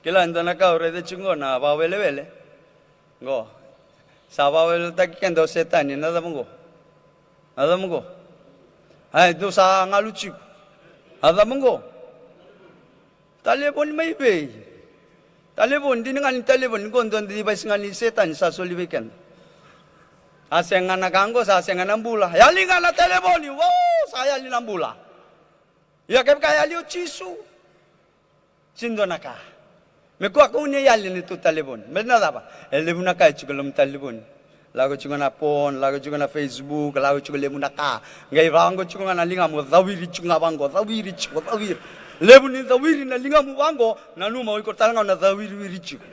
Kila e dua na ka au raica tiko qo na vakawelewele. Qo. Sa vakaweleweletaki keda o Setani, na cava qo? Na cava qo? Ai, dou sa galu tiko. Na cava qo? Talevoni mai vei? Talevoni, dina ga ni talevoni qo, dua na device ga ni Setani sa soli vei keda. A sega na ka qo, sa sega na bula. Yali ga na talevoni, wo, sa yali na bula. Ia kevaka e yali o Jisu, sega ni dua na ka. Me kua kau ni yali na tou talevoni. Me na cava? E levu na ka e tiko e loma ni talevoni. Lako tiko na phone, lako tiko na Facebook, lako tiko levu na ka. Qai vaqo tiko ga na ligamu, cawiri tiko ga vaqo, cawiri tiko, cawiri. Levu ni cawiri na ligamu vaqo, nanuma o iko tale ga o na cawiriwiri tiko.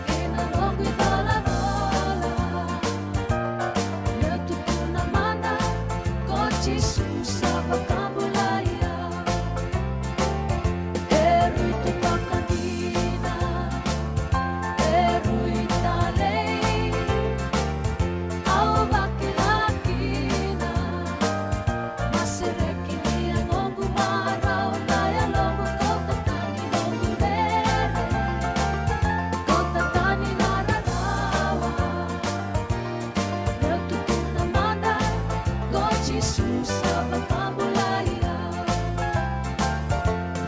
Ena noqu icolacola, meu tukuna mada, ko Jisu sa vakabulai au. E rui totoka dina, e rui talei, au vakila kina. Na sereki ni yagoqu marau, na yaloqu kauta tani noqu rere, kauta tani na rarawa. Meu tukuna mada, ko Jisu sa vakabulai au.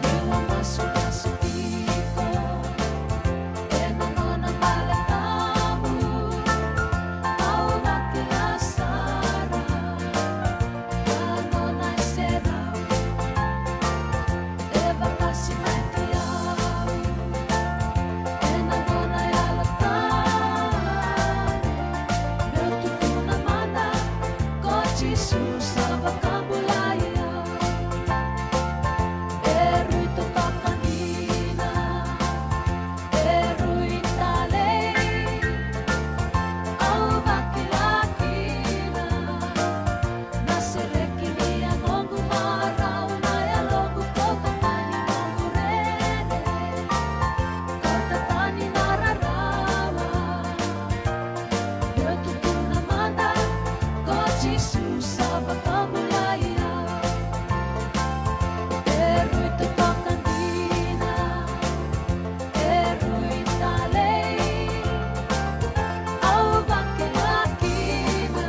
Niu a masumasu tiko ena nona vale tabu, au vakila sara na nona iserau. E vakasinati au ena nona Yalo Tabu. Meu tukuna mada, ko Jisu sa vakabulai au. E rui totoka dina, e rui talei, au vakila kina. Na sereki ni yagoqu marau, na yaloqu kauta tani noqu rere, kauta tani na rarawa. Meu tukuna mada, ko Jisu sa vakabulai au. E rui totoka dina, e rui talei, au vakila kina.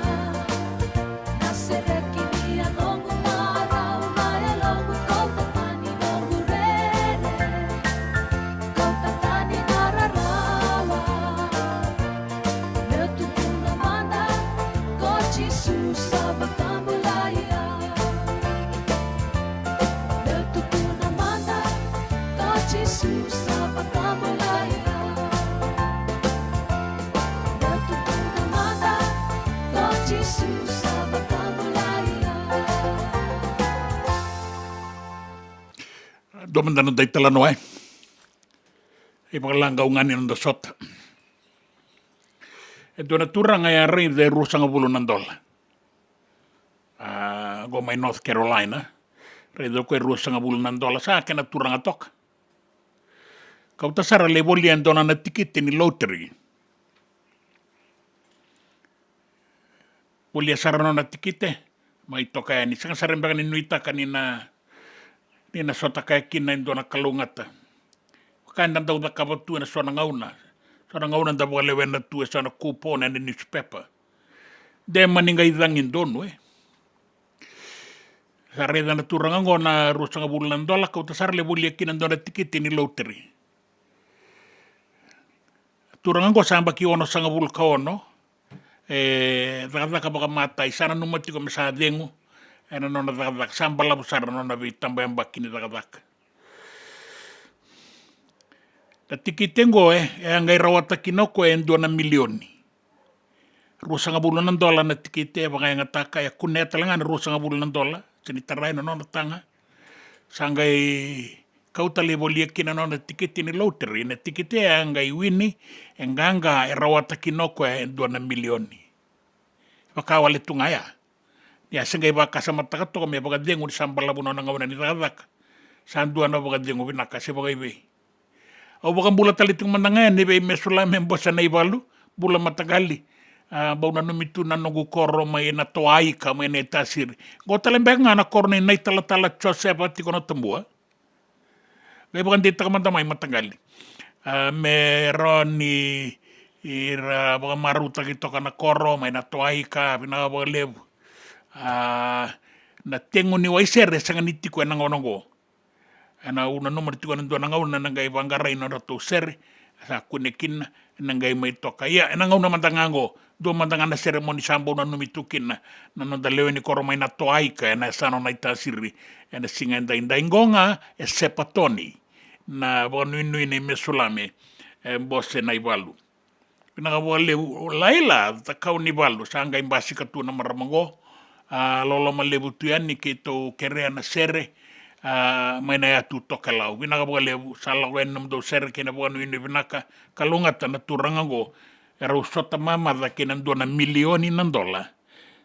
Na sereki ni yagoqu marau, na yaloqu kauta tani noqu rere, kauta tani na rarawa. Meu tukuna mada, ko Jisu sa vakabulai au. Meu tukuna mada, ko Jisu sa vakabulai au. Meu tukuna mada, ko Jisu sa vakabulai au. Dua mada na noda italanoa, e. E vakalaga au ga ni noda sota. E dua na turaga e a raica e ruasagavulu na dola. A, qo mai North Carolina. Raica o koya e ruasagavulu na dola, sa kena turaga toka. Kauta sara lai volia e dua na tikite ni lottery. Volia sara nona tikite, mai toka yani. Sega sara beka ni nuitaka ni na, ni na sota kaya kina e dua na kalougata. Vaka eda dau cakava tu ena so na gauna. So na gauna da vakalewena tu e so na kupona ena newspaper. De mani qai cagi donu, e. Sa raica na turaga qo na ruasagavulu na dola, kauta sara lai volia kina dua na tikite ni lottery. Turaga qo sa yabaki onosagavulu ka ono, e cakacaka vakamatai, sa nanuma tiko me sa cegu ena nona cakacaka, sa balavu sara na nona veitabayabaki ni cakacaka. Na tikite qo, e, e a qai rawata kina o koya e dua na milioni. Ruasagavulu na dola na tikite, e vakayagataka, e kunea tale ga na ruasagavulu na dola, sa ni tarai na nona taga. Sa qai Kau tale volia kina na nona tikiti ni lottery, na tikiti ya qai wini, e qaqa, e rawata kina o koya e dua na milioni. Vaka wale tu ga ya. Ni a se qai vakasamataka toka me vakacegu ni sa balavu na nona gauna ni cakacaka. Sa dua na vakacegu vinaka se vakaivei. Au vakabula tale tiko mada ga yani vei Mesulame Bose Naivalu, bula mataqali. A, bau nanumi tu na noqu koro mai na Toaika mai na Naitasiri. Qo tale beka ga na koro nei Naitalatala Josefa tiko na Tabua. Qai vakadeitaka mada mai mataqali. A, me rawa ni ira vakamarautaki toka na koro mai na Toaika, vinaka vakalevu. A, na tegu ni waisere sega ni tiko ena gauna oqo. Ena, au nanuma ni tiko ena dua na gauna ena qai vaqarai na nodratou sere, sa kune kina, ena qai mai toka. Ia, ena gauna mada ga oqo, dua mada ga na seremoni sa bau nanumi tu kina na noda lewe ni koro mai na Toaika, ena yasana o Naitasiri, ena siga edaidai. Qo ga e Sepatoni, na vakanuinui nei Mesulame, e, Bose Naivalu. Vinaka vakalevu, Laila Cakaunivalu, sa qai basika tu na marama qo. A, loloma levu tu yani keitou kerea na sere, a, mai na yatu Tokelau. Vinaka vakalevu, sa lako yani nomudou sere kei na vakanuinui vinaka, kalougata na turaga qo. Erau sota mamaca kei na dua na milioni na dola.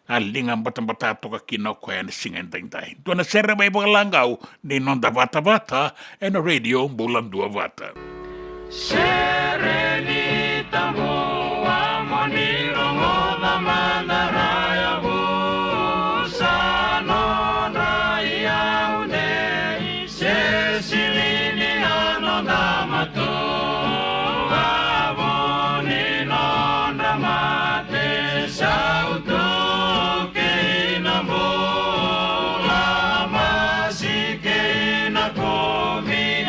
A liga batabata toka kina o koya ena siga edaidai. Dua na sere mai vakalaqau ni noda vatavata ena Radio Bula Duavata. Sere ni Tabua mo ni rogoca mada, ra yavusa nodra iyau nei se silini na noda matua, vuni nodra mate, sautu kei na bula, masi kei na kumi, a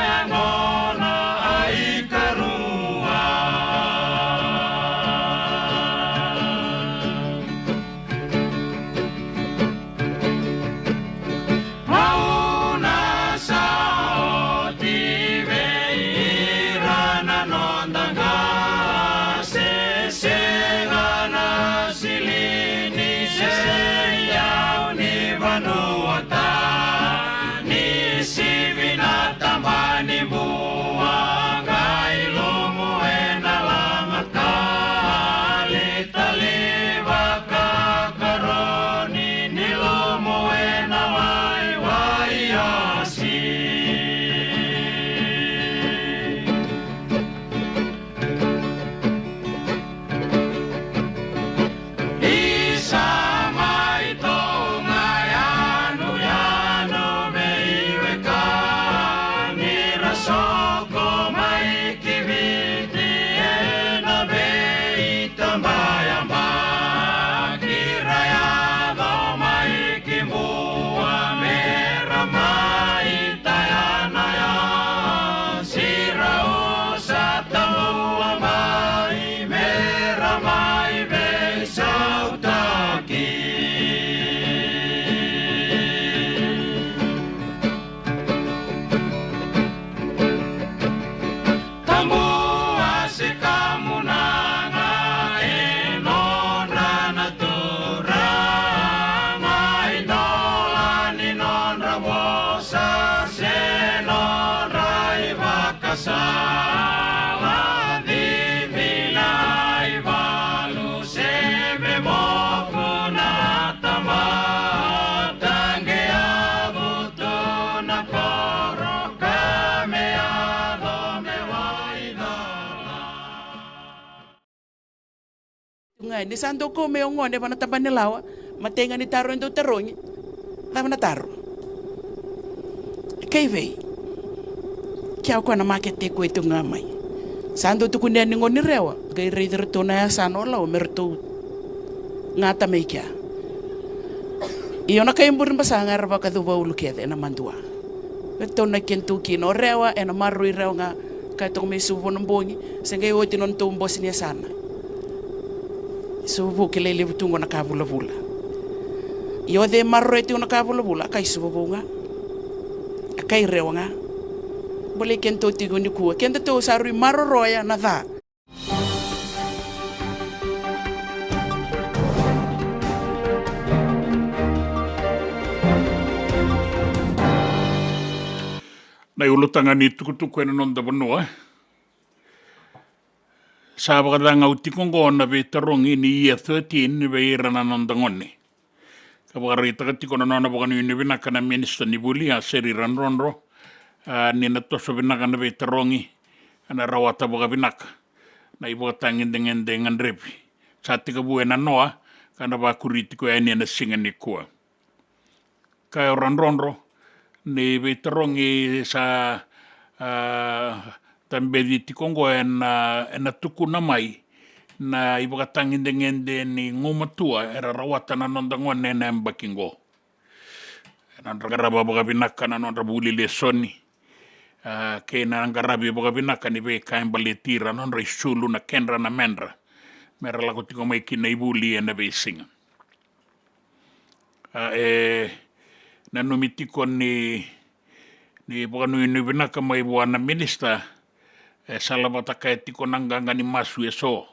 yaqona a ikarua. Gauna sa oti vei ira na noda qase, sega na silini se iyau ni vanua, tani sivi na taba ni bua, qai lumu ena lama, tali tali vakakaroni, ni lumu ena waiwai yasi. Isa mai tou ga yanuyanu vei wekani ra soko mai ki Viti ena veitabayabaki, ra yaco mai ki Bua me ra mai tayana yasi, ra usa Tabua mai me ra mai veisautaki. Tabua se Kamunaga e nodra na turaga, idola ni nodra vosa se nodra ivakasala, cici na ivalu se me moku na tamata, qai yavu tu na koro ka me yaco me waicala. Ga ni sa dau kau mai o gone va na taba ni lawa, matai ga ni taro e dau tarogi. Cava na taro? Kei vei? Kea o koya na makete e kua e tu ga mai. Sa dau tukuni yani gone ni Rewa, qai raici iratou na yasana o Lawa me ratou gata mai kea. Io, na kai Burebasaga era vakacuva ulu kece ena madua. Ratou na kedatou kina o Rewa, ena maroroi Rewa ga, ka toka mai Suvavou na bogi, se qai oti nodatou bose ni yasana. Suvavou kilai levu tu qo na ka vulavula. Io, o cei maroroya tiko na ka vulavula, a kai Suvavou ga. A kai Rewa ga. Bolei kedatou tiko nikua, kedatou sa rui maroroya na ca. Ai ulutaga ni tukutuku ena noda vanua. Sa vakacagau tiko oqo na veitarogi ni Year thirteen vei ira na noda gone. Ka vakaraitaka tiko na nona vakanuinui vinaka na Minisita ni Vuli, a Seri Radrodro, a, ni na toso vinaka na veitarogi, ka na rawata vakavinaka na ivakatagedegede gadrevi. Sa tekivu ena noa, ka na vakuri tiko yani ena siga nikua. Kaya o Radrodro ni veitarogi sa, a, tabeci tiko oqo ena, ena tukuna mai na ivakatagedegede ni gumatua era rawata na noda gone ena yabaki oqo. Ena nodra qarava vakavinaka na nodra vuli lesoni, a, kei na qaravi vakavinaka ni veika e baleti ira, na nodra isulu, na kedra, na medra, mera lako tiko mai kina i vuli ena veisiga. A, e nanumi tiko ni, ni vakanuinui vinaka mai vua na Minisita, e sala vata kaya tiko na qaqa ni masu eso.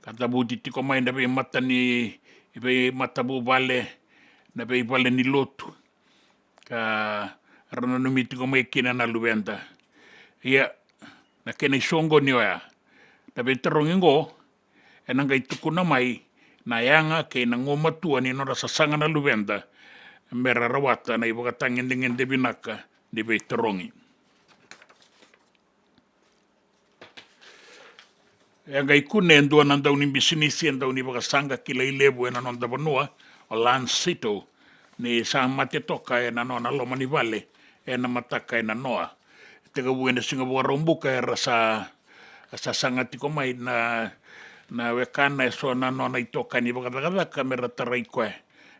Ka cavuti tiko mai na veimata ni, veimatavuvale, na veivale ni lotu. Ka ra nanumi tiko mai kina na luveda. Ia, na kena isoqoni oya. Na veitarogi oqo, ena qai tukuna mai na yaga kei na gumatua ni nodra sasaga na luveda, mera rawata na ivakatagedegede vinaka ni veitarogi. E qai kune e dua na daunibisinisi, e daunivakasaqa kilai levu ena noda vanua, o Lance Sito, ni sa mate toka ena nona loma ni vale ena mataka ena noa. Tekivu ena siga Vakaraubuka era sa, sa saga tiko mai na, na wekana eso na nona itokani vakacakacaka mera tarai koya.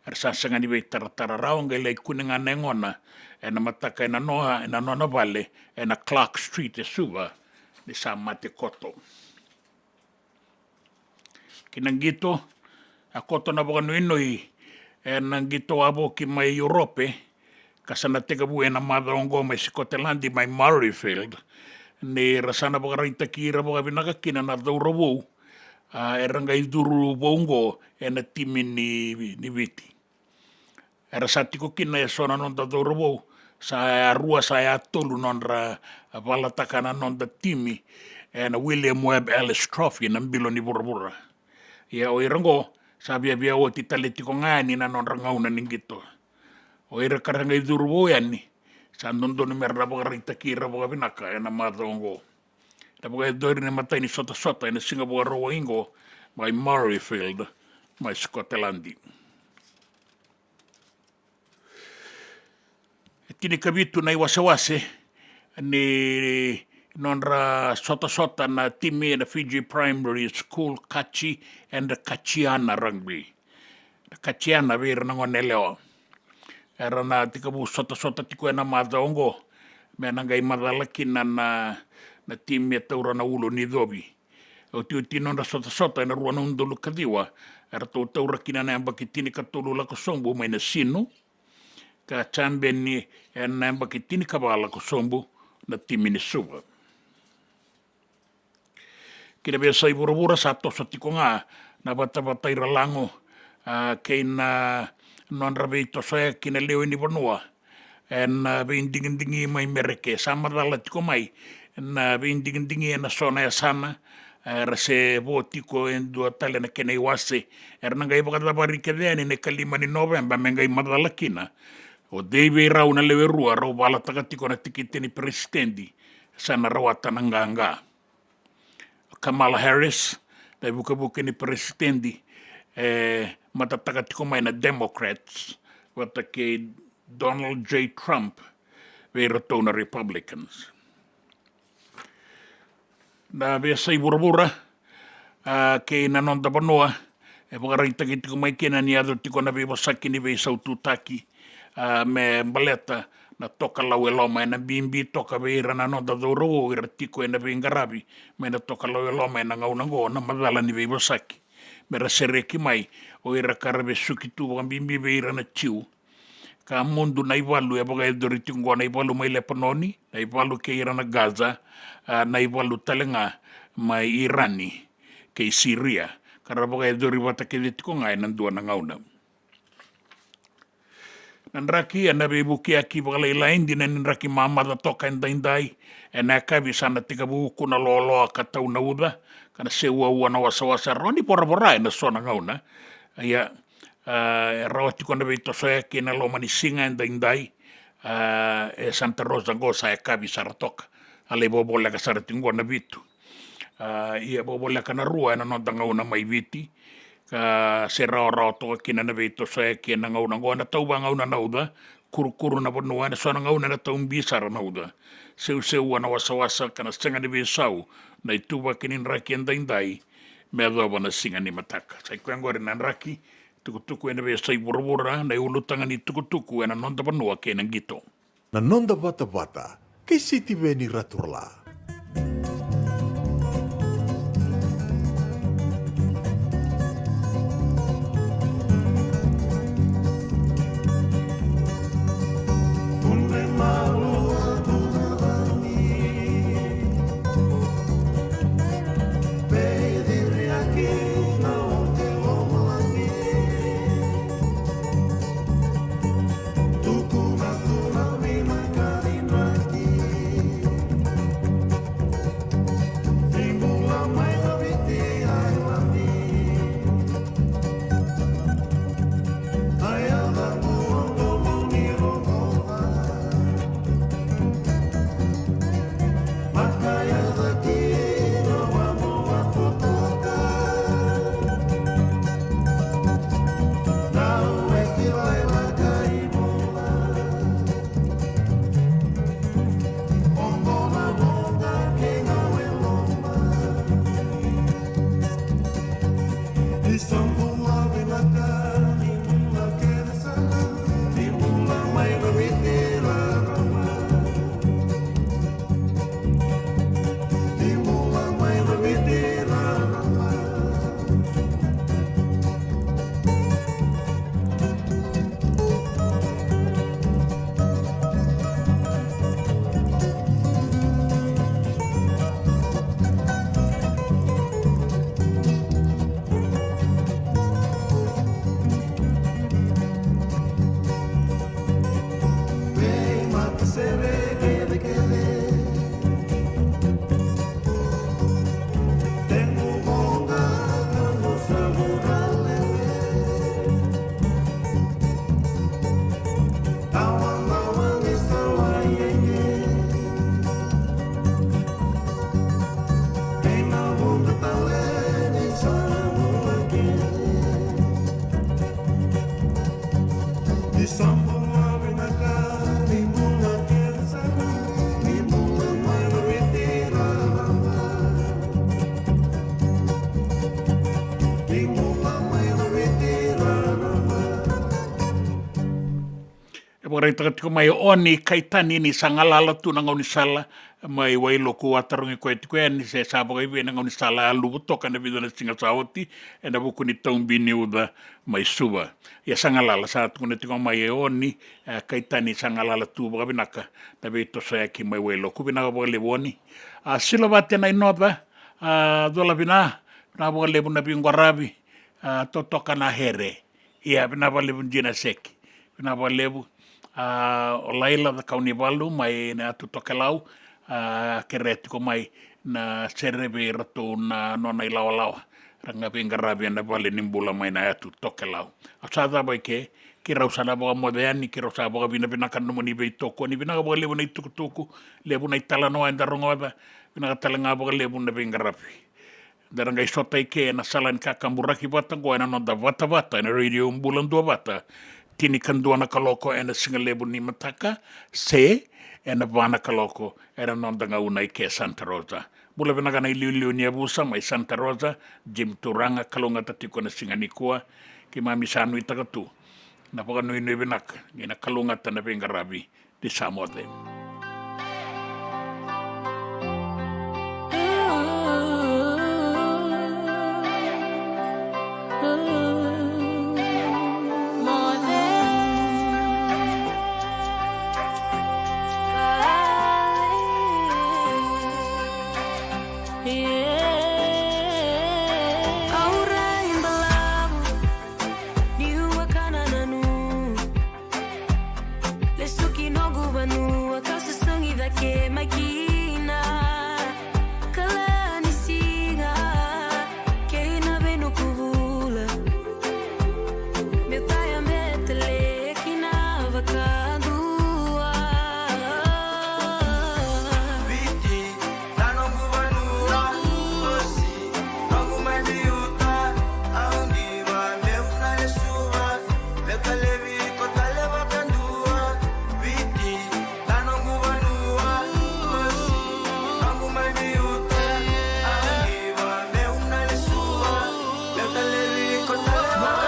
Era sa sega ni veitaratara rawa, qai lai kune ga na yagona ena mataka ena noa, ena nona vale ena Clark Street e Suva, ni sa mate koto. Ki na qito, a koto na vakanuinui ena qito wavoki mai Europe, ka sa na tekivu ena macawa oqo mai Scotland, mai Murrayfield, ni ra sa na vakaraitaki ira vakavinaka kina na cauravou, a, era qai curu vou oqo ena timi ni, ni Viti. Era sa tiko kina eso na noda cauravou, sa yarua, sa yatolu nodra valataka na noda timi ena William Webb Ellis Trophy, na bilo ni vuravura. Ia o ira oqo, sa viavia oti tale tiko ga yani na nodra gauna ni qito. O ira ka ra qai curu vou yani, sa dodonu mera na vakaraitaki ira vakavinaka ena macawa oqo. Na vakayacori na imatai ni sotasota ena siga Vakarauwai oqo mai Murrayfield, mai Scotland. E tinikavitu na iwasewase ni nodra sotasota na timi ena Fiji Primary School Kachi and Kachiana Rugby. Na Kachiana vei ira na gone yalewa. Era na tekivu sotasota tiko ena macawa oqo, me na qai macala kina na, na timi e taura na ulu ni covi. Otioti nodra sotasota ena rua na udolu ka ciwa, eratou taura kina na yabaki tinikatolu lako sobu mai Nasinu, ka champion ena yabaki tinikava lako sobu na timi ni Suva. Ki na veiyasai vuravura sa toso tiko ga na vatavata iralago, a, kei na nodra veitosoya ki na lewe ni vanua ena veidigidigi mai Mereke. Sa macala tiko mai na veidigidigi ena so na yasana, era se vo tiko e dua tale na kena iwase. Era na qai vakacavari kece yani na ikalima ni Noveba me qai macala kina. O cei vei rau na lewe rua rau valataka tiko na tikite ni peresitedi, sa na rawata na qaqa. Kamala Harris, na ivukevuke ni peresitedi, e matataka tiko mai na Democrats, vata kei Donald J Trump vei iratou na Republicans. Na veiyasai vuravura, a, kei na noda vanua, e vakaraitaki tiko mai kina ni yaco tiko na veivosaki ni veisaututaki, a, me baleta na tokalau e loma, ena bibi toka vei ira na noda cauravou era tiko ena veiqaravi mai na tokalau e loma ena gauna oqo, na macala ni veivosaki. Mera sereki mai o ira ka ra vesuki tu vakabibi vei ira na Jiu. Ka mudu na ivalu e vakayacori tiko oqo, na ivalu mai Lepanoni, na ivalu kei ira na Gaza, a, na ivalu tale ga mai Irani kei Siria, ka ra vakayacori vata kece tiko ga ena dua na gauna. Na draki ena veivukiyaki vakalailai dina ni draki mamaca toka edaidai. Ena yakavi sa na tekivu kuna loaloa ka tau na uca, ka na seuaua na wasawasa, rawa ni voravora ena so na gauna. Ia, a, e rawa tiko na veitosoyaki ena loma ni siga edaidai. A, e Santa Rosa qo sa yakavi sara toka. A lai vovoleka sara tiko qo na vitu. A, ia vovoleka na rua ena noda gauna mai Viti. Ka se rawarawa toka kina na veitosoyaki ena gauna qo, ena tau vagauna na uca, kurukuru na vanua, ena so na gauna ena tau bi sara na uca. Seuseua na wasawasa ka na sega ni veisau na ituvaki ni draki edaidai me yacova na siga ni mataka. Sa i koya qori na draki, tukutuku ena veiyasai vuravura, na iulutaga ni tukutuku ena noda vanua kei na qito. Na noda vatavata kei Sitiveni Raturala. E vakaraitaka tiko mai o Oni Kaitani ni sa galala tu na gaunisala mai Wailoku. A tarogi koya tiko yani se sa vakaivei na gaunisala a luvu toka ena vica na siga sa oti ena vuku ni taubi ni uca mai Suva. Ia sa galala, sa tukuna tiko mai e Oni, e, Kaitani, sa galala tu vakavinaka na veitosoyaki mai Wailoku. Vinaka vakalevu Oni. A, Silovate na inoca, a, cola vina, vinaka vakalevu na veiqaravi, a, totoka na here. Ia, vinaka vakalevu dina seki. Vinaka vakalevu. A, o Laila Cakaunivalu mai na yatu Tokelau, a, kerea tiko mai na sere vei iratou na nona ilawalawa. Ra ga veiqaravi ena vale ni bula mai na yatu Tokelau. Au sa cava i ke, keirau sa na vakamoce yani, keirau sa vakavinavinaka na nomuni veitokoni, vinaka vakalevu na itukutuku, levu na italanoa eda rogoca, vinaka tale ga vakalevu na veiqaravi. Da na qai sota i ke ena sala ni kakaburaki vata oqo ena noda vatavata ena Radio Bula Duavata, tinikadua na kaloko ena sigalevu ni mataka, se ena va na kaloko ena noda gauna i ke Santa Rosa. Bula vinaka na iliuliu ni yavusa mai Santa Rosa, Jim Turaga, kalougata tiko na siga nikua, keimami sa nuitaka tu na vakanuinui vinaka ni na kalougata na veiqaravi ni sa moce. E mai kina kala ni siga kei na vei noqu bula. Meu taya me tale kina vakadua. Viti na noqu vanua, mosi noqu mai biuta. Au diva meu na lesuva, meu talevi iko tale vakadua. Viti na noqu vanua, mosi noqu mai biuta. Au diva meu na lesuva, meu talevi iko tale vakadua.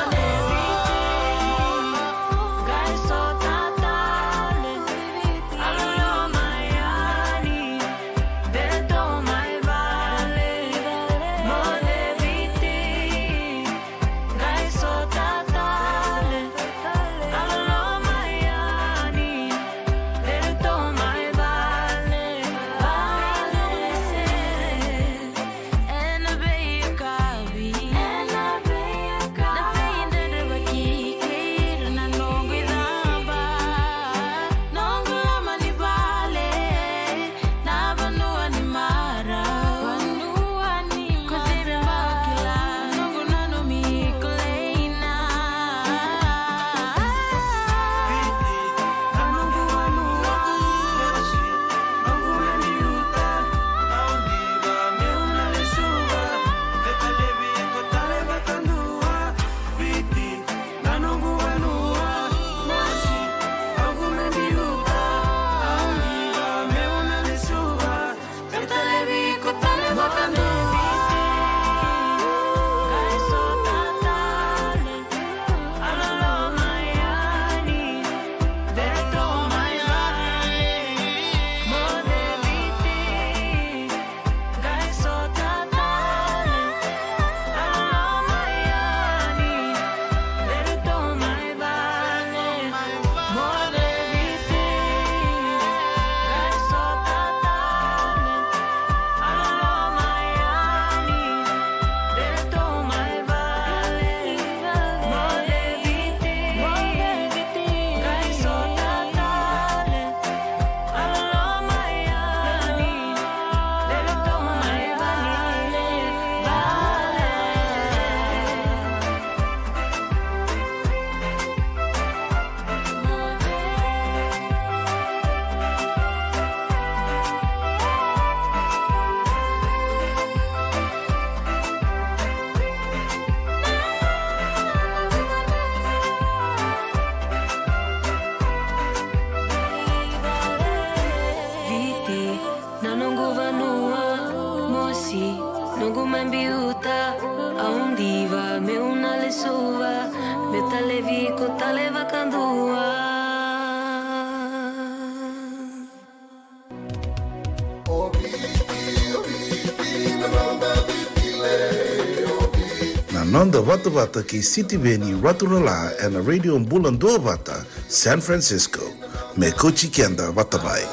Viti na noqu vanua, mosi noqu mai biuta. Au diva meu na lesuva, meu talevi iko tale vakadua. Na noda vatavata kei Sitiveni Raturala ena Radio Bula Duavata, San Francisco. Me kauti keda vata mai.